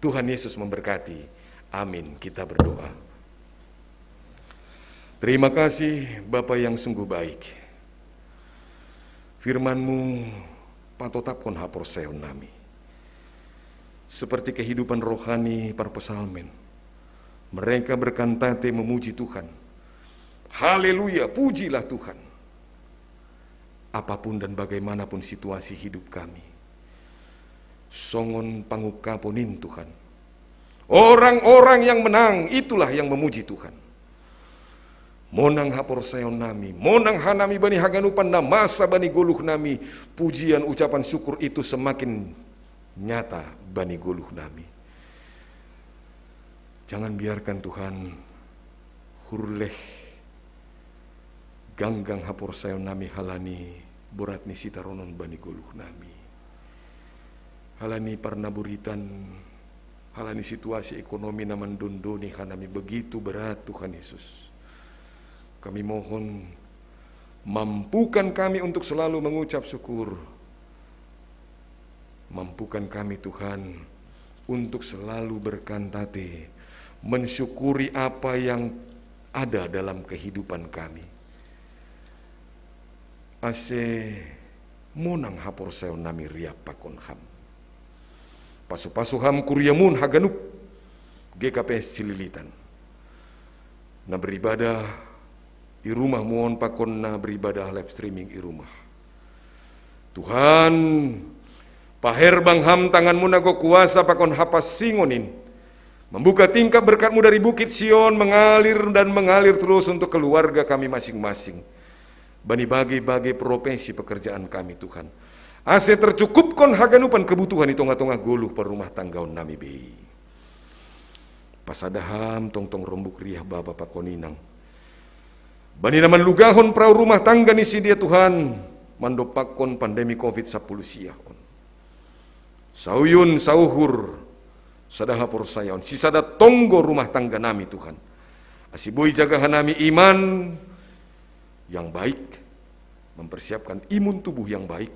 Tuhan Yesus memberkati. Amin. Kita berdoa. Terima kasih, Bapa yang sungguh baik. Firman-Mu patotapkon haporsayaon nami. Seperti kehidupan rohani para psalmen, mereka berkantate memuji Tuhan. Haleluya, pujilah Tuhan. Apapun dan bagaimanapun situasi hidup kami, songon pangungkapon in Tuhan. Orang-orang yang menang, itulah yang memuji Tuhan. Monang haporsayaon nami, monang hanami bani haganupan na masa bani goluh nami, pujian ucapan syukur itu semakin nyata bani goluh nami. Jangan biarkan Tuhan hurleh ganggang haporsayaon nami halani borat ni sitaronon bani goluh nami. Halani parnaburitan, halani situasi ekonomi na mandondoni hanami begitu berat, Tuhan Yesus. Kami mohon, mampukan kami untuk selalu mengucap syukur. Mampukan kami, Tuhan, untuk selalu berkantate, mensyukuri apa yang ada dalam kehidupan kami. Ase monang haporsayaon nami riap pakon Ham. Pasu-pasu Ham kuria-Mu on haganup, G K P S Cililitan, na beribadah i rumah-Mu on pakon na beribadah live streaming i rumah. Tuhan, paherbang Ham tangan-Mu na gok kuasa pakon hapansingon in. Membuka tingkap berkat-Mu dari Bukit Sion, mengalir dan mengalir terus untuk keluarga kami masing-masing. Bani bage-bage profesi pekerjaan kami, Tuhan. Ase tercukupkon haganupan kebutuhan i tongah-tongah goluh parrumah tanggaon nami be i. Pasada Ham tongtong rombuk riah, Bapa pakon Inang, bani na manlugahon parau rumah tangga ni sidea, Tuhan, mandompakkon pandemi covid sampulu sia on. Sauyun, sauhur, sada haporsayaon, sisada tonggo rumah tangga nami, Tuhan. Ase boi jaga hanami iman yang baik, mempersiapkan imun tubuh yang baik,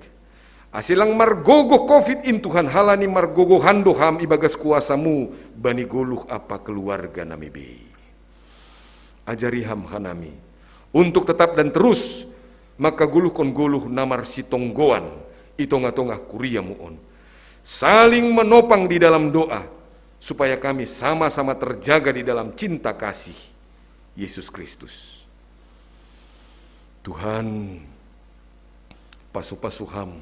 ase lang margogoh covid in, Tuhan, halani margogohan do Ham ibagas kuasa-Mu bani goluh ampa keluarga nami be i. Ajari Ham hanami untuk tetap dan terus mangkagoluhkon goluh na marsitonggoan i tongah-tongah kuria-Mu on, saling menopang di dalam doa, supaya kami sama-sama terjaga di dalam cinta kasih Yesus Kristus. Tuhan, pasu-pasu Ham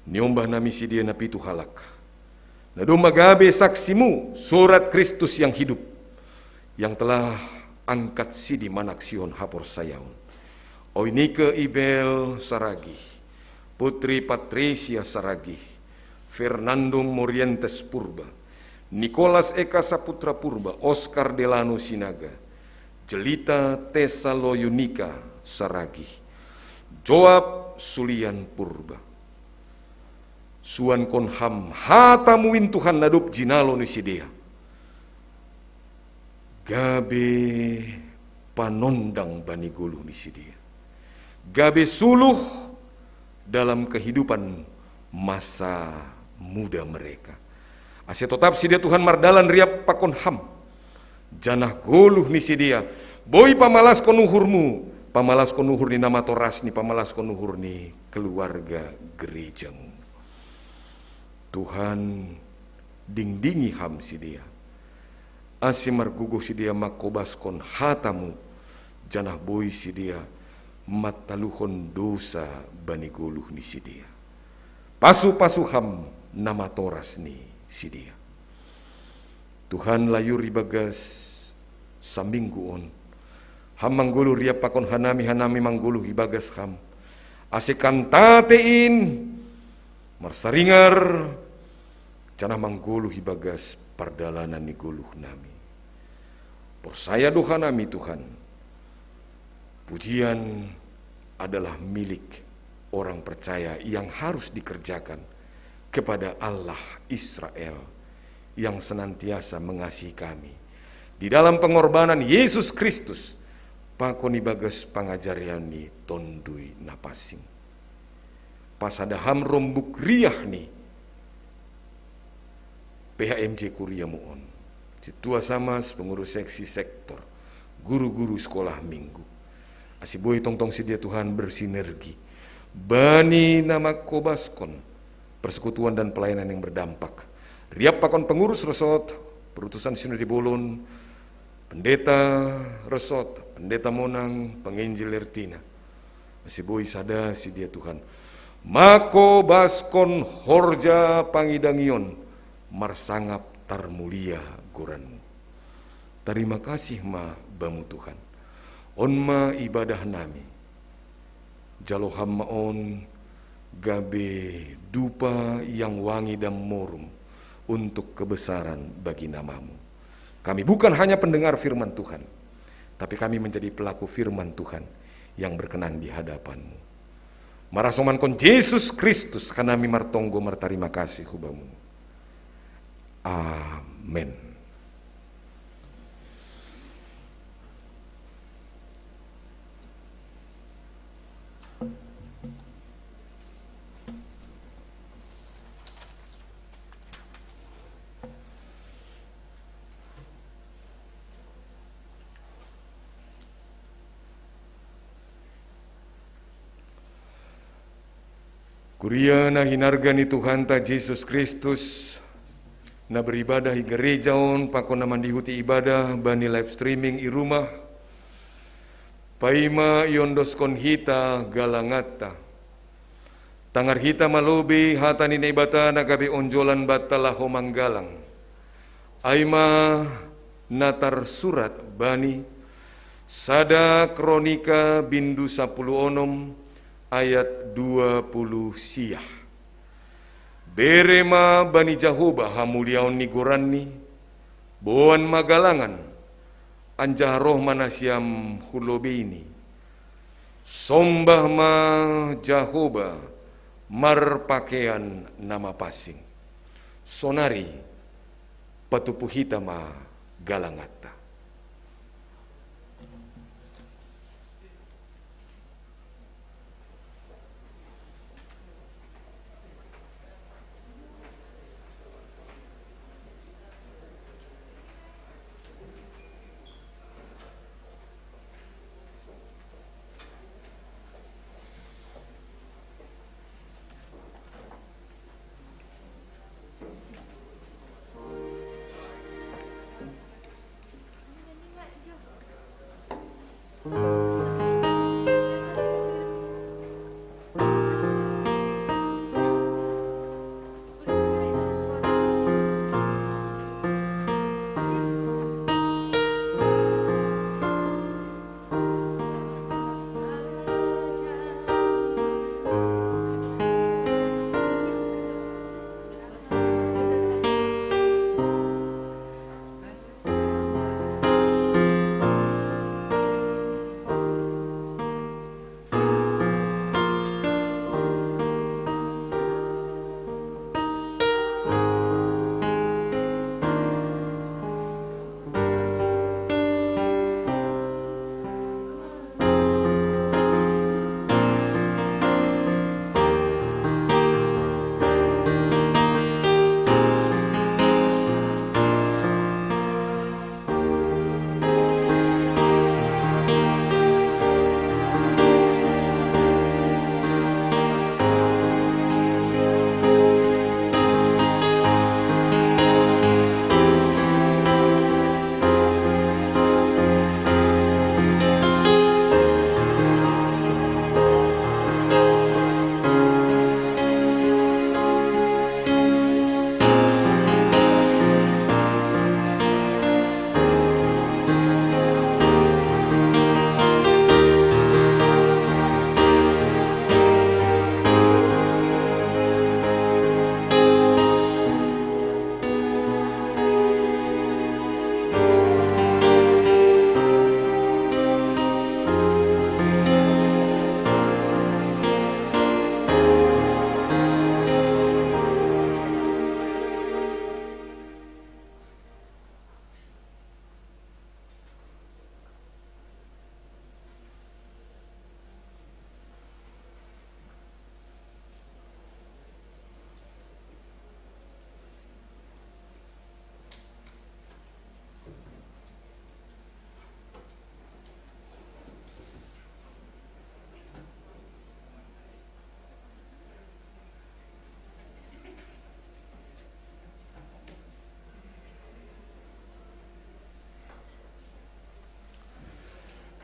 niombah nami sidea na pitu halak, na domma gabe saksi-Mu, Surat Kristus yang hidup, yang telah angkat sidi manaksihon haporsayaon. Oinike Ibel Saragih, Putri Patricia Saragih, Fernando Morientes Purba, Nicolas Eka Saputra Purba, Oscar Delano Sinaga, Jelita Tesalonika Saragih, Joab Sulian Purba, Suankon Ham hata-Mu in Tuhan na dob jinalo ni sidea gabe panondang bani goluh ni sidea, gabe suluh dalam kehidupan masa muda mereka. Ase totap sidea Tuhan mardalan riap pakon Ham, janah goluh ni sidea boi pamalaskon uhur-Mu, pamalaskon uhur ni namatorasni, pamalaskon uhur ni keluarga gereja-Mu. Tuhan, dingdingi Ham sidea, ase margogoh sidea mangkobaskon hata-Mu, janah boi sidea mantaluhon dosa bani goluh ni sidea. Pasu-pasu Ham namatoras ni sidea. Tuhan, layur ibagas saminggu on, Ham manggoluh riap pakon hanami, hanami manggoluh ibagas Ham, ase kantate in marsaringar, janah manggoluh ibagas pardalanan ni goluhnami. Porsaya do hanami, Tuhan, pujian adalah milik orang percaya yang harus dikerjakan kepada Allah Israel yang senantiasa mengasihi kami di dalam pengorbanan Yesus Kristus, pakon ibagas pangajarian ni Tonduy Napansing. Pasada Ham rombuk riah ni P H M J kuria-Mu on, sintua samas, pengurus seksi, sektor, guru-guru sekolah minggu, ase boi tongtong sidea Tuhan bersinergi bani na mangkobaskon persekutuan dan pelayanan yang berdampak. Riap pakon pengurus resort, perutusan sinode bolon, pendeta resort, pendeta monang, penginjil ertina, ase boi sada sidea Tuhan mangkobaskon horja pangidangion marsangap tarmulia goran-Mu. Tarima kasih ma Bamu, Tuhan. On ma ibadahnami. Jalo Ham ma on gabe dupa yang wangi dan morum untuk kebesaran bagi nama-Mu. Kami bukan hanya pendengar firman Tuhan, tapi kami menjadi pelaku firman Tuhan yang berkenan di hadapan-Mu. Marasomankon Jesus Kristus hanami martonggo martarima kasih hu Bamu. Amen. Kuria na hinarga ni Tuhanta Jesus Kristus, na beribadah i gereja on pakon na mandihuti ibadah bani live streaming i rumah, paima iondoskon hita galanganta. Tangar hita ma lobei hata ni Naibata na gabe onjolan banta laho manggalang. Ai ma na tarsurat bani sada Kronika bindu sapuluh onom ayat dua puluh siah. Bere ma bani Jahoba hamuliaon ni goranni, boan ma galangan, anjaha roh ma nasiam hu lobeini. Sombah ma Jahoba marpakean na mapansing. Sonari patupu hita ma galanganta.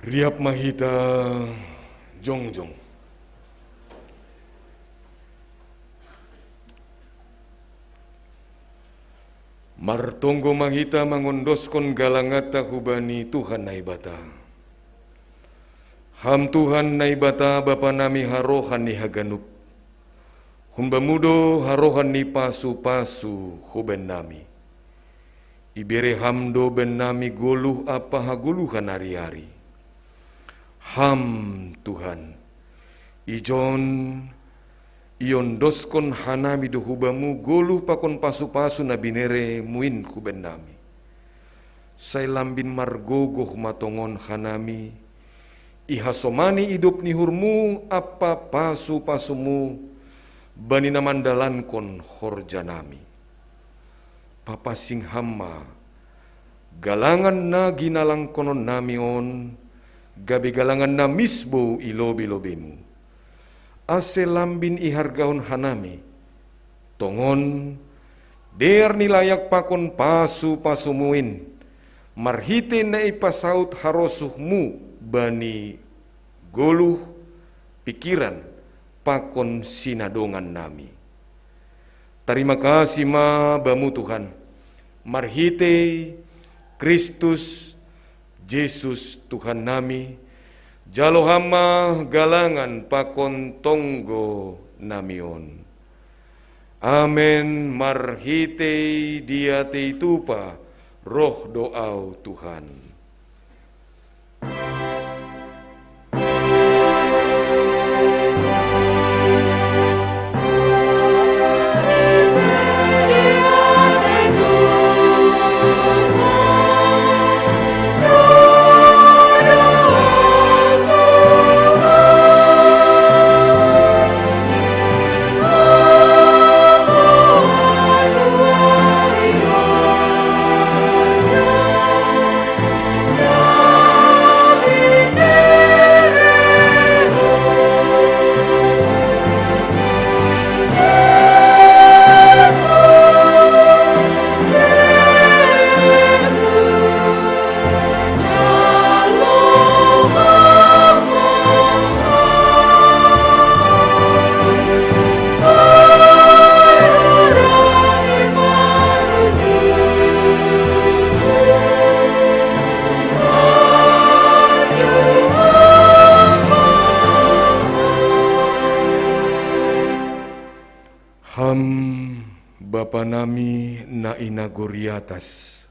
Riap ma hita jongjong. Martonggo ma hita mangondoskon galanganta hubani Tuhan Naibata. Ham Tuhan Naibata Bapa nami harohan ni haganup. Hun Bamu do harohan ni pasu-pasu hubannami. Ibere Ham do bannami goluh ampa hagoluhan ari-ari. Ham Tuhan, ijon iondoskon hanami do hu Bamu goluh pakon pasu-pasu na binere Mu in hubannami. Sai lambin margogoh ma tongon hanami, ihasomani idop ni uhurMu ampa pasu-pasuMu bani na mandalankon horjanami. Papansing Ham ma galangan na ginalangkononnami on, gabe galangan na misbou i lobei-lobeiMu. Ase lambin ihargahon hanami tongon, dear ni layak pakon pasu-pasuMu in, marhitei na ipasaut harosuhMu bani goluh, pingkiran, pakon sinadongannami. Tarima kasih ma Bamu Tuhan, marhitei Kristus Jesus Tuhannami, jalo Ham ma galangan pakon tonggonami on. Amen. Marhitei diatei tupa roh do Ahu Tuhan. Ham Bapa nami na i nagori atas,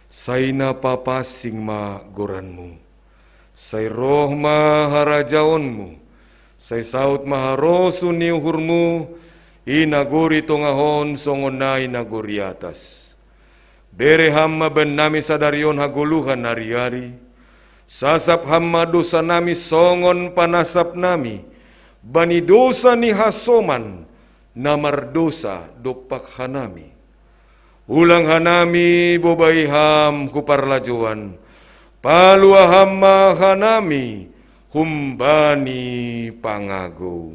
sai na papansing ma goranMu. Sai roh ma harajaonMu. Sai saut ma harosuh ni uhurMu i nagori tongah on songon na i nagori atas. Bere Ham ma bannami sadari on hagoluhan ari-ari. Sasap Ham ma dousanami songon panasapnami bani dousa ni hasoman na mardousa dompak hanami. Ulang hanami bobai Ham hu parlajouan. Palua Ham ma hanami humbani pangagou.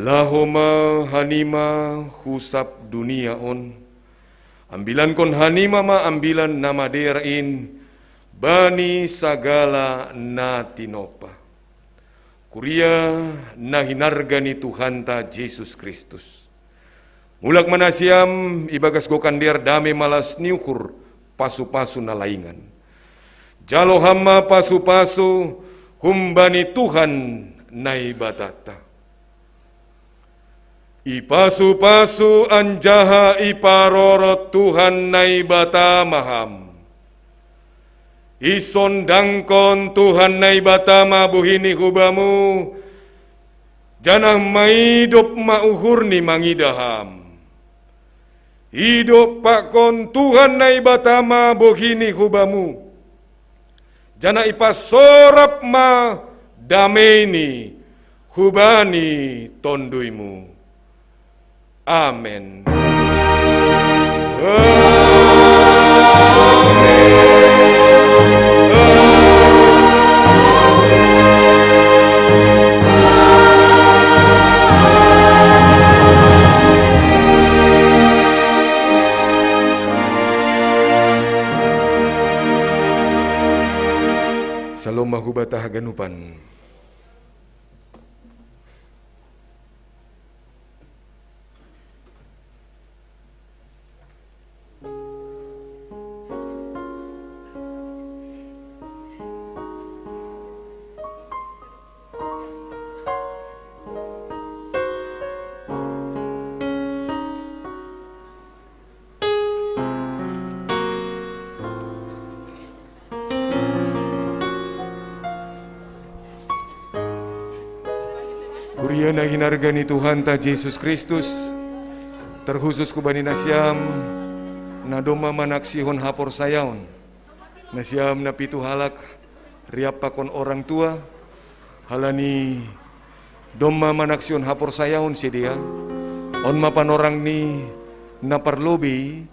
Laho ma hanima hu sab dunia on, ambilankon hanima ma ambilan na madear in bani sagala na tinompa. Kuria na hinarga ni Tuhanta Jesus Kristus. Mulak ma nasiam ibagas gokan dear dame ma las ni uhur pasu-pasu na laingan. Jalo Ham ma pasu-pasu humbani Tuhan Naibatanta. Ipasu-pasu anjaha iparorot Tuhan Naibata ma Ham. Isondangkon Tuhan Naibata ma bohini hubamu, janah maidop ma uhurni mangidah ham. Idop pakon Tuhan Naibata ma bohini hubamu, janah ipasorap ma dameini hubani tonduymu. Amen. Salom ma hubata haganupan. Kuria na hinarga ni Tuhanta Jesus Kristus, terkhusus hubani nasiam na domma manaksihon haporsayaon, nasiam na pitu halak, riap pakon orang tua, halani domma manaksihon haporsayaon sidea, on ma panorangni na parlobei,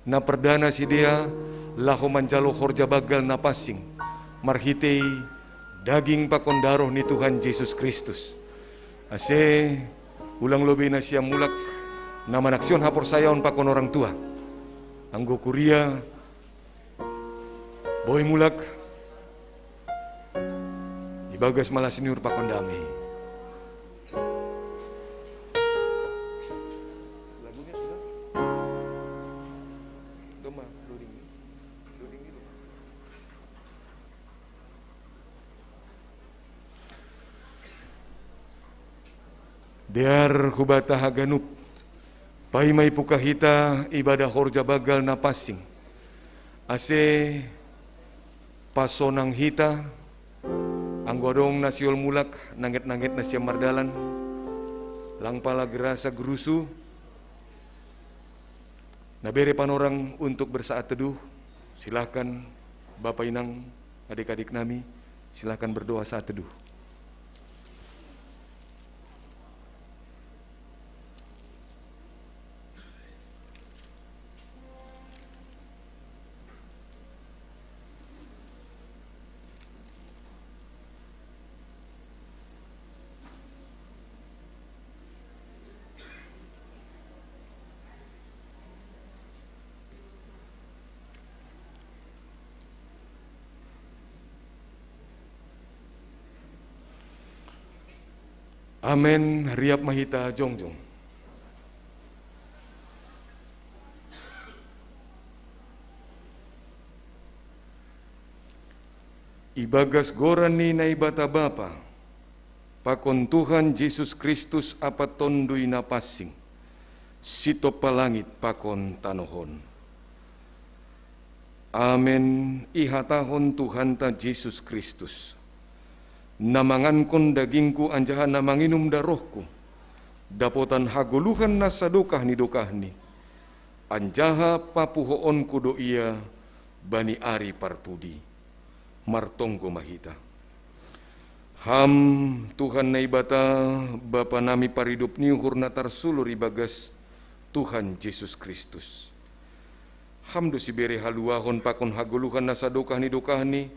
na pardana sidea laho manjalo horja banggal na pansing, marhitei daging pakon daroh ni Tuhan Jesus Kristus. Ase ulang lobei nasiam mulak na manaksihon haporsayaon pakon orang tua. Anggo kuria, boi mulak, ibagas malas ni uhur pakon damei. Lagunya sudah? Doma, loading. Loading dulu. Dear hubata haganup, paima ipuka hita ibadah horja banggal na pansing, ase pasonang hita, anggo adong na sihol mulak, nanget-nanget nasiam mardalan, lang pala gerasa gerusu, na bere panorang untuk bersaat teduh, silahkan Bapa Inang, adik-adik nami, silahkan berdoa saat teduh. Amen. Riap ma hita jongjong. Ibagas goran ni Naibata Bapa, pakon Tuhan Jesus Kristus ampa Tonduy Napansing, sitompa langit pakon tanoh on. Amen. Ihatahon Tuhanta Jesus Kristus: Na mangankon dagingku anjaha na manginum darohku, dapotan hagoluhan na sadokah ni dokahni, anjaha papuhoonku do ia bani ari parpudi. Martonggo ma hita. Ham, Tuhan Naibata, Bapa nami paridop ni uhur na tarsulur ibagas Tuhan Jesus Kristus. Ham do sibere haluahon pakon hagoluhan na sadokah ni dokahni,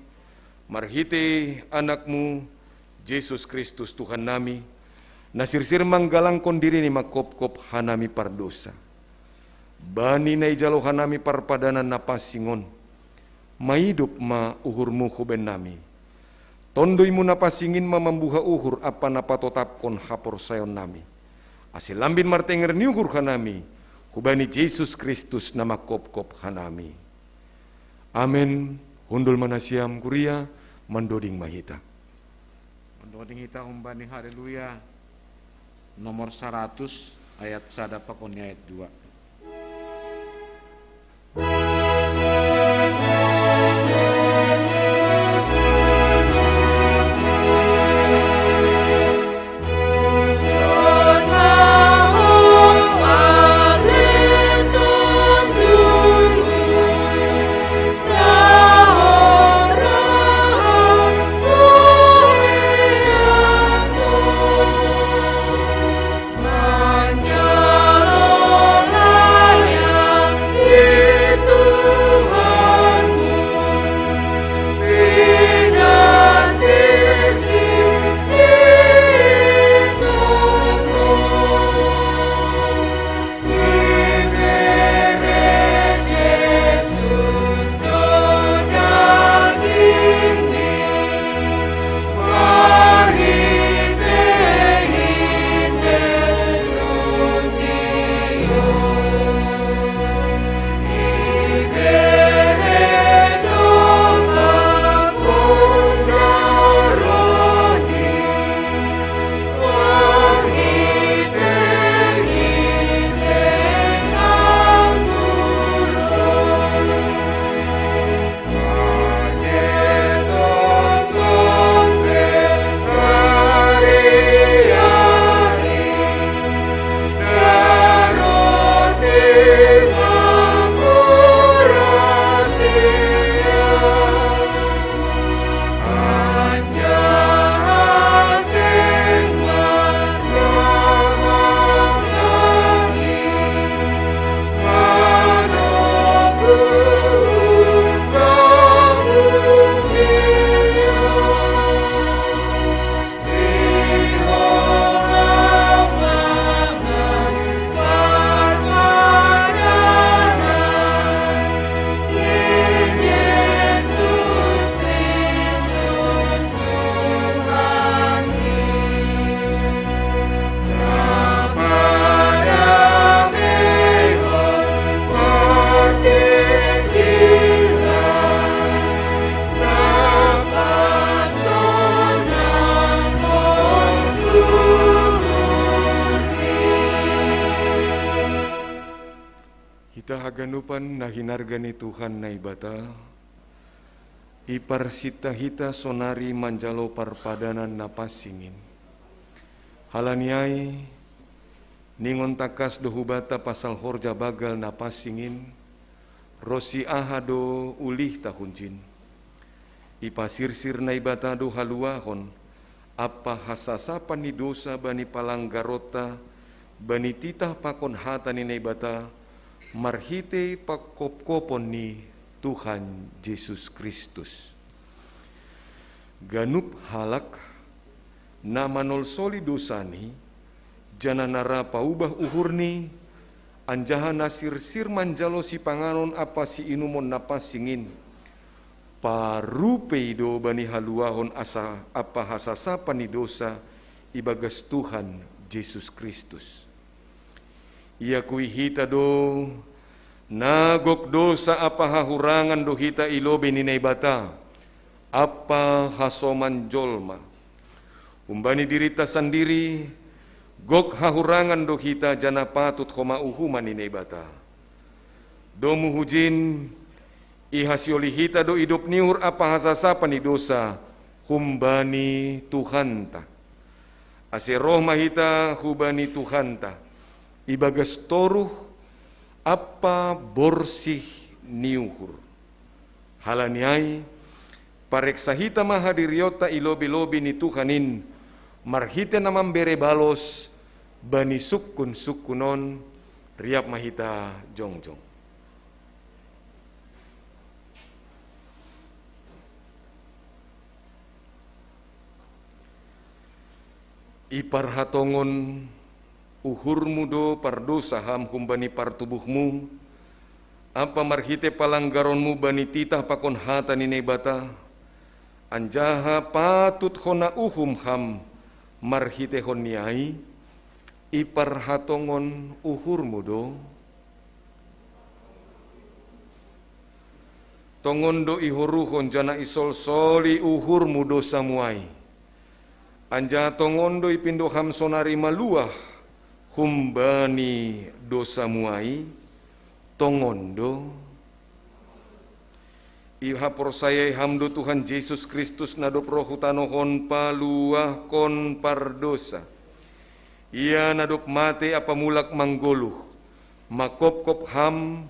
marhitei Anakmu, Jesus Kristus Tuhan nami, na sirsir manggalangkon dirini manghophop hanami pardosa. Bani na ijalo hanami parpadanan na pansing on, maidop ma uhurmu hubaen nami. Tonduymu na pansing in ma mambuha uhur ampa na patotapkon haporsayaon nami, ase lambin martenger ni uhur hanami hubani Jesus Kristus na manghophop hanami. Amen. Hundul ma nasiam kuria, mandoding ma hita. Mandoding hita humbani Haleluya nomor saratus, ayat sada pakon ni ayat dua. Hita haganupan na hinarga ni Tuhan Naibata, iparsita hita sonari manjalo parpadanan na pansingin. Halani ai, ningon tangkas do hubata pasal horja bagal na pansingin, ronsi aha do ulihta hunjin. Ipasirsir Naibata do haluahon ampa hasasapan ni dosa bani palanggaronta, bani titah pakon hata ni Naibata, marhitei pangkopkopon ni Tuhan Jesus Kristus. Ganup halak na manolsoli dosani, janah na ra paubah uhurni, anjaha na sirsir manjalo sipanganon ampa siinumon na pansingin, parupei do bani haluahon asa ampa hasasapan ni dosa ibagas Tuhan Jesus Kristus. Iakui hita do, na gok dosa ampa hahurangan do hita i lobei ni Naibata ampa hasoman jolma. Humbani dirinta sandiri, gok hahurangan do hita janah patut homa uhuman ni Naibata. Domu hujin, ihasioli hita do idop ni uhur ampa hasasapan ni dosa humbani Tuhanta. Ase roh ma hita hubani Tuhanta, ibagas toruh ampa borsih ni uhur. Halani ai, pareksa hita ma hadirionta i lobei-lobei ni Tuhan in, marhitei na mambere balos bani sungkun-sungkun on. Riap ma hita jongjong. Iparhatongon uhurmu do pardosa ham humbani partubuhmu, ampa marhitei palanggaronmu bani titah pakon hata ni Naibata, anjaha patut hona uhum ham marhiteihon ni ai, iparhatongon uhurmu do. Tongon do ihoruhon janah isolsoli uhurmu dosamu ai. Anjaha tongon do ipindo ham sonari maluah humbani dosamu ai, tongon do. Ihaporsayai ham do Tuhan Jesus Kristus na dob roh hu tanoh on paluahkon pardosa. Ia na dob matei ampa mulak manggoluh, mangkopkop ham,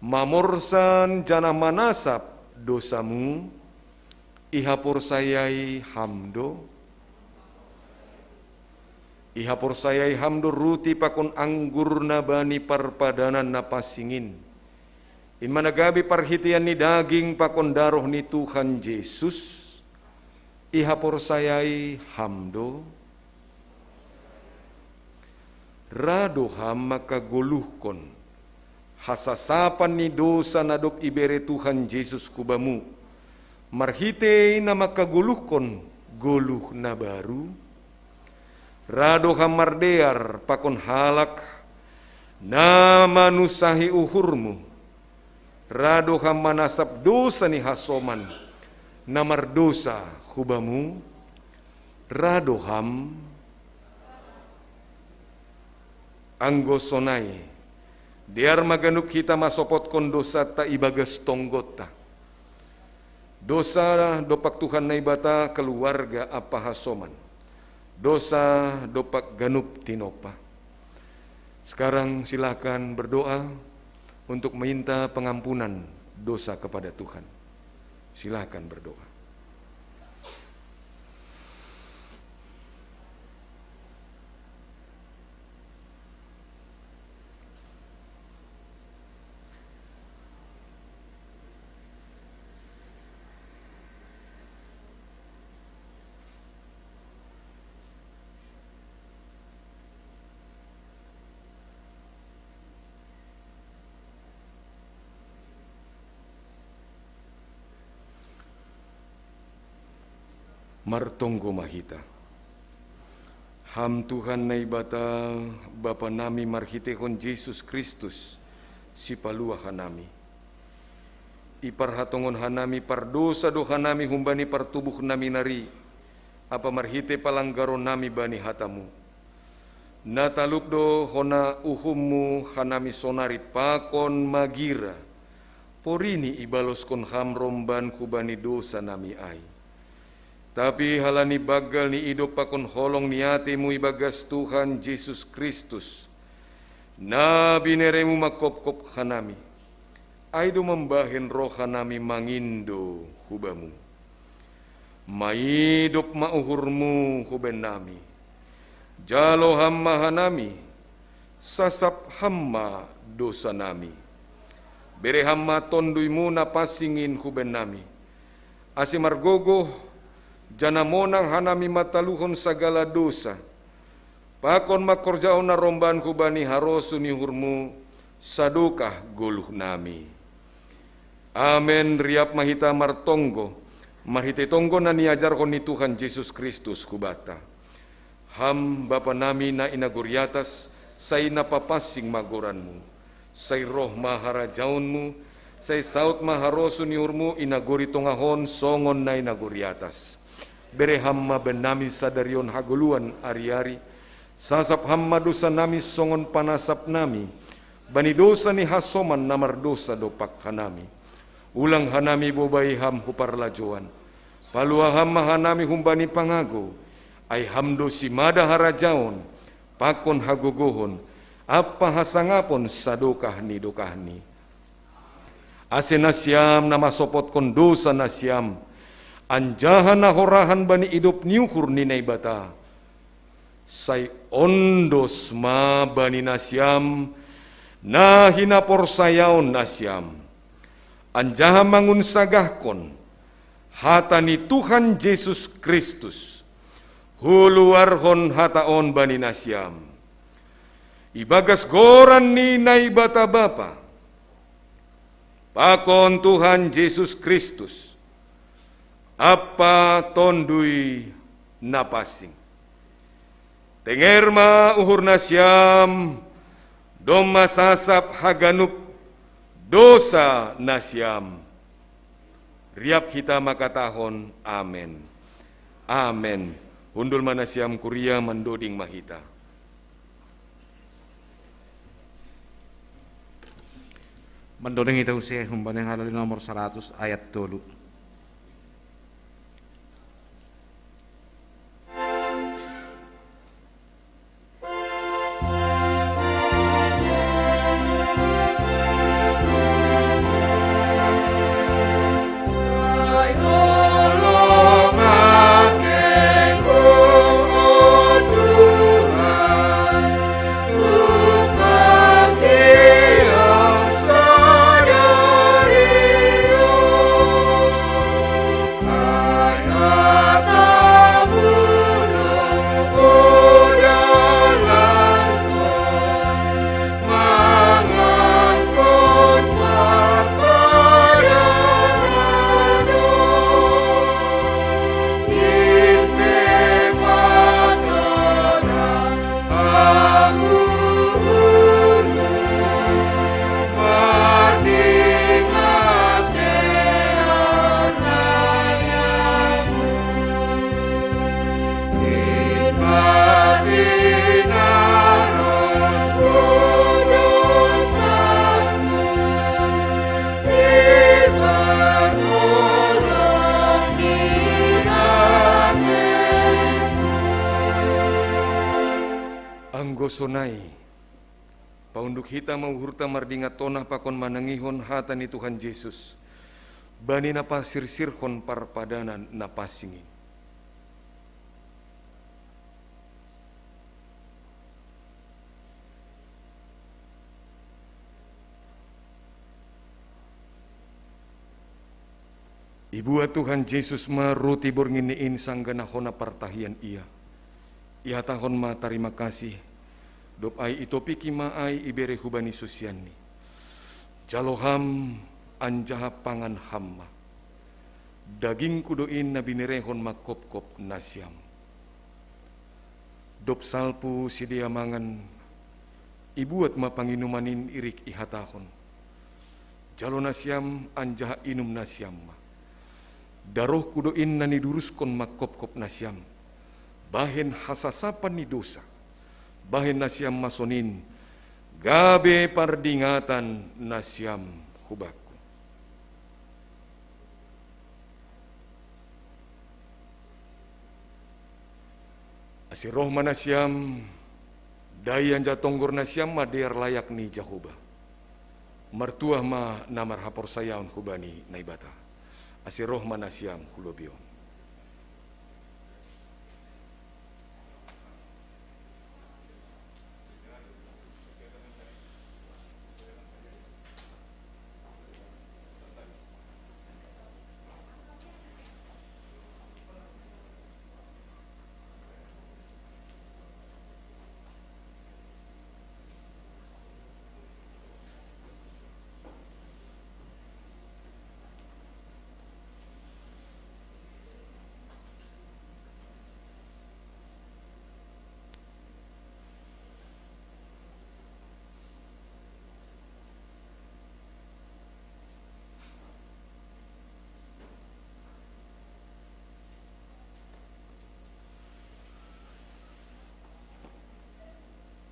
mamorsan janah manasap dosamu. Ihaporsayai ham do. Ihaporsayai ham do ruti pakon anggur na bani parpadanan na pansingin. In ma na gabe parhiteian ni daging pakon daroh ni Tuhan Jesus. Ihaporsayai ham do. Ra do ham mangkagoluhkon hasasapan ni dosa na dob ibere Tuhan Jesus hu bamu, marhitei na mangkagoluhkon goluh na baru? Ra do ham mardear pakon halak Na manusahi uhurmu, ra do ham manasap dosa ni hasoman na mardosa hu bamu, ra do ham. Anggo sonai, dear ma ganup hita masopotkon dosanta ibagas tonggonta. Dosa dompak Tuhan Naibata, keluarga ampa hasoman. Dosa dompak ganup tinompa. Sekarang silakan berdoa untuk meminta pengampunan dosa kepada Tuhan. Silakan berdoa. Martonggo ma hita. Ham Tuhan Naibata, Bapa nami marhitehon Jesus Kristus, Sipalua hanami. Iparhatongon hanami pardosa do hanami humbani partubuh nami nari, ampa marhite palanggaron nami bani hatamu. Na talup do hona uhummu hanami sonari pakon magira, porini ibaloskon ham romban hubani dosa nami ai. Tapi halani banggal ni idop pakon holong ni atemu ibagas Tuhan Jesus Kristus, na bineremu mangkopkop hanami. Ai do mambahen roha nami mangindo hu bamu. Maidop ma uhurmu hu bennami. Jalo ham ma hanami, sasap ham ma dosa nami. Bere ham ma tonduymu na pansing in hu bennami. Ase margogoh, janah monang hanami mataluhon sagala dosa. Pakon mangkorjahon na romban hubani harosuh ni uhurmu, sadokah goluh nami. Amen. Riap ma hita martonggo, marhite tonggo na niajarhon ni Tuhan Jesus Kristus hubanta. Ham Bapa nami na i nagori atas, sai na papansing ma goranmu. Sai roh ma harajaonmu, sai saud ma harosuh ni uhurmu i nagori tongah on songon na i nagori atas. Bere ham ma bennami sadari on hagoluhan ari-ari, sasap ham ma dosa nami songon panasap nami bani dosa ni hasoman na mardosa dompak hanami. Ulang hanami bobai ham hu parlajoan. Palua ham ma hanami humbani pangago, ai ham do simada harajaon, pakon hagogohon, ampa hasangapon sadokah ni dokahni. Ase nasiam na masopotkon dosa nasiam, anjaha na horahan bani idop ni uhur ni Naibata, sai ondos ma bani nasiam na hinaporsayaon nasiam, anjaha mangunsagahkon hata ni Tuhan Jesus Kristus, huluarhon hata on bani nasiam. Ibagas goran ni Naibata Bapa, pakon Tuhan Jesus Kristus, ampa Tonduy Na Pansing. Tenger ma uhur nasiam, domma sasap haganup dosa nasiam. Riap hita mangkatahon amen. Amen. Hundul ma nasiam kuria, mandoding ma hita. Mandoding hita use humbani Hallel nomor saratus ayat tolu. sonai, paunduk hita ma uhurta mardingat tona pakon manangihon hata ni Tuhan Jesus, bani na pasirsirhon parpadanan na pansing in. Ibuat Tuhan Jesus ma ruti borngin ni in sanggah na hona partahian Ia. Ihatahon ma tarima kasih, dob ai itopiki ma ai ibere hubani susianNi. Jalo ham anjaha pangan ham ma. DagingKu do in na binerehon mangkopkop nasiam. Dob salpu sidea mangan, ibuat ma panginuman in irik ihatahon: Jalo nasiam anjaha inum nasiam ma. DarohKu do in na niduruskon mangkopkop nasiam, bahen hasasapan ni dousa. Bahen nasiam ma sonin, gabe pardingatan nasiam hubakku. Ase roh ma nasiam, dai anjaha tonggor nasiam ma dear layak ni Jahowa. Martuah ma na marhaporsayaon hubani Naibata. Ase roh ma nasiam hu lobei on.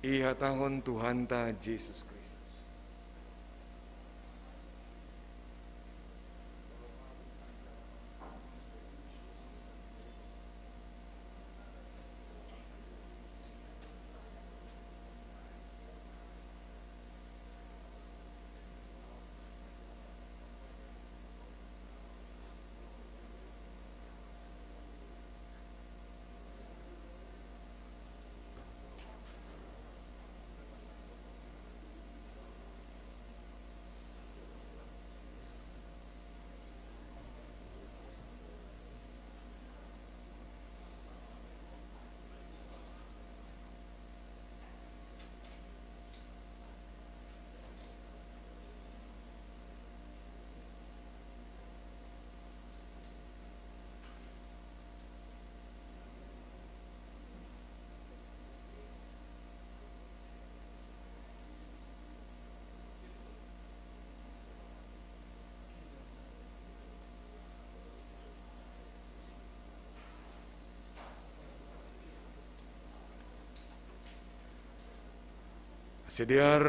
Ihatahon Tuhanta Jesus Kristus. Ase dear,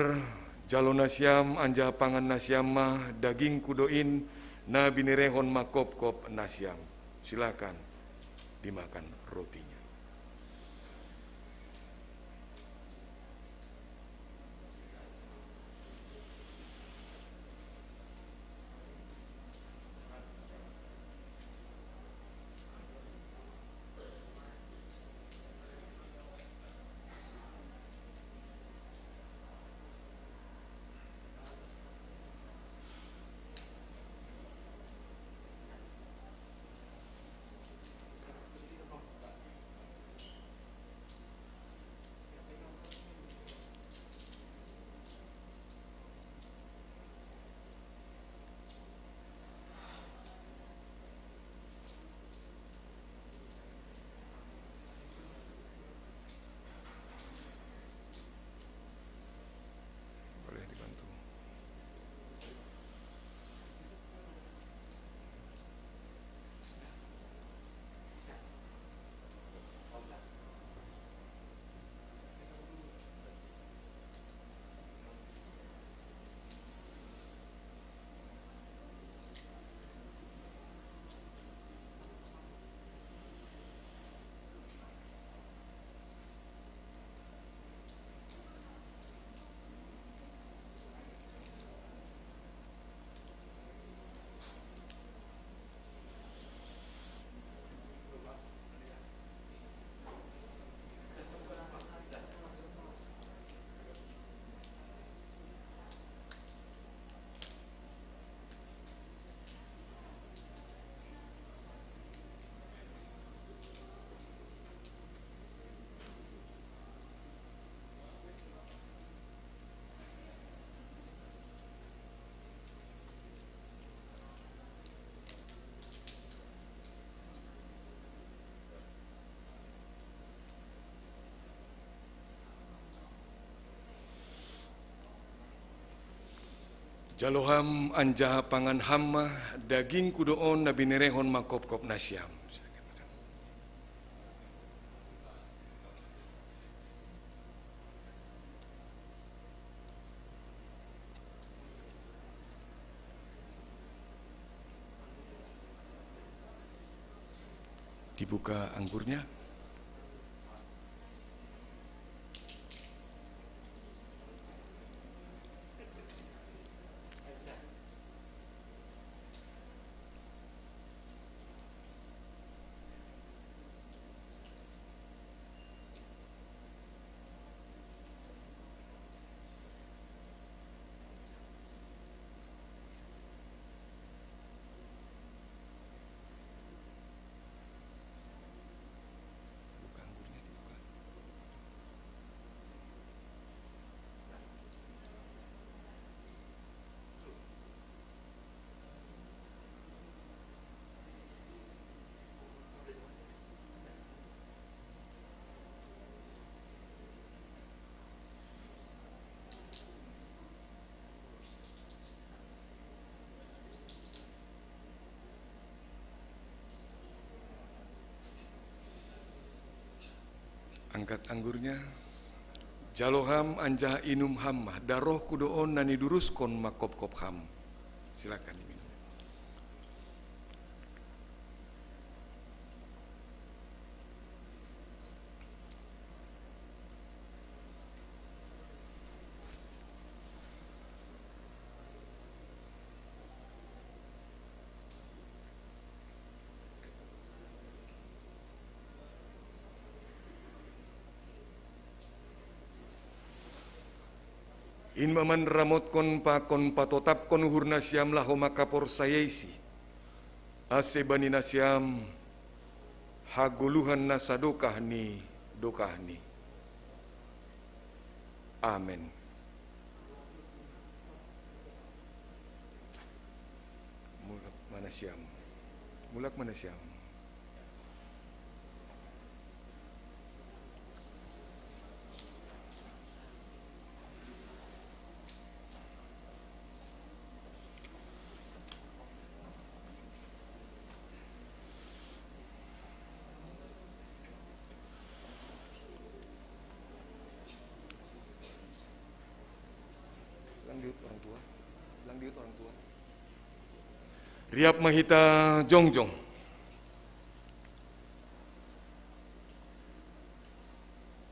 jalo nasiam anjaha pangan nasiam ma, dagingKu do in na binerehon mangkopkop nasiam. Silakan dimakan rotinya. Jalo ham anjaha pangan ham ma dagingku do on na binerehon mangkopkop nasiam. Dibuka anggurnya. Angkat anggurnya. Jalo ham anjaha inum ham ma darohku do on na niduruskon mangkopkop ham. Silakan diminum. In ma manramotkon pakon patotapkon uhur nasiam laho mangkaporsayaisi, ase bani nasiam hagoluhan na sadokah ni dokahni. Amen. Mulak ma nasiam. Mulak ma nasiam. Bilang diut orang tua. Bilang diut orang tua. Riap ma hita jongjong.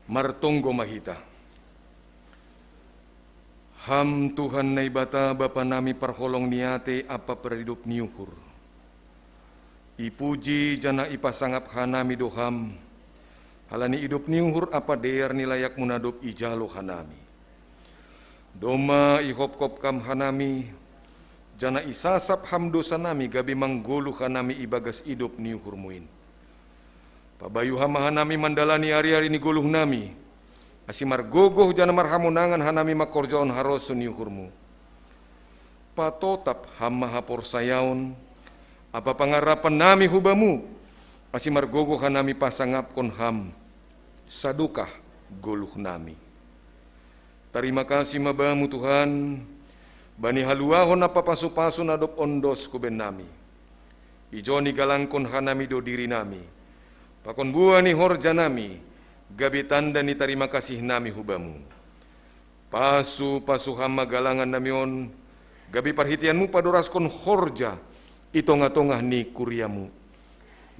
Martonggo ma hita. Ham Tuhan Naibata, Bapa nami parholong ni ate ampa paridop ni uhur. Ipuji janah ipasangap hanami do Ham, halani idop ni uhur ampa dear ni layakmu na dob ijalo hanami. Domma ihopkop Ham hanami, janah isasap Ham dosanami gabe manggoluh hanami ibagas idop ni uhurmu in. Pabayu Ham ma hanami mandalani ari-ari ni goluhnami, ase margogoh janah marhamonangan hanami mangkorjahon harosuh ni uhurmu. Patotap Ham ma haporsayaon ampa pangarapannami hu Bamu, ase margogoh hanami pasangapkon Ham sadokah goluhnami. Tarima kasih ma Bamu Tuhan, bani haluahon ampa pasu-pasu na dob ondos hu bennami. Ijon igalangkon hanami do dirinami pakon buah ni horjanami, gabe tanda ni tarima kasihnami hu Bamu. Pasu-pasu Ham ma galangannami on, gabe parhiteianmu padoraskon horja i tongah-tongah ni kuriamu.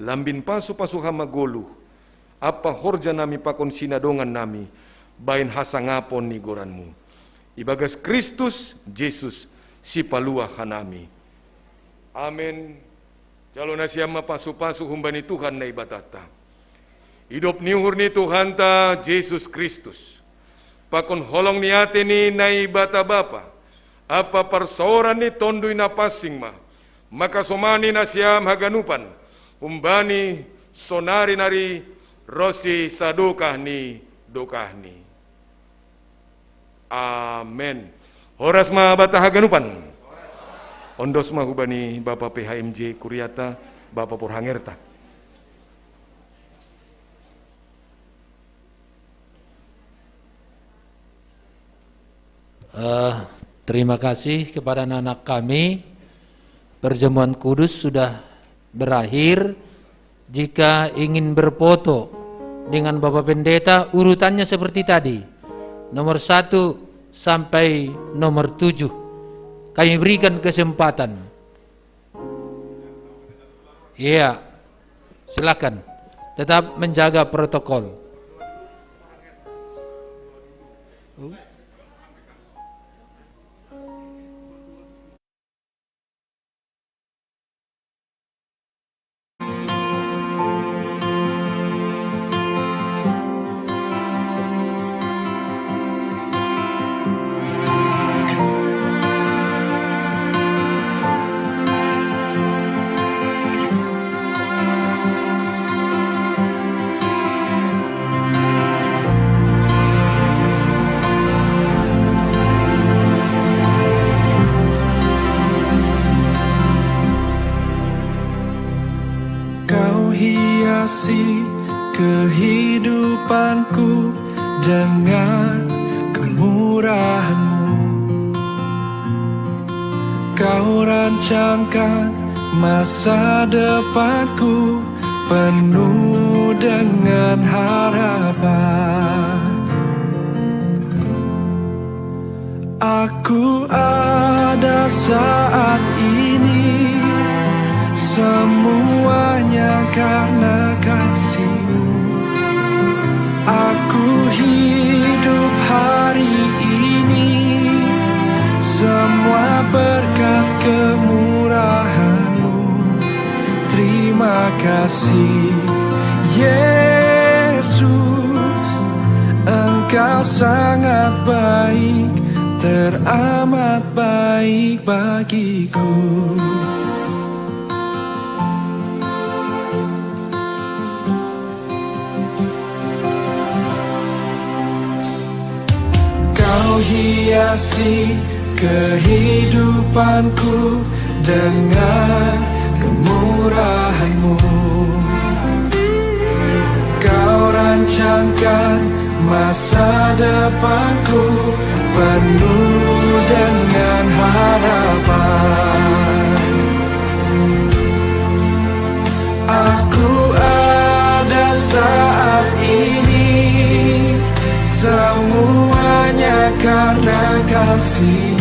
Lambin pasu-pasu Ham ma goluh ampa horjanami pakon sinadongannami bahen hasangapon ni goranmu. Ibagas Kristus Jesus, Sipaluah hanami. Amen. Jalo nasiam ma pasu-pasu humbani Tuhan Naibatanta. Idop ni uhur ni Tuhanta Jesus Kristus, pakon holong ni ate ni Naibata Bapa, ampa parsaoran ni Tonduy Napansing ma, mangkasomani nasiam haganupan, humbani sonari nari ronsi sadokah ni dokahni. Amen. Horas ma banta haganupan. Ondos ma hubani Bapa P H M J kuriata, Bapa porhangerta. Eh, Terima kasih kepada anak-anak kami. Perjamuan kudus sudah berakhir. Jika ingin berfoto dengan Bapak Pendeta, urutannya seperti tadi. Nomor satu sampai nomor tujuh. Kami berikan kesempatan. Iya, silakan. Tetap menjaga protokol. Kau hiasi kehidupanku dengan kemurahanmu. Kau rancangkan masa depanku penuh dengan harapan. Aku ada saat ini, semuanya karena kasihmu. Aku hidup hari ini, semua berkat kemurahanmu. Terima kasih, Yesus, Engkau sangat baik, teramat baik bagiku. Kau hiasi kehidupanku dengan kemurahanmu. Kau rancangkan masa depanku penuh dengan harapan. Aku ada saat ini, semuanya karena kasih.